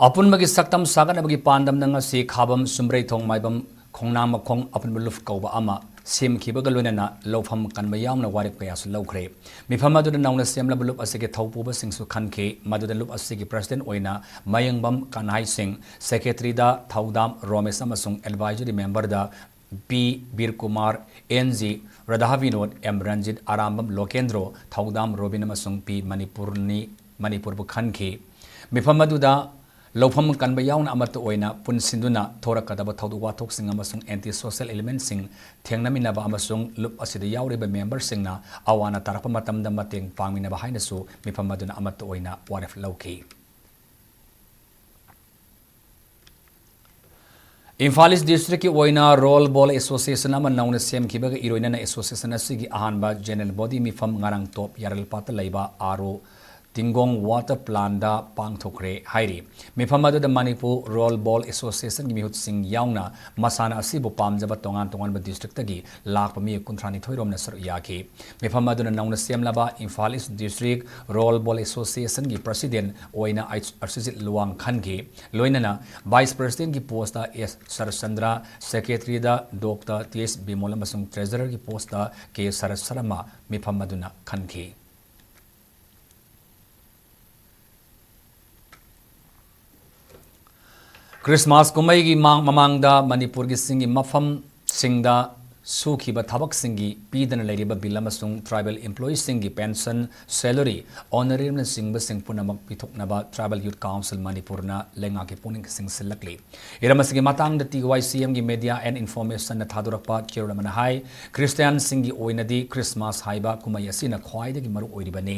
ꯑꯄꯨꯟꯕꯒꯤ ꯁꯛꯇꯝ ꯁꯥꯒꯠꯅꯕꯒꯤ ꯄꯥꯟꯗꯝꯅ ꯉꯁꯤ ꯈꯥꯕꯝ, ꯁꯨꯝꯕ꯭ꯔꯩꯊꯣꯡ, ꯃꯥꯏꯕꯝ, ꯈꯣꯡꯅꯥꯡꯃꯈꯣꯡ ꯑꯄꯨꯟꯕ ꯂꯨꯞ ꯀꯧꯕ ꯑꯃ ꯁꯦꯝꯈꯤꯕꯒ ꯂꯣꯏꯅꯅ ꯂꯧꯐꯝ ꯀꯟꯕ ꯌꯥꯎꯅ ꯋꯥꯔꯦꯞ ꯀꯌꯥꯁꯨ ꯂꯧꯈ꯭ꯔꯦ꯫ ꯃꯤꯐꯝ ꯑꯗꯨꯗ ꯅꯧꯅ ꯁꯦꯝꯂꯕ ꯂꯨꯞ ꯑꯁꯤꯒꯤ ꯊꯧꯄꯨꯕꯁꯤꯡꯁꯨ ꯈꯟꯈꯤ꯫ ꯃꯗꯨꯗ ꯂꯨꯞ ꯑꯁꯤꯒꯤ president ꯑꯣꯏꯅ ꯃꯌꯦꯡꯕꯝ ꯀꯟꯍꯥꯏ ꯁꯤꯡ, secretary ꯗ ꯊꯧꯗꯥꯝ ꯔꯣꯃꯦꯁ ꯑꯃꯁꯨꯡ advisory member ꯗ P Birkumar, N G Radhabinod, M Ranjit, Arambam Lokendro, Thoudam Robin ꯑꯃꯁꯨꯡ ꯄꯤ ꯃꯅꯤꯄꯨꯔꯅꯤ, ꯃꯅꯤꯄꯨꯔꯕꯨ ꯈꯟꯈꯤ꯫ ꯃꯤꯐꯝ ꯑꯗꯨꯗ ꯂꯧꯐꯝ ꯀꯟꯕ ꯌꯥꯎꯅ ꯑꯃꯠꯇ ꯑꯣꯏꯅ ꯄꯨꯟꯁꯤꯟꯗꯨꯅ ꯊꯣꯔꯛꯀꯗꯕ ꯊꯧꯗꯣꯛ ꯋꯥꯊꯣꯛꯁꯤꯡ ꯑꯃꯁꯨꯡ anti-social elementꯁꯤꯡ ꯊꯦꯡꯅꯃꯤꯟꯅꯕ ꯑꯃꯁꯨꯡ ꯂꯨꯞ ꯑꯁꯤꯗ ꯌꯥꯎꯔꯤꯕ memberꯁꯤꯡꯅ ꯑꯋꯥ ꯑꯅꯥ ꯇꯥꯔꯛꯄ ꯃꯇꯝꯗ ꯃꯇꯦꯡ ꯄꯥꯡꯃꯤꯟꯅꯕ ꯍꯥꯏꯅꯁꯨ ꯃꯤꯐꯝ ꯑꯗꯨꯅ ꯑꯃꯠꯇ ꯑꯣꯏꯅ ꯋꯥꯔꯦꯞ ꯂꯧꯈꯤ꯫ ꯏꯝꯐꯥꯜ East Districtꯀꯤ ꯑꯣꯏꯅ Roll Ball Association ꯑꯃ ꯅꯧꯅ ꯁꯦꯝꯈꯤꯕꯒ ꯏꯔꯣꯏꯅꯅ association ꯑꯁꯤꯒꯤ ꯑꯍꯥꯟꯕ general body ꯃꯤꯐꯝ ꯉꯔꯥꯡ ꯇꯣꯞ ꯌꯥꯔꯜꯄꯥꯠꯇ ꯂꯩꯕ ꯑꯥꯔ ꯑꯣ ꯇꯤꯡꯒꯣꯡ water plantꯗ ꯄꯥꯡꯊꯣꯛꯈ꯭ꯔꯦ ꯍꯥꯏꯔꯤ꯫ ꯃꯤꯐꯝ ꯑꯗꯨꯗ ꯃꯅꯤꯄꯨꯔ Roll Ball Associationꯒꯤ ꯃꯤꯍꯨꯠꯁꯤꯡ ꯌꯥꯎꯅ ꯃꯁꯥꯟꯅ ꯑꯁꯤꯕꯨ ꯄꯥꯝꯖꯕ ꯇꯣꯉꯥꯟ ꯇꯣꯉꯥꯟꯕ districtꯇꯒꯤ ꯂꯥꯛꯄ ꯃꯤꯑꯣꯏ ꯀꯨꯟꯊ꯭ꯔꯥ ꯅꯤꯊꯣꯏ ꯔꯣꯝꯅ ꯁꯔꯨꯛ ꯌꯥꯈꯤ꯫ ꯃꯤꯐꯝ ꯑꯗꯨꯅ ꯅꯧꯅ ꯁꯦꯝꯂꯕ Imphal East District Roll Ball Associationꯒꯤ president ꯑꯣꯏꯅ ꯑꯩꯆ ꯑꯔꯁꯤꯖꯤꯠ ꯂꯨꯋꯥꯡ ꯈꯟꯈꯤ꯫ ꯂꯣꯏꯅꯅ vice presidentꯀꯤ postꯇ ꯑꯦꯁ ꯁꯔꯠꯆꯟꯗ꯭ꯔ, secretaryꯗ ꯗꯣꯛꯇꯔ ꯇꯤ ꯑꯦꯁ ꯕꯤꯃꯣꯜ ꯑꯃꯁꯨꯡ treasurerꯒꯤ postꯇ ꯀꯦ ꯁꯔꯠ ꯁꯔꯃ ꯃꯤꯐꯝ ꯑꯗꯨꯅ ꯈꯟꯈꯤ꯫ ꯈ꯭ꯔꯤꯁꯃꯥꯁ ꯀꯨꯝꯍꯩꯒꯤ ꯃꯥꯡ-, ꯃꯃꯥꯡꯗ ꯃꯅꯤꯄꯨꯔꯒꯤ ꯆꯤꯡꯒꯤ ꯃꯐꯝꯁꯤꯡꯗ ꯁꯨꯈꯤꯕ ꯊꯕꯛꯁꯤꯡꯒꯤ ꯄꯤꯗꯅ ꯂꯩꯔꯤꯕ bill ꯑꯃꯁꯨꯡ tribal employeeꯁꯤꯡꯒꯤ pension, salary, honorariumꯅꯆꯤꯡꯕꯁꯤꯡ ꯄꯨꯝꯅꯃꯛ ꯄꯤꯊꯣꯛꯅꯕ Tribal Youth Council ꯃꯅꯤꯄꯨꯔꯅ ꯂꯩꯉꯥꯛꯀꯤ ꯄꯨꯛꯅꯤꯡ ꯆꯤꯡꯁꯤꯜꯂꯛꯂꯤ꯫ ꯍꯤꯔꯝ ꯑꯁꯤꯒꯤ ꯃꯇꯥꯡꯗ ꯇꯤ ꯋꯥꯏ ꯁꯤ ꯑꯦꯝꯒꯤ Media and Informationꯅ ꯊꯥꯗꯣꯔꯛꯄ ꯆꯦꯔꯣꯜ ꯑꯃꯅ ꯍꯥꯏ, ꯈ꯭ꯔꯤꯁꯇꯤꯌꯥꯟꯁꯤꯡꯒꯤ ꯑꯣꯏꯅꯗꯤ ꯈ꯭ꯔꯤꯁꯃꯥꯁ ꯍꯥꯏꯕ ꯀꯨꯝꯍꯩ ꯑꯁꯤꯅ ꯈ꯭ꯋꯥꯏꯗꯒꯤ ꯃꯔꯨ ꯑꯣꯏꯔꯤꯕꯅꯤ꯫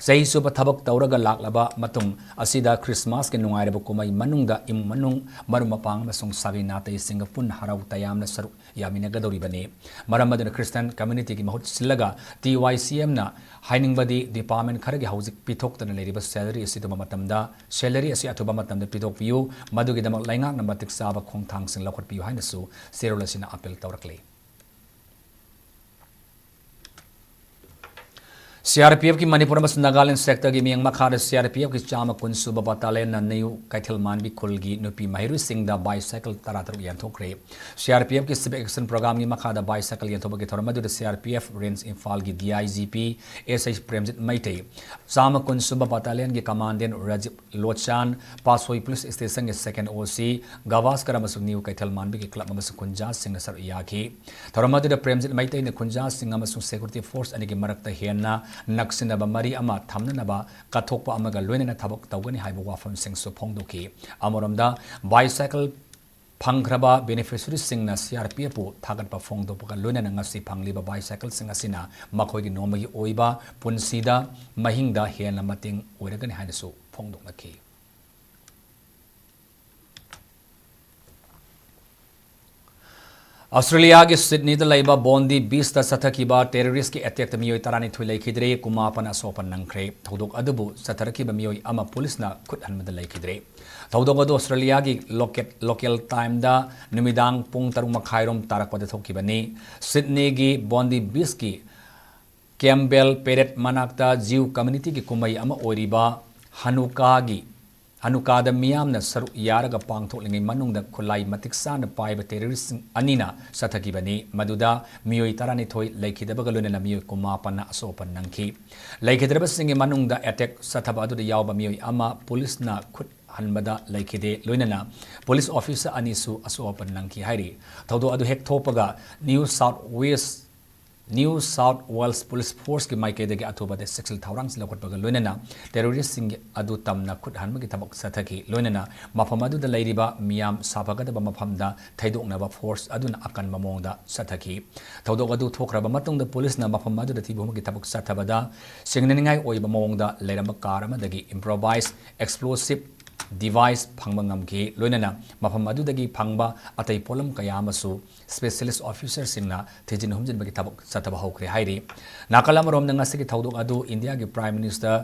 ꯆꯍꯤ ꯆꯨꯞꯄ ꯊꯕꯛ ꯇꯧꯔꯒ ꯂꯥꯛꯂꯕ ꯃꯇꯨꯡ ꯑꯁꯤꯗ ꯈ꯭ꯔꯤꯁꯃꯥꯁꯀꯤ ꯅꯨꯡꯉꯥꯏꯔꯕ ꯀꯨꯝꯍꯩ ꯃꯅꯨꯡꯗ ꯏꯃꯨꯡ ꯃꯅꯨꯡ, ꯃꯔꯨꯞ ꯃꯄꯥꯡ ꯑꯃꯁꯨꯡ ꯁꯥꯒꯩ ꯅꯥꯇꯩꯁꯤꯡꯒ ꯄꯨꯟꯅ ꯍꯔꯥꯎ ꯇꯌꯥꯝꯅ ꯁꯔꯨꯛ ꯌꯥꯃꯤꯟꯅꯒꯗꯧꯔꯤꯕꯅꯤ꯫ ꯃꯔꯝ ꯑꯗꯨꯅ Christian communityꯒꯤ ꯃꯍꯨꯠ ꯁꯤꯜꯂꯒ ꯇꯤ ꯋꯥꯏ ꯁꯤ ꯑꯦꯝꯅ ꯍꯥꯏꯅꯤꯡꯕꯗꯤ department ꯈꯔꯒꯤ ꯍꯧꯖꯤꯛ ꯄꯤꯊꯣꯛꯇꯅ ꯂꯩꯔꯤꯕ salary ꯑꯁꯤ ꯑꯊꯨꯕ ꯃꯇꯝꯗ, salary ꯑꯁꯤ ꯑꯊꯨꯕ ꯃꯇꯝꯗ ꯄꯤꯊꯣꯛꯄꯤꯌꯨ, ꯃꯗꯨꯒꯤꯗꯃꯛ ꯂꯩꯉꯥꯛꯅ ꯃꯇꯤꯛ ꯆꯥꯕ ꯈꯣꯡꯊꯥꯡꯁꯤꯡ ꯂꯧꯈꯠꯄꯤꯌꯨ ꯍꯥꯏꯅꯁꯨ ꯆꯦꯔꯣꯜ ꯑꯁꯤꯅ appeal ꯇꯧꯔꯛꯂꯤ꯫ ꯁꯤ ꯑꯥꯔ ꯄꯤ ꯑꯦꯐꯀꯤ ꯃꯅꯤꯄꯨꯔ ꯑꯃꯁꯨꯡ ꯅꯥꯒꯥꯂꯦꯟ sectorꯒꯤ ꯃꯤꯠꯌꯦꯡ ꯃꯈꯥꯗ ꯁꯤ ꯑꯥꯔ ꯄꯤ ꯑꯦꯐꯀꯤ ꯆꯥꯝꯃ ꯀꯨꯟ ꯁꯨꯕ battalionꯅ ꯅ꯭ꯌꯨ ꯀꯩꯊꯦꯜꯃꯥꯟꯕꯤ ꯈꯨꯜꯒꯤ ꯅꯨꯄꯤ ꯃꯍꯩꯔꯣꯏꯁꯤꯡꯗ bicycle ꯇꯔꯥꯇꯔꯨꯛ ꯌꯦꯟꯊꯣꯛꯈ꯭ꯔꯦ꯫ ꯁꯤ ꯑꯥꯔ ꯄꯤ ꯑꯦꯐꯀꯤ Civic Action Programꯒꯤ ꯃꯈꯥꯗ bicycle ꯌꯦꯟꯊꯣꯛꯄꯒꯤ ꯊꯧꯔꯝ ꯑꯗꯨꯗ ꯁꯤ ꯑꯥꯔ ꯄꯤ ꯑꯦꯐ Range ꯏꯝꯐꯥꯜꯒꯤ D I G P S H Premjit Meitei, ꯆꯥꯝꯃ ꯀꯨꯟ ꯁꯨꯕ battalionꯒꯤ commandant ꯔꯥꯖꯤꯕ ꯂꯣꯆꯥꯟ, ꯄꯥꯠꯁꯣꯏ police stationꯒꯤ second ꯑꯣ ꯁꯤ, ꯒꯚꯥꯁꯀꯔ ꯑꯃꯁꯨꯡ ꯅ꯭ꯌꯨ ꯀꯩꯊꯦꯜꯃꯥꯟꯕꯤꯒꯤ club ꯑꯃꯁꯨꯡ ꯈꯨꯟꯖꯥꯁꯤꯡꯅ ꯁꯔꯨꯛ ꯌꯥꯈꯤ꯫ ꯊꯧꯔꯝ ꯑꯗꯨꯗ ꯄ꯭ꯔꯦꯝꯖꯤꯠ ꯃꯩꯇꯩꯅ ꯈꯨꯟꯖꯥꯁꯤꯡ ꯑꯃꯁꯨꯡ security force ꯑꯅꯤꯒꯤ ꯃꯔꯛꯇ ꯍꯦꯟꯅ ꯅꯛꯁꯤꯟꯅꯕ ꯃꯔꯤ ꯑꯃ ꯊꯝꯅꯅꯕ ꯀꯠꯊꯣꯛꯄ ꯑꯃꯒ ꯂꯣꯏꯅꯅ ꯊꯕꯛ ꯇꯧꯒꯅꯤ ꯍꯥꯏꯕ ꯋꯥꯐꯝꯁꯤꯡꯁꯨ ꯐꯣꯡꯗꯣꯛꯈꯤ꯫ ꯑꯃꯔꯣꯝꯗ, bicycle ꯐꯪꯈ꯭ꯔꯕ beneficiaryꯁꯤꯡꯅ CRPFꯄꯨ ꯊꯥꯒꯠꯄ ꯐꯣꯡꯗꯣꯛꯄꯒ ꯂꯣꯏꯅꯅ ꯉꯁꯤ ꯐꯪꯂꯤꯕ bicycleꯁꯤꯡ ꯑꯁꯤꯅ ꯃꯈꯣꯏꯒꯤ ꯅꯣꯡꯃꯒꯤ ꯑꯣꯏꯕ ꯄꯨꯟꯁꯤꯗ ꯃꯍꯤꯡꯗ ꯍꯦꯟꯅ ꯃꯇꯦꯡ ꯑꯣꯏꯔꯒꯅꯤ ꯍꯥꯏꯅꯁꯨ ꯐꯣꯡꯗꯣꯛꯅꯈꯤ꯫ ꯑꯁꯇ꯭ꯔꯦꯂꯤꯌꯥꯒꯤ ꯁꯤꯗꯅꯤꯗ ꯂꯩꯕ ꯕꯣꯟꯗꯤ ꯕꯤꯆꯇ ꯆꯠꯊꯈꯤꯕ terroristꯀꯤ attackꯇ ꯃꯤꯑꯣꯏ ꯇꯔꯥꯅꯤꯊꯣꯏ ꯂꯩꯈꯤꯗ꯭ꯔꯦ, ꯀꯨꯟꯃꯥꯄꯟ ꯑꯁꯣꯛ ꯑꯄꯟ ꯅꯪꯈ꯭ꯔꯦ꯫ ꯊꯧꯗꯣꯛ ꯑꯗꯨꯕꯨ ꯆꯠꯊꯔꯛꯈꯤꯕ ꯃꯤꯑꯣꯏ ꯑꯃ ꯄꯨꯂꯤꯁꯅ ꯈꯨꯠ ꯍꯟꯕꯗ ꯂꯩꯈꯤꯗ꯭ꯔꯦ꯫ ꯊꯧꯗꯣꯛ ꯑꯗꯨ ꯑꯁꯇ꯭ꯔꯦꯂꯤꯌꯥꯒꯤ local, local timeꯗ ꯅꯨꯃꯤꯗꯥꯡ ꯄꯨꯡ ꯇꯔꯨꯛ ꯃꯈꯥꯏꯔꯣꯝ ꯇꯥꯔꯛꯄꯗ ꯊꯣꯛꯈꯤꯕꯅꯤ꯫ ꯁꯤꯗꯅꯤꯒꯤ ꯕꯣꯟꯗꯤ ꯕꯤꯆꯀꯤ Campbell Parade ꯃꯅꯥꯛꯇ Jew communityꯒꯤ ꯀꯨꯝꯍꯩ ꯑꯃ ꯑꯣꯏꯔꯤꯕ ꯍꯅꯨꯀꯥꯒꯤ, ꯍꯅꯨꯀꯥꯗ ꯃꯤꯌꯥꯝꯅ ꯁꯔꯨꯛ ꯌꯥꯔꯒ ꯄꯥꯡꯊꯣꯛꯂꯤꯉꯩ ꯃꯅꯨꯡꯗ ꯈꯨꯠꯂꯥꯏ ꯃꯇꯤꯛ ꯆꯥꯅ ꯄꯥꯏꯕ terroristꯁꯤꯡ ꯑꯅꯤꯅ ꯆꯠꯊꯈꯤꯕꯅꯤ꯫ ꯃꯗꯨꯗ ꯃꯤꯑꯣꯏ ꯇꯔꯥꯅꯤꯊꯣꯏ ꯂꯩꯈꯤꯗꯕꯒ ꯂꯣꯏꯅꯅ ꯃꯤꯑꯣꯏ ꯀꯨꯟꯃꯥꯄꯟꯅ ꯑꯁꯣꯛ ꯑꯄꯟ ꯅꯪꯈꯤ꯫ ꯂꯩꯈꯤꯗ꯭ꯔꯕꯁꯤꯡꯒꯤ ꯃꯅꯨꯡꯗ attack ꯆꯠꯊꯕ ꯑꯗꯨꯗ ꯌꯥꯎꯕ ꯃꯤꯑꯣꯏ ꯑꯃ ꯄꯨꯂꯤꯁꯅ ꯈꯨꯠ ꯍꯟꯕꯗ ꯂꯩꯈꯤꯗꯦ, ꯂꯣꯏꯅꯅ ꯄꯨꯂꯤꯁ officer ꯑꯅꯤꯁꯨ ꯑꯁꯣꯛ ꯑꯄꯟ ꯅꯪꯈꯤ ꯍꯥꯏꯔꯤ꯫ ꯊꯧꯗꯣꯛ ꯑꯗꯨ ꯍꯦꯛ ꯊꯣꯛꯄꯒ New South Wales, New South Wales Police Forceꯀꯤ ꯃꯥꯏꯀꯩꯗꯒꯤ ꯑꯊꯨꯕꯗ ꯆꯦꯛꯁꯤꯜ ꯊꯧꯔꯥꯡꯁꯤꯡ ꯂꯧꯈꯠꯄꯒ ꯂꯣꯏꯅꯅ terroristꯁꯤꯡꯒꯤ ꯑꯗꯨ ꯇꯝꯅ ꯈꯨꯠ ꯍꯟꯕꯒꯤ ꯊꯕꯛ ꯆꯠꯊꯈꯤ꯫ ꯂꯣꯏꯅꯅ ꯃꯐꯝ ꯑꯗꯨꯗ ꯂꯩꯔꯤꯕ ꯃꯤꯌꯥꯝ ꯁꯥꯐꯒꯗꯕ ꯃꯐꯝꯗ ꯊꯩꯗꯣꯛꯅꯕ force ꯑꯗꯨꯅ ꯑꯀꯟꯕ ꯃꯑꯣꯡꯗ ꯆꯠꯊꯈꯤ꯫ ꯊꯧꯗꯣꯛ ꯑꯗꯨ ꯊꯣꯛꯈ꯭ꯔꯕ ꯃꯇꯨꯡꯗ ꯄꯨꯂꯤꯁꯅ ꯃꯐꯝ ꯑꯗꯨꯗ ꯊꯤꯕ ꯍꯨꯝꯕꯒꯤ ꯊꯕꯛ ꯆꯠꯊꯕꯗ ꯁꯤꯡꯅꯅꯤꯡꯉꯥꯏ ꯑꯣꯏꯕ ꯃꯑꯣꯡꯗ ꯂꯩꯔꯝꯕ car ꯑꯃꯗꯒꯤ improvised explosive device ꯐꯪꯕ ꯉꯝꯈꯤ꯫ ꯂꯣꯏꯅꯅ ꯃꯐꯝ ꯑꯗꯨꯗꯒꯤ ꯐꯪꯕ ꯑꯇꯩ ꯄꯣꯠꯂꯝ ꯀꯌꯥ ꯑꯃꯁꯨ specialist officerꯁꯤꯡꯅ ꯊꯤꯖꯤꯟ ꯍꯨꯝꯖꯤꯟꯕꯒꯤ ꯊꯕꯛ ꯆꯠꯊꯕ ꯍꯧꯈ꯭ꯔꯦ ꯍꯥꯏꯔꯤ꯫ ꯅꯥꯀꯜ ꯑꯃꯔꯣꯝꯗ ꯉꯁꯤꯒꯤ ꯊꯧꯗꯣꯛ ꯑꯗꯨ ꯏꯟꯗꯤꯌꯥꯒꯤ Prime Minister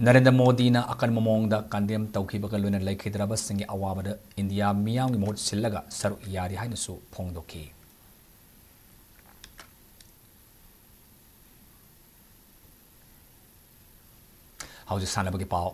ꯅꯔꯦꯟꯗ꯭ꯔ ꯃꯣꯗꯤꯅ ꯑꯀꯟꯕ ꯃꯑꯣꯡꯗ condemn ꯇꯧꯈꯤꯕꯒ ꯂꯣꯏꯅꯅ ꯂꯩꯈꯤꯗ꯭ꯔꯕꯁꯤꯡꯒꯤ ꯑꯋꯥꯕꯗ ꯏꯟꯗꯤꯌꯥ ꯃꯤꯌꯥꯝꯒꯤ ꯃꯍꯨꯠ ꯁꯤꯜꯂꯒ ꯁꯔꯨꯛ ꯌꯥꯔꯤ ꯍꯥꯏꯅꯁꯨ ꯐꯣꯡꯗꯣꯛꯈꯤ꯫ ꯍꯧꯖꯤꯛ ꯁꯥꯟꯅꯕꯒꯤ ꯄꯥꯎ꯫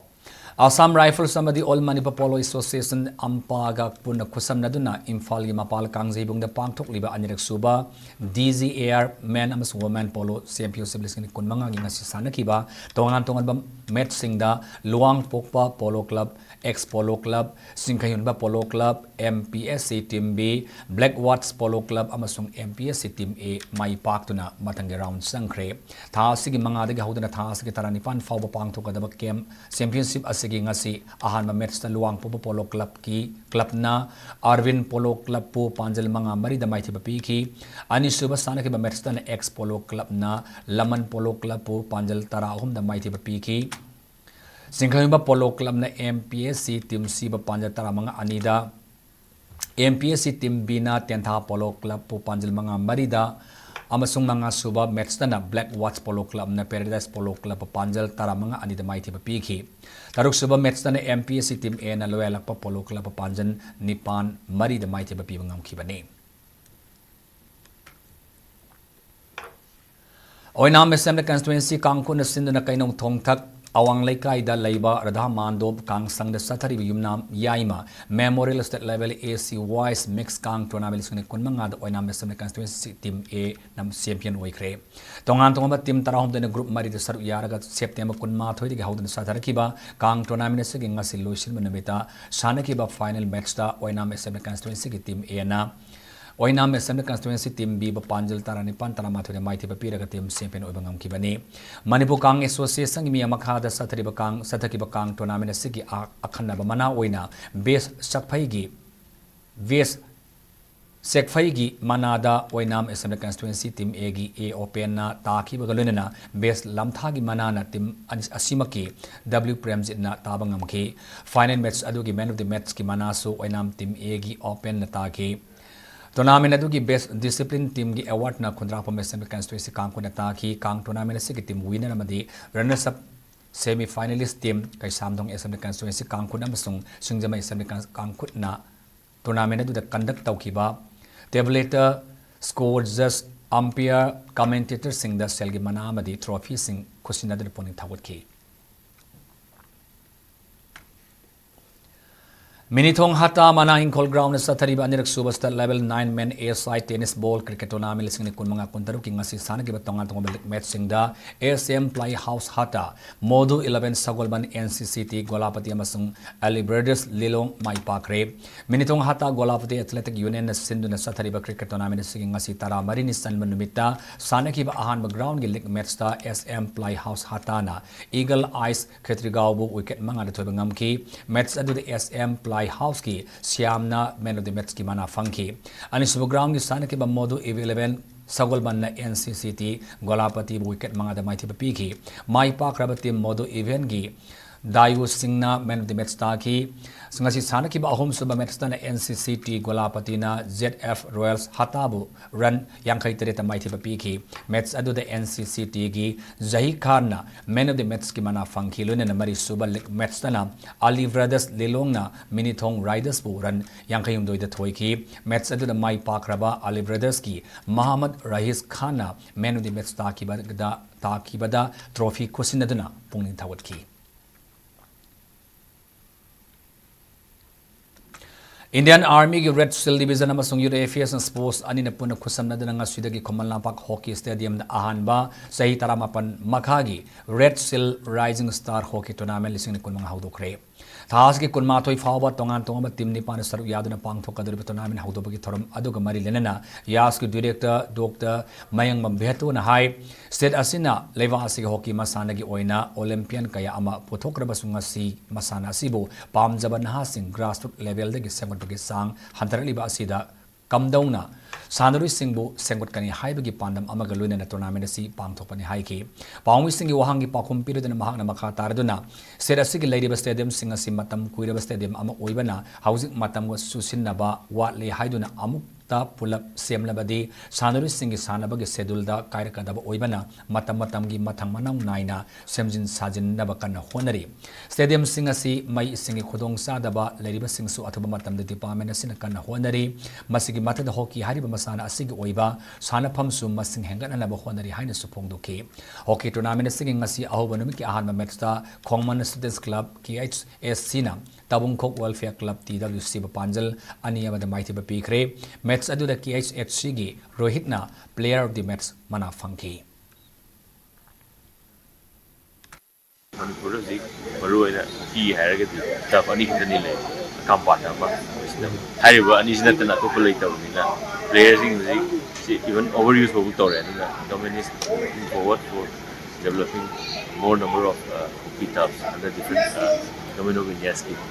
Assam Rifles ꯑꯃꯗꯤ All Manipur Polo Association, ꯑꯝꯄꯥꯒ ꯄꯨꯟꯅ ꯈꯨꯠꯁꯝꯅꯗꯨꯅ ꯏꯝꯐꯥꯜꯒꯤ ꯃꯄꯥꯜ ꯀꯥꯡꯖꯩꯕꯨꯡꯗ ꯄꯥꯡꯊꯣꯛꯂꯤꯕ ꯑꯅꯤꯔꯛ ꯁꯨꯕ D G A R Men ꯑꯃꯁꯨꯡ Women Polo Championship ꯂꯤꯁꯤꯡ ꯑꯅꯤ ꯀꯨꯟꯃꯉꯥꯒꯤ ꯉꯁꯤ ꯁꯥꯟꯅꯈꯤꯕ ꯇꯣꯉꯥꯟ ꯇꯣꯉꯥꯟꯕ matchꯁꯤꯡꯗ ꯂꯨꯋꯥꯡꯄꯣꯛꯄ Polo Club, Ex Polo Club, ꯁꯤꯡꯈꯩꯍꯨꯟꯕ Polo Club, M P S C Team B, Black Watch Polo Club ꯑꯃꯁꯨꯡ M P S C Team A ꯃꯥꯏ ꯄꯥꯛꯇꯨꯅ ꯃꯊꯪꯒꯤ round ꯆꯪꯈ꯭ꯔꯦ꯫ ꯊꯥ ꯑꯁꯤꯒꯤ ꯃꯉꯥꯗꯒꯤ ꯍꯧꯗꯨꯅ ꯊꯥ ꯑꯁꯤꯒꯤ ꯇꯔꯥꯅꯤꯄꯥꯟ ꯐꯥꯎꯕ ꯄꯥꯡꯊꯣꯛꯀꯗꯕ camp championship ꯑꯁꯤꯒꯤ ꯉꯁꯤ ꯑꯍꯥꯟꯕ matchꯇ ꯂꯨꯋꯥꯡꯄꯣꯛꯄ Polo Clubꯀꯤ clubꯅ Arvind Polo Clubꯄꯨ ꯄꯥꯟꯖꯜ ꯃꯉꯥ ꯃꯔꯤꯗ ꯃꯥꯏꯊꯤꯕ ꯄꯤꯈꯤ꯫ ꯑꯅꯤꯁꯨꯕ ꯁꯥꯟꯅꯈꯤꯕ matchꯇꯅ Ex Polo Clubꯅ Laman Polo Clubꯄꯨ ꯄꯥꯟꯖꯜ ꯇꯔꯥ ꯑꯍꯨꯝꯗ ꯃꯥꯏꯊꯤꯕ ꯄꯤꯈꯤ꯫ ꯁꯤꯡꯈꯩꯍꯨꯟꯕ Polo Clubꯅ M P S C Team Cꯕꯨ ꯄꯥꯟꯖꯜ ꯇꯔꯥꯃꯉꯥ ꯑꯅꯤꯗ, M P S C Team Bꯅ ꯇꯦꯟꯊꯥ Polo Clubꯄꯨ ꯄꯥꯟꯖꯜ ꯃꯉꯥ ꯃꯔꯤꯗ, ꯑꯃꯁꯨꯡ ꯃꯉꯥꯁꯨꯕ matchꯇꯅ Black Watch Polo Clubꯅ Paradise Polo Clubꯄꯨ ꯄꯥꯟꯖꯜ ꯇꯔꯥꯃꯉꯥ ꯑꯅꯤꯗ ꯃꯥꯏꯊꯤꯕ ꯄꯤꯈꯤ꯫ ꯇꯔꯨꯛꯁꯨꯕ matchꯇꯅ M P S C Team Aꯅ ꯂꯣꯌꯥꯂꯛꯄ Polo Clubꯄꯨ ꯄꯥꯟꯖꯜ ꯅꯤꯄꯥꯟ ꯃꯔꯤꯗ ꯃꯥꯏꯊꯤꯕ ꯄꯤꯕ ꯉꯝꯈꯤꯕꯅꯤ꯫ ꯑꯣꯏꯅꯥꯝ Assembly Constituency ꯀꯥꯡꯈꯨꯠꯅ ꯁꯤꯟꯗꯨꯅ ꯀꯩꯅꯧ ꯊꯣꯡꯊꯛ ꯑꯋꯥꯡ ꯂꯩꯀꯥꯏꯗ ꯂꯩꯕ ꯔꯙꯥ ꯃꯥꯟꯗꯣꯞ ꯀꯥꯡꯁꯪꯗ ꯆꯠꯊꯔꯤꯕ ꯌꯨꯝꯅꯥꯝ ꯌꯥꯏꯃ Memorial State Level A C Voice Mix ꯀꯥꯡ Tournament ꯂꯤꯁꯤꯡ ꯑꯅꯤ ꯀꯨꯟꯃꯉꯥꯗ ꯑꯣꯏꯅꯥꯝ Assembly Constituency Team Aꯅ champion ꯑꯣꯏꯈ꯭ꯔꯦ꯫ ꯇꯣꯉꯥꯟ ꯇꯣꯉꯥꯟꯕ team ꯇꯔꯥꯍꯨꯝꯗꯣꯏꯅ group ꯃꯔꯤꯗ ꯁꯔꯨꯛ ꯌꯥꯔꯒ September ꯀꯨꯟꯃꯥꯊꯣꯏꯗꯒꯤ ꯍꯧꯗꯨꯅ ꯆꯠꯊꯔꯛꯈꯤꯕ ꯀꯥꯡ tournament ꯑꯁꯤꯒꯤ ꯉꯁꯤ ꯂꯣꯏꯁꯤꯟꯕ ꯅꯨꯃꯤꯠꯇ ꯁꯥꯟꯅꯈꯤꯕ final matchꯇ ꯑꯣꯏꯅꯥꯝ Assembly Constituencyꯒꯤ Team Aꯅ ꯑꯣꯏꯅꯥꯝ Assembly Constituency Team Bꯕꯨ ꯄꯥꯟꯖꯜ ꯇꯔꯥꯅꯤꯄꯥꯟ ꯇꯔꯥꯃꯥꯊꯣꯏꯗ ꯃꯥꯏꯊꯤꯕ ꯄꯤꯔꯒ team champion ꯑꯣꯏꯕ ꯉꯝꯈꯤꯕꯅꯤ꯫ ꯃꯅꯤꯄꯨꯔ ꯀꯥꯡ Associationꯒꯤ ꯃꯤ ꯃꯈꯥꯗ ꯆꯠꯊꯔꯤꯕ ꯀꯥꯡ, ꯆꯠꯊꯈꯤꯕ ꯀꯥꯡ tournament ꯑꯁꯤꯒꯤ ꯑ-, ꯑꯈꯟꯅꯕ ꯃꯅꯥ ꯑꯣꯏꯅ best ꯁꯛꯐꯩꯒꯤ, best ꯁꯦꯛꯐꯩꯒꯤ ꯃꯅꯥꯗ ꯑꯣꯏꯅꯥꯝ Assembly Constituency Team Aꯒꯤ A Openꯅ ꯇꯥꯈꯤꯕꯒ ꯂꯣꯏꯅꯅ best ꯂꯝꯊꯥꯒꯤ ꯃꯅꯥꯅ team ꯑꯅꯤ-, ꯑꯁꯤꯃꯛꯀꯤ W ꯄ꯭ꯔꯦꯝꯖꯤꯠꯅ ꯇꯥꯕ ꯉꯝꯈꯤ꯫ Final match ꯑꯗꯨꯒꯤ man of the matchꯀꯤ ꯃꯅꯥꯁꯨ ꯑꯣꯏꯅꯥꯝ Team Aꯒꯤ Openꯅ ꯇꯥꯈꯤ꯫ Tournament ꯑꯗꯨꯒꯤ best discipline teamꯒꯤ awardꯅ ꯈꯨꯟꯗ꯭ꯔꯥꯛꯄꯝ Assembly Constituency ꯀꯥꯡꯈꯨꯠꯅ ꯇꯥꯈꯤ꯫ ꯀꯥꯡ tournament ꯑꯁꯤꯒꯤ team winner ꯑꯃꯗꯤ runners up semi finalist team Keishamthong Assembly Constituency ꯀꯥꯡꯈꯨꯠ ꯑꯃꯁꯨꯡ ꯁꯤꯡꯖꯃꯩ Assembly Con-, ꯀꯥꯡꯈꯨꯠꯅ tournament ꯑꯗꯨꯗ conduct ꯇꯧꯈꯤꯕ tabulator, score judge, umpire, commentatorꯁꯤꯡꯗ ꯁꯦꯜꯒꯤ ꯃꯅꯥ ꯑꯃꯗꯤ trophyꯁꯤꯡ ꯈꯨꯠꯁꯤꯟꯅꯗꯨꯅ ꯄꯨꯛꯅꯤꯡ ꯊꯧꯒꯠꯈꯤ꯫ ꯃꯤꯅꯤꯊꯣꯡ ꯍꯇꯥ ꯃꯅꯥ ꯏꯪꯈꯣꯜ ꯒ꯭ꯔꯥꯎꯟꯗ ꯆꯠꯊꯔꯤꯕ ꯑꯅꯤꯔꯛ ꯁꯨꯕ state level nine men a side tennis ball cricket tournament ꯂꯤꯁꯤꯡ ꯑꯅꯤ ꯀꯨꯟꯃꯉꯥ ꯀꯨꯟꯇꯔꯨꯛꯀꯤ ꯉꯁꯤ ꯁꯥꯟꯅꯈꯤꯕ ꯇꯣꯉꯥꯟ ꯇꯣꯉꯥꯟꯕ ꯂꯤꯒ ꯃꯦꯠꯆꯁꯤꯡꯗ S M ply house Hatta, ꯃꯣꯗꯨ eleven Sagolban N C C T ꯒꯣꯂꯥꯄꯇꯤ ꯑꯃꯁꯨꯡ ꯑꯦꯂꯤ ꯕ꯭ꯔꯗꯔꯁ ꯂꯤꯂꯣꯡ ꯃꯥꯏ ꯄꯥꯛꯈ꯭ꯔꯦ꯫ ꯃꯤꯅꯤꯊꯣꯡ ꯍꯇꯥ ꯒꯣꯂꯥꯄꯇꯤ ꯑꯦꯊꯂꯦꯇꯤꯛ ꯌꯨꯅꯤꯌꯟꯅ ꯁꯤꯟꯗꯨꯅ ꯆꯠꯊꯔꯤꯕ ꯀ꯭ꯔꯤꯀꯦꯠ ꯇꯣꯔꯅꯥꯃꯦꯟꯠ ꯑꯁꯤꯒꯤ ꯉꯁꯤ ꯇꯔꯥꯃꯔꯤꯅꯤ ꯆꯟꯕ ꯅꯨꯃꯤꯠꯇ ꯁꯥꯟꯅꯈꯤꯕ ꯑꯍꯥꯟꯕ ꯒ꯭ꯔꯥꯎꯟꯒꯤ ꯂꯤꯒ ꯃꯦꯠꯆꯇ ꯑꯦꯁ ꯑꯦꯝ ꯄ꯭ꯂꯥꯏ ꯍꯥꯎꯁ ꯍꯇꯥꯅ ꯏꯒꯜ ꯑꯥꯏꯁ ꯈꯦꯇ꯭ꯔꯤꯒꯥꯎꯕꯨ ꯋꯤꯀꯦꯠ ꯃꯉꯥꯗ ꯊꯣꯏꯕ ꯉꯝꯈꯤ꯫ ꯃꯦꯠꯆ ꯑꯗꯨꯗ ꯑꯦꯁ ꯑꯦꯝ ꯄ꯭ꯂꯥꯏ ꯍꯥꯎꯁꯀꯤ ꯁ꯭ꯌꯥꯝꯅ ꯃꯦꯟ ꯑꯣꯐ ꯗꯤ ꯃꯦꯠꯆꯀꯤ ꯃꯅꯥ ꯐꯪꯈꯤ꯫ ꯑꯅꯤꯁꯨꯕ ꯒ꯭ꯔꯥꯎꯟꯒꯤ ꯁꯥꯟꯅꯈꯤꯕ ꯃꯣꯗꯨ eleven ꯁꯒꯣꯜꯕꯟꯅ and C C T ꯒꯣꯂꯥꯄꯇꯤꯕꯨ wicket ꯃꯉꯥꯗ ꯃꯥꯏꯊꯤꯕ ꯄꯤꯈꯤ꯫ ꯃꯥꯏ ꯄꯥꯛꯈ꯭ꯔꯕ ꯇꯤꯝ ꯃꯣꯗꯨ ꯏꯂꯦꯚꯦꯟꯒꯤ ꯗꯥꯌꯨ ꯁꯤꯡꯅ ꯃꯦꯟ ꯑꯣꯐ ꯗꯤ ꯃꯦꯠꯆ ꯇꯥꯈꯤ꯫ ꯉꯁꯤ ꯁꯥꯟꯅꯈꯤꯕ ꯑꯍꯨꯝꯁꯨꯕ ꯃꯦꯠꯆꯇꯅ ꯑꯦꯟ ꯁꯤ ꯁꯤ ꯇꯤ ꯒꯣꯂꯥꯄꯇꯤꯅ ꯖꯦꯗ ꯑꯦꯐ ꯔꯣꯌꯦꯜꯁ ꯍꯇꯥꯕꯨ ꯔꯟ ꯌꯥꯡꯈꯩ ꯇꯔꯦꯠꯇ ꯃꯥꯏꯊꯤꯕ ꯄꯤꯈꯤ꯫ ꯃꯦꯠꯆ ꯑꯗꯨꯗ ꯑꯦꯟ ꯁꯤ ꯁꯤ ꯇꯤꯒꯤ ꯖꯍꯤ ꯈꯥꯟꯅ ꯃꯦꯟ ꯑꯣꯐ ꯗꯤ ꯃꯦꯠꯆꯀꯤ ꯃꯅꯥ ꯐꯪꯈꯤ꯫ ꯂꯣꯏꯅꯅ ꯃꯔꯤꯁꯨꯕ ꯂꯤꯒ ꯃꯦꯠꯆꯇꯅ ꯑꯂꯤ ꯕ꯭ꯔꯗꯔꯁ ꯂꯤꯂꯣꯡꯅ ꯃꯤꯅꯤꯊꯣꯡ ꯔꯥꯏꯗꯔꯁꯄꯨ ꯔꯟ ꯌꯥꯡꯈꯩ ꯍꯨꯝꯗꯣꯏꯗ ꯊꯣꯏꯈꯤ꯫ ꯃꯦꯠꯆ ꯑꯗꯨꯗ ꯃꯥꯏ ꯄꯥꯛꯈ꯭ꯔꯕ ꯑꯂꯤ ꯕ꯭ꯔꯗꯔꯁꯀꯤ ꯃꯍꯃꯗ ꯔꯍꯤꯁ ꯈꯥꯟꯅ ꯃꯦꯟ ꯑꯣꯐ ꯗꯤ ꯃꯦꯠꯆ ꯇꯥꯈꯤꯕꯗ, ꯇꯥꯈꯤꯕꯗ ꯇ꯭ꯔꯣꯐꯤ ꯈꯨꯠꯁꯤꯟꯅꯗꯨꯅ ꯄꯨꯛꯅꯤꯡ ꯊꯧꯒꯠꯈꯤ꯫ ꯏꯟꯗꯤꯌꯟ ꯑꯥꯔꯃꯤꯒꯤ ꯔꯦꯗ ꯁꯤꯜ ꯗꯤꯕꯤꯖꯟ ꯑꯃꯁꯨꯡ ꯌꯨꯠ ꯑꯦꯐꯤꯌꯔꯁ ꯁ꯭ꯄꯣꯔꯠꯁ ꯑꯅꯤꯅ ꯄꯨꯟꯅ ꯈꯨꯠꯁꯝꯅꯗꯨꯅ ꯉꯁꯤꯗꯒꯤ ꯈꯨꯃꯟ ꯂꯝꯄꯥꯛ ꯍꯣꯀꯤ ꯁ꯭ꯇꯦꯗꯤꯌꯝꯗ ꯑꯍꯥꯟꯕ ꯆꯍꯤ ꯇꯔꯥꯃꯥꯄꯟ ꯃꯈꯥꯒꯤ ꯔꯦꯗ ꯁꯤꯜ ꯔꯥꯏꯖꯤꯡ ꯁ꯭ꯇꯥꯔ ꯍꯣꯀꯤ ꯇꯣꯔꯅꯥꯃꯦꯟꯠ ꯂꯤꯁꯤꯡ ꯑꯅꯤ ꯀꯨꯟꯃꯉꯥ ꯍꯧꯗꯣꯛꯈ꯭ꯔꯦ꯫ ꯊꯥ ꯑꯁꯤꯒꯤ ꯀꯨꯟꯃꯥꯊꯣꯏ ꯐꯥꯎꯕ ꯇꯣꯉꯥꯟ ꯇꯣꯉꯥꯟꯕ ꯇꯤꯝ ꯅꯤꯄꯥꯟꯅ ꯁꯔꯨꯛ ꯌꯥꯗꯨꯅ ꯄꯥꯡꯊꯣꯛꯀꯗꯧꯔꯤꯕ ꯇꯣꯔꯅꯥꯃꯦꯟꯠ ꯍꯧꯗꯣꯛꯄꯒꯤ ꯊꯧꯔꯝ ꯑꯗꯨꯒ ꯃꯔꯤ ꯂꯩꯅꯅ ꯌꯥꯁꯀꯤ ꯗꯤꯔꯦꯛꯇꯔ ꯗꯣꯛꯇꯔ ꯃꯌꯪꯕꯝ ꯚꯦꯇꯨꯅ ꯍꯥꯏ, ꯁ꯭ꯇꯦꯠ ꯑꯁꯤꯅ ꯂꯩꯕꯥꯛ ꯑꯁꯤꯒꯤ ꯍꯣꯀꯤ ꯃꯁꯥꯟꯅꯒꯤ ꯑꯣꯏꯅ ꯑꯣꯂꯦꯝꯄꯤꯌꯟ ꯀꯌꯥ ꯑꯃ ꯄꯨꯊꯣꯛꯈ꯭ꯔꯕꯁꯨ ꯉꯁꯤ ꯃꯁꯥꯟꯅ ꯑꯁꯤꯕꯨ ꯄꯥꯝꯖꯕ ꯅꯍꯥꯁꯤꯡ ꯒ꯭ꯔꯥꯁꯔꯨꯠ ꯂꯦꯚꯦꯜꯗꯒꯤ ꯁꯦꯝꯒꯠꯄꯒꯤ ꯆꯥꯡ ꯍꯟꯊꯔꯛꯂꯤꯕ ꯑꯁꯤꯗ ꯀꯝꯗꯧꯅ ꯁꯥꯟꯅꯔꯣꯏꯁꯤꯡꯕꯨ ꯁꯦꯝꯒꯠꯀꯅꯤ ꯍꯥꯏꯕꯒꯤ ꯄꯥꯟꯗꯝ ꯑꯃꯒ ꯂꯣꯏꯅꯅ ꯇꯣꯔꯅꯥꯃꯦꯟꯠ ꯑꯁꯤ ꯄꯥꯡꯊꯣꯛꯄꯅꯤ ꯍꯥꯏꯈꯤ꯫ ꯄꯥꯎꯃꯤꯁꯤꯡꯒꯤ ꯋꯥꯍꯪꯒꯤ ꯄꯥꯎꯈꯨꯝ ꯄꯤꯔꯗꯨꯅ ꯃꯍꯥꯛꯅ ꯃꯈꯥ ꯇꯥꯔꯗꯨꯅ, ꯁ꯭ꯇꯦꯠ ꯑꯁꯤꯒꯤ ꯂꯩꯔꯤꯕ ꯁ꯭ꯇꯦꯗꯤꯌꯝꯁꯤꯡ ꯑꯁꯤ ꯃꯇꯝ ꯀꯨꯏꯔꯕ ꯁ꯭ꯇꯦꯗꯤꯌꯝ ꯑꯃ ꯑꯣꯏꯕꯅ ꯍꯧꯖꯤꯛ ꯃꯇꯝꯒ ꯆꯨꯁꯤꯟꯅꯕ ꯋꯥꯠꯂꯤ ꯍꯥꯏꯗꯨꯅ ꯑꯃꯨꯛ ꯇ ꯄꯨꯂꯞ ꯁꯦꯝꯂꯕꯗꯤ ꯁꯥꯟꯅꯔꯣꯏꯁꯤꯡꯒꯤ ꯁꯥꯟꯅꯕꯒꯤ ꯁꯦꯗꯨꯜꯗ ꯀꯥꯏꯔꯛꯀꯗꯕ ꯑꯣꯏꯕꯅ ꯃꯇꯝ ꯃꯇꯝꯒꯤ ꯃꯊꯪ ꯃꯅꯥꯎ ꯅꯥꯏꯅ ꯁꯦꯝꯖꯤꯟ ꯁꯥꯖꯤꯟꯅꯕ ꯀꯟꯅ ꯍꯣꯠꯅꯔꯤ꯫ ꯁ꯭ꯇꯦꯗꯤꯌꯝꯁꯤꯡ ꯑꯁꯤ ꯃꯩ ꯏꯁꯤꯡꯒꯤ ꯈꯨꯗꯣꯡꯆꯥꯗꯕ ꯂꯩꯔꯤꯕꯁꯤꯡꯁꯨ ꯑꯊꯨꯕ ꯃꯇꯝꯗ ꯗꯤꯄꯥꯔꯠꯃꯦꯟ ꯑꯁꯤꯅ ꯀꯟꯅ ꯍꯣꯠꯅꯔꯤ꯫ ꯃꯁꯤꯒꯤ ꯃꯊꯛꯇ ꯍꯣꯀꯤ ꯍꯥꯏꯔꯤꯕ ꯃꯁꯥꯟꯅ ꯑꯁꯤꯒꯤ ꯑꯣꯏꯕ ꯁꯥꯟꯅꯐꯝꯁꯨ ꯃꯁꯤꯡ ꯍꯦꯟꯒꯠꯅꯅꯕ ꯍꯣꯠꯅꯔꯤ ꯍꯥꯏꯅꯁꯨ ꯐꯣꯡꯗꯣꯛꯈꯤ꯫ ꯍꯣꯀꯤ ꯇꯣꯔꯅꯥꯃꯦꯟ ꯑꯁꯤꯒꯤ ꯉꯁꯤ ꯑꯍꯧꯕ ꯅꯨꯃꯤꯠꯀꯤ ꯑꯍꯥꯟꯕ ꯃꯦꯠꯁꯇ ꯈꯣꯡꯃꯟ ꯁ꯭ꯇꯨꯗꯦꯟꯠꯁ ꯀ꯭ꯂꯕ, ꯀꯦ ꯑꯩꯆ ꯑꯦꯁ ꯁꯤꯅ ꯇꯥꯕꯨꯡꯈꯣꯛ ꯋꯦꯜꯐꯤꯌꯔ ꯀ꯭ꯂꯕ, ꯇꯤ ꯗꯕ꯭ꯂꯤꯎ ꯁꯤꯕꯨ ꯄꯥꯟꯖꯜ ꯑꯅꯤ ꯑꯃꯗ ꯃꯥꯏꯊꯤꯕ ꯄꯤꯈ꯭ꯔꯦ꯫ ꯃꯦꯠꯁ ꯑꯗꯨꯗ ꯀꯦ ꯑꯩꯆ ꯑꯦꯁ ꯁꯤꯒꯤ ꯔꯣꯍꯤꯠꯅ Player of the Match ꯃꯅꯥ ꯐꯪꯈꯤ꯫ ꯃꯅꯤꯄꯨꯔꯗ ꯍꯧꯖꯤꯛ ꯃꯔꯨꯑꯣꯏꯅ ꯍꯣꯀꯤ ꯍꯥꯏꯔꯒꯗꯤ ꯇꯔꯐ ꯑꯅꯤ ꯈꯛꯇꯅꯤ ꯂꯩ, ꯀꯝꯄꯥꯠꯇ ꯑꯃ, ꯁꯤꯗ꯫ ꯍꯥꯏꯔꯤꯕ ꯑꯅꯤꯁꯤ ꯅꯠꯇꯅ ꯑꯇꯣꯞꯄ ꯂꯩꯇꯕꯅꯤꯅ, ꯄ꯭ꯂꯦꯌꯔꯁꯤꯡ ꯍꯧꯖꯤꯛ even overuse ꯐꯥꯎꯕ ꯇꯧꯔꯦ꯫ ꯑꯗꯨꯅ government is looking forward for developing more number of, uh, hockey turfs under different, uh, Government of India scheme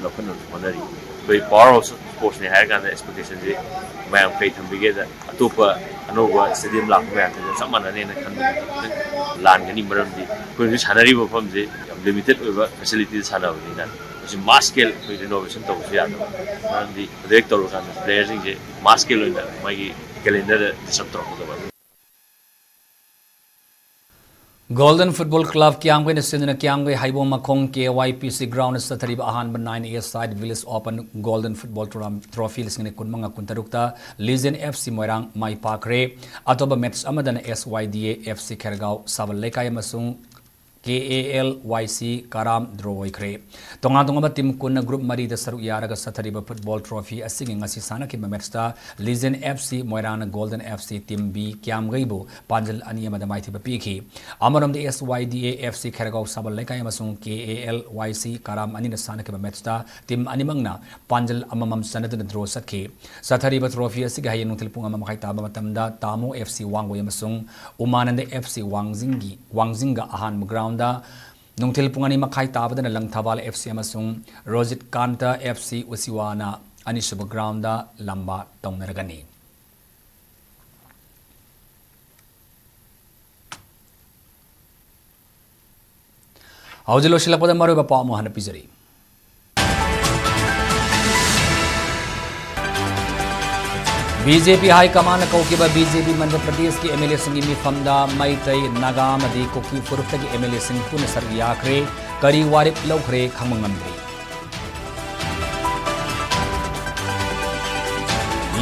ꯂꯧꯈꯠꯅꯕꯁꯨ ꯍꯣꯠꯅꯔꯤ꯫ ꯑꯩꯈꯣꯏ Power of Sportsꯅꯦ ꯍꯥꯏꯔ ꯀꯥꯟꯗ expectationꯁꯦ ꯃꯌꯥꯝ ꯀꯩ ꯊꯝꯕꯤꯒꯦꯗ, ꯑꯇꯣꯞꯄ ꯑꯅꯧꯕ stadium ꯂꯥꯛꯄ ꯃꯌꯥꯝꯁꯤꯒ ꯆꯞ ꯃꯥꯟꯅꯅꯦꯅ ꯈꯟꯕꯗ ꯈꯤꯇꯪ ꯂꯥꯟꯒꯅꯤ꯫ ꯃꯔꯝꯗꯤ ꯑꯩꯈꯣꯏ ꯍꯧꯖꯤꯛ ꯁꯥꯟꯅꯔꯤꯕ ꯃꯐꯝꯁꯦ ꯌꯥꯝ limited ꯑꯣꯏꯕ facilityꯗ ꯁꯥꯟꯅꯕꯅꯤꯅ, ꯃꯁꯤ mass scale ꯑꯩꯈꯣꯏ renovation ꯇꯧꯕꯁꯨ ꯌꯥꯗꯕ꯫ ꯃꯔꯝꯗꯤ ꯑꯗꯨ ꯍꯦꯛ ꯇꯧꯔꯀꯥꯟꯗ playerꯁꯤꯡꯁꯦ mass scale ꯑꯣꯏꯅ ꯃꯥꯒꯤ calendarꯗ disturb ꯇꯧꯔꯛꯀꯗꯕ꯫ Golden Football Club ꯀꯤꯌꯥꯝꯒꯩꯅ ꯁꯤꯟꯗꯨꯅ ꯀꯤꯌꯥꯝꯒꯩ ꯍꯩꯕꯣꯡ ꯃꯈꯣꯡ ꯀꯦ ꯋꯥꯏ ꯄꯤ ꯁꯤ groundꯗ ꯆꯠꯊꯔꯤꯕ ꯑꯍꯥꯟꯕ nine A side Village Open Golden Football Tournament trophy ꯂꯤꯁꯤꯡ ꯑꯅꯤ ꯀꯨꯟꯃꯉꯥ ꯀꯨꯟꯇꯔꯨꯛꯇ Legend F C ꯃꯣꯏꯔꯥꯡ ꯃꯥꯏ ꯄꯥꯛꯈ꯭ꯔꯦ꯫ ꯑꯇꯣꯞꯄ ꯃꯦꯠꯁ ꯑꯃꯗꯅ S Y D A F C ꯈꯦꯔꯒꯥꯎ ꯁꯥꯕꯜ ꯂꯩꯀꯥꯏ ꯑꯃꯁꯨꯡ K A L Y C Karam draw ꯑꯣꯏꯈ꯭ꯔꯦ꯫ ꯇꯣꯉꯥꯟ ꯇꯣꯉꯥꯟꯕ ꯇꯤꯝ ꯀꯨꯟꯅ group ꯃꯔꯤꯗ ꯁꯔꯨꯛ ꯌꯥꯔꯒ ꯆꯠꯊꯔꯤꯕ football trophy ꯑꯁꯤꯒꯤ ꯉꯁꯤ ꯁꯥꯟꯅꯈꯤꯕ ꯃꯦꯠꯁꯇ Legend F C ꯃꯣꯏꯔꯥꯡꯅ Golden F C team B ꯀꯤꯌꯥꯝꯒꯩꯕꯨ ꯄꯥꯟꯖꯜ ꯑꯅꯤ ꯑꯃꯗ ꯃꯥꯏꯊꯤꯕ ꯄꯤꯈꯤ꯫ ꯑꯃꯔꯣꯝꯗ S Y D A F C ꯈꯦꯔꯒꯥꯎ ꯁꯥꯕꯜ ꯂꯩꯀꯥꯏ ꯑꯃꯁꯨꯡ K A L Y C ꯀꯔꯥꯝ ꯑꯅꯤꯅ ꯁꯥꯟꯅꯈꯤꯕ ꯃꯦꯠꯁꯇ ꯇꯤꯝ ꯑꯅꯤꯃꯛꯅ ꯄꯥꯟꯖꯜ ꯑꯃꯃꯝ ꯆꯟꯅꯗꯨꯅ draw ꯆꯠꯈꯤ꯫ ꯆꯠꯊꯔꯤꯕ trophy ꯑꯁꯤꯒꯤ ꯍꯌꯦꯡ ꯅꯨꯡꯊꯤꯜ ꯄꯨꯡ ꯑꯃ ꯃꯈꯥꯏ ꯇꯥꯕ ꯃꯇꯝꯗ ꯇꯥꯃꯣ F C ꯋꯥꯡꯒꯣꯏ ꯑꯃꯁꯨꯡ ꯎꯃꯥꯅꯟꯗ F C ꯋꯥꯡꯖꯤꯡꯒꯤ, ꯋꯥꯡꯖꯤꯡꯒ ꯑꯍꯥꯟꯕ groundꯗ, ꯅꯨꯡꯊꯤꯜ ꯄꯨꯡ ꯑꯅꯤ ꯃꯈꯥꯏ ꯇꯥꯕꯗꯅ ꯂꯪꯊꯕꯥꯜ F C ꯑꯃꯁꯨꯡ ꯔꯣꯖꯤꯠ ꯀꯥꯟꯇ F C ꯎꯁꯤꯋꯥꯅ ꯑꯅꯤꯁꯨꯕ groundꯗ ꯂꯝꯕꯥ ꯇꯧꯅꯔꯒꯅꯤ꯫ ꯍꯧꯖꯤꯛ ꯂꯣꯏꯁꯤꯜꯂꯛꯄꯗ ꯃꯔꯨꯑꯣꯏꯕ ꯄꯥꯎ ꯑꯃꯨꯛ ꯍꯟꯅ ꯄꯤꯖꯔꯤ꯫ ꯕꯤ ꯖꯦ ꯄꯤ ꯍꯥꯏ ꯀꯃꯥꯟꯅ ꯀꯧꯈꯤꯕ ꯕꯤ ꯖꯦ ꯄꯤ ꯃꯟꯗ꯭ꯌ ꯄ꯭ꯔꯗꯦꯁꯀꯤ ꯑꯦꯝ ꯑꯦꯜ ꯑꯦꯁꯤꯡꯒꯤ ꯃꯤꯐꯝꯗ ꯃꯩꯇꯩ, ꯅꯥꯒꯥ ꯑꯃꯗꯤ ꯀꯨꯀꯤ ꯐꯨꯔꯨꯞꯇꯒꯤ ꯑꯦꯝ ꯑꯦꯜ ꯑꯦꯁꯤꯡ ꯄꯨꯟꯅ ꯁꯔꯨꯛ ꯌꯥꯈ꯭ꯔꯦ꯫ ꯀꯔꯤ ꯋꯥꯔꯦꯞ ꯂꯧꯈ꯭ꯔꯦ ꯈꯪꯕ ꯉꯝꯗ꯭ꯔꯤ꯫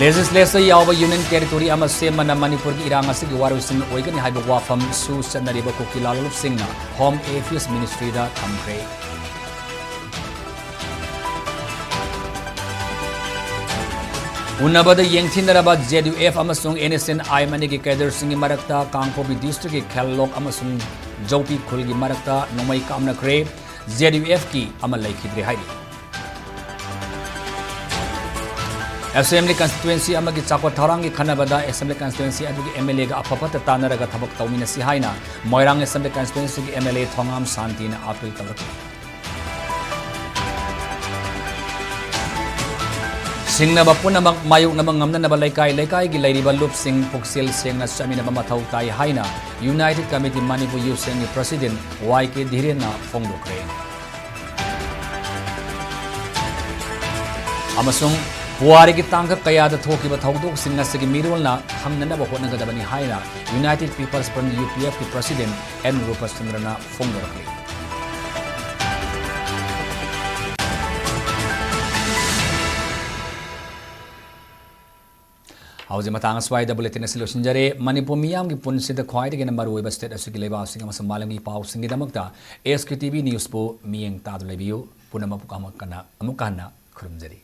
ꯂꯦꯖꯤꯁꯂꯦꯆꯔ ꯌꯥꯎꯕ ꯌꯨꯅꯤꯌꯟ ꯇꯦꯔꯤꯇꯣꯔꯤ ꯑꯃ ꯁꯦꯝꯕꯅ ꯃꯅꯤꯄꯨꯔꯒꯤ ꯏꯔꯥꯡ ꯑꯁꯤꯒꯤ ꯋꯥꯔꯣꯏꯁꯤꯟ ꯑꯣꯏꯒꯅꯤ ꯍꯥꯏꯕ ꯋꯥꯐꯝꯁꯨ ꯆꯠꯅꯔꯤꯕ ꯀꯨꯀꯤ ꯂꯥꯂꯣꯡꯁꯤꯡꯅ ꯍꯣꯝ ꯑꯦꯐꯤꯌꯔꯁ ꯃꯤꯅꯤꯁꯇ꯭ꯔꯤꯗ ꯊꯝꯈ꯭ꯔꯦ꯫ ꯎꯅꯕꯗ ꯌꯦꯡꯊꯤꯟꯅꯔꯕ ꯖꯦ ꯌꯨ ꯑꯦꯐ ꯑꯃꯁꯨꯡ N S N I M N ꯑꯦꯒꯤ ꯀꯦꯗꯔꯁꯤꯡꯒꯤ ꯃꯔꯛꯇ ꯀꯥꯡꯄꯣꯛꯄꯤ ꯗꯤꯁꯇ꯭ꯔꯤꯛꯀꯤ ꯈꯦꯜꯂꯣꯛ ꯑꯃꯁꯨꯡ ꯖꯧꯄꯤ ꯈꯨꯜꯒꯤ ꯃꯔꯛꯇ ꯅꯣꯡꯃꯩ ꯀꯥꯞꯅꯈ꯭ꯔꯦ꯫ ꯖꯦ ꯌꯨ ꯑꯦꯐꯀꯤ ꯑꯃ ꯂꯩꯈꯤꯗ꯭ꯔꯦ ꯍꯥꯏꯔꯤ꯫ ꯑꯦꯁꯦꯝꯕ꯭ꯂꯤ ꯀꯟꯁꯇꯤꯇ꯭ꯋꯦꯟꯁꯤ ꯑꯃꯒꯤ ꯆꯥꯎꯈꯠ ꯊꯧꯔꯥꯡꯒꯤ ꯈꯟꯅꯕꯗ ꯑꯦꯁꯦꯝꯕ꯭ꯂꯤ ꯀꯟꯁꯇꯤꯇ꯭ꯋꯦꯟꯁꯤ ꯑꯗꯨꯒꯤ ꯑꯦꯝ ꯑꯦꯜ ꯑꯦꯒ ꯑꯐ ꯐꯠꯇ ꯇꯥꯟꯅꯔꯒ ꯊꯕꯛ ꯇꯧꯃꯤꯟꯅꯁꯤ ꯍꯥꯏꯅ ꯃꯣꯏꯔꯥꯡ ꯑꯦꯁꯦꯝꯕ꯭ꯂꯤ ꯀꯟꯁꯇꯤꯇ꯭ꯋꯦꯟꯁꯤꯒꯤ ꯑꯦꯝ ꯑꯦꯜ ꯑꯦ ꯊꯣꯉꯥꯝ ꯁꯥꯟꯇꯤꯅ ꯑꯥꯄꯤꯜ ꯇꯧꯔꯛꯂꯤ꯫ ꯁꯤꯡꯅꯕ ꯄꯨꯝꯅꯃꯛ ꯃꯥꯌꯣꯛꯅꯕ ꯉꯝꯅꯅꯕ ꯂꯩꯀꯥꯏ ꯂꯩꯀꯥꯏꯒꯤ ꯂꯩꯔꯤꯕ ꯂꯨꯞꯁꯤꯡ ꯄꯨꯛꯆꯦꯜ ꯁꯦꯡꯅ ꯆꯠꯃꯤꯟꯅꯕ ꯃꯊꯧ ꯇꯥꯏ ꯍꯥꯏꯅ ꯌꯨꯅꯥꯏꯇꯦꯗ ꯀꯃꯤꯇꯤ ꯃꯅꯤꯄꯨꯔ ꯌꯨꯠ ꯁꯦꯜꯒꯤ ꯄ꯭ꯔꯁꯤꯗꯦꯟ ꯋꯥꯏ ꯀꯦ ꯙꯤꯔꯦꯟꯅ ꯐꯣꯡꯗꯣꯛꯈ꯭ꯔꯦ꯫ ꯑꯃꯁꯨꯡ ꯄꯨꯋꯥꯔꯤꯒꯤ ꯇꯥꯡꯀꯛ ꯀꯌꯥꯗ ꯊꯣꯛꯈꯤꯕ ꯊꯧꯗꯣꯛꯁꯤꯡ ꯑꯁꯤꯒꯤ ꯃꯤꯔꯣꯜꯅ ꯈꯪꯅꯅꯕ ꯍꯣꯠꯅꯒꯗꯕꯅꯤ ꯍꯥꯏꯅ united people's front, U P ꯑꯦꯐꯀꯤ ꯄ꯭ꯔꯁꯤꯗꯦꯟ ꯑꯦꯟ ꯔꯨꯄꯆꯟꯗ꯭ꯔꯅ ꯐꯣꯡꯗꯣꯔꯛꯂꯤ꯫ ꯍꯧꯖꯤꯛ ꯃꯇꯥꯡ ꯑꯁ꯭ꯋꯥꯏꯗ ꯕꯨꯂꯦꯇꯤꯟ ꯑꯁꯤ ꯂꯣꯏꯁꯤꯟꯖꯔꯦ꯫ ꯃꯅꯤꯄꯨꯔ ꯃꯤꯌꯥꯝꯒꯤ ꯄꯨꯟꯁꯤꯗ ꯈ꯭ꯋꯥꯏꯗꯒꯤ ꯍꯦꯟꯅ ꯃꯔꯨꯑꯣꯏꯕ ꯁ꯭ꯇꯦꯠ ꯑꯁꯤꯒꯤ ꯂꯩꯕꯥꯛꯁꯤꯡ ꯑꯃꯁꯨꯡ ꯃꯥꯂꯦꯝꯒꯤ ꯄꯥꯎꯁꯤꯡꯒꯤꯗꯃꯛꯇ ꯑꯦꯁ ꯀ꯭ꯌꯨ ꯇꯤ ꯚꯤ ꯅ꯭ꯌꯨꯁꯄꯨ ꯃꯤꯠꯌꯦꯡ ꯇꯥꯗꯨꯅ ꯂꯩꯕꯤꯌꯨ꯫ ꯄꯨꯝꯅꯃꯛꯄꯨ ꯑꯃꯨꯛ ꯍꯟꯅ, ꯑꯃꯨꯛ ꯍꯟꯅ ꯈꯨꯔꯨꯝꯖꯔꯤ꯫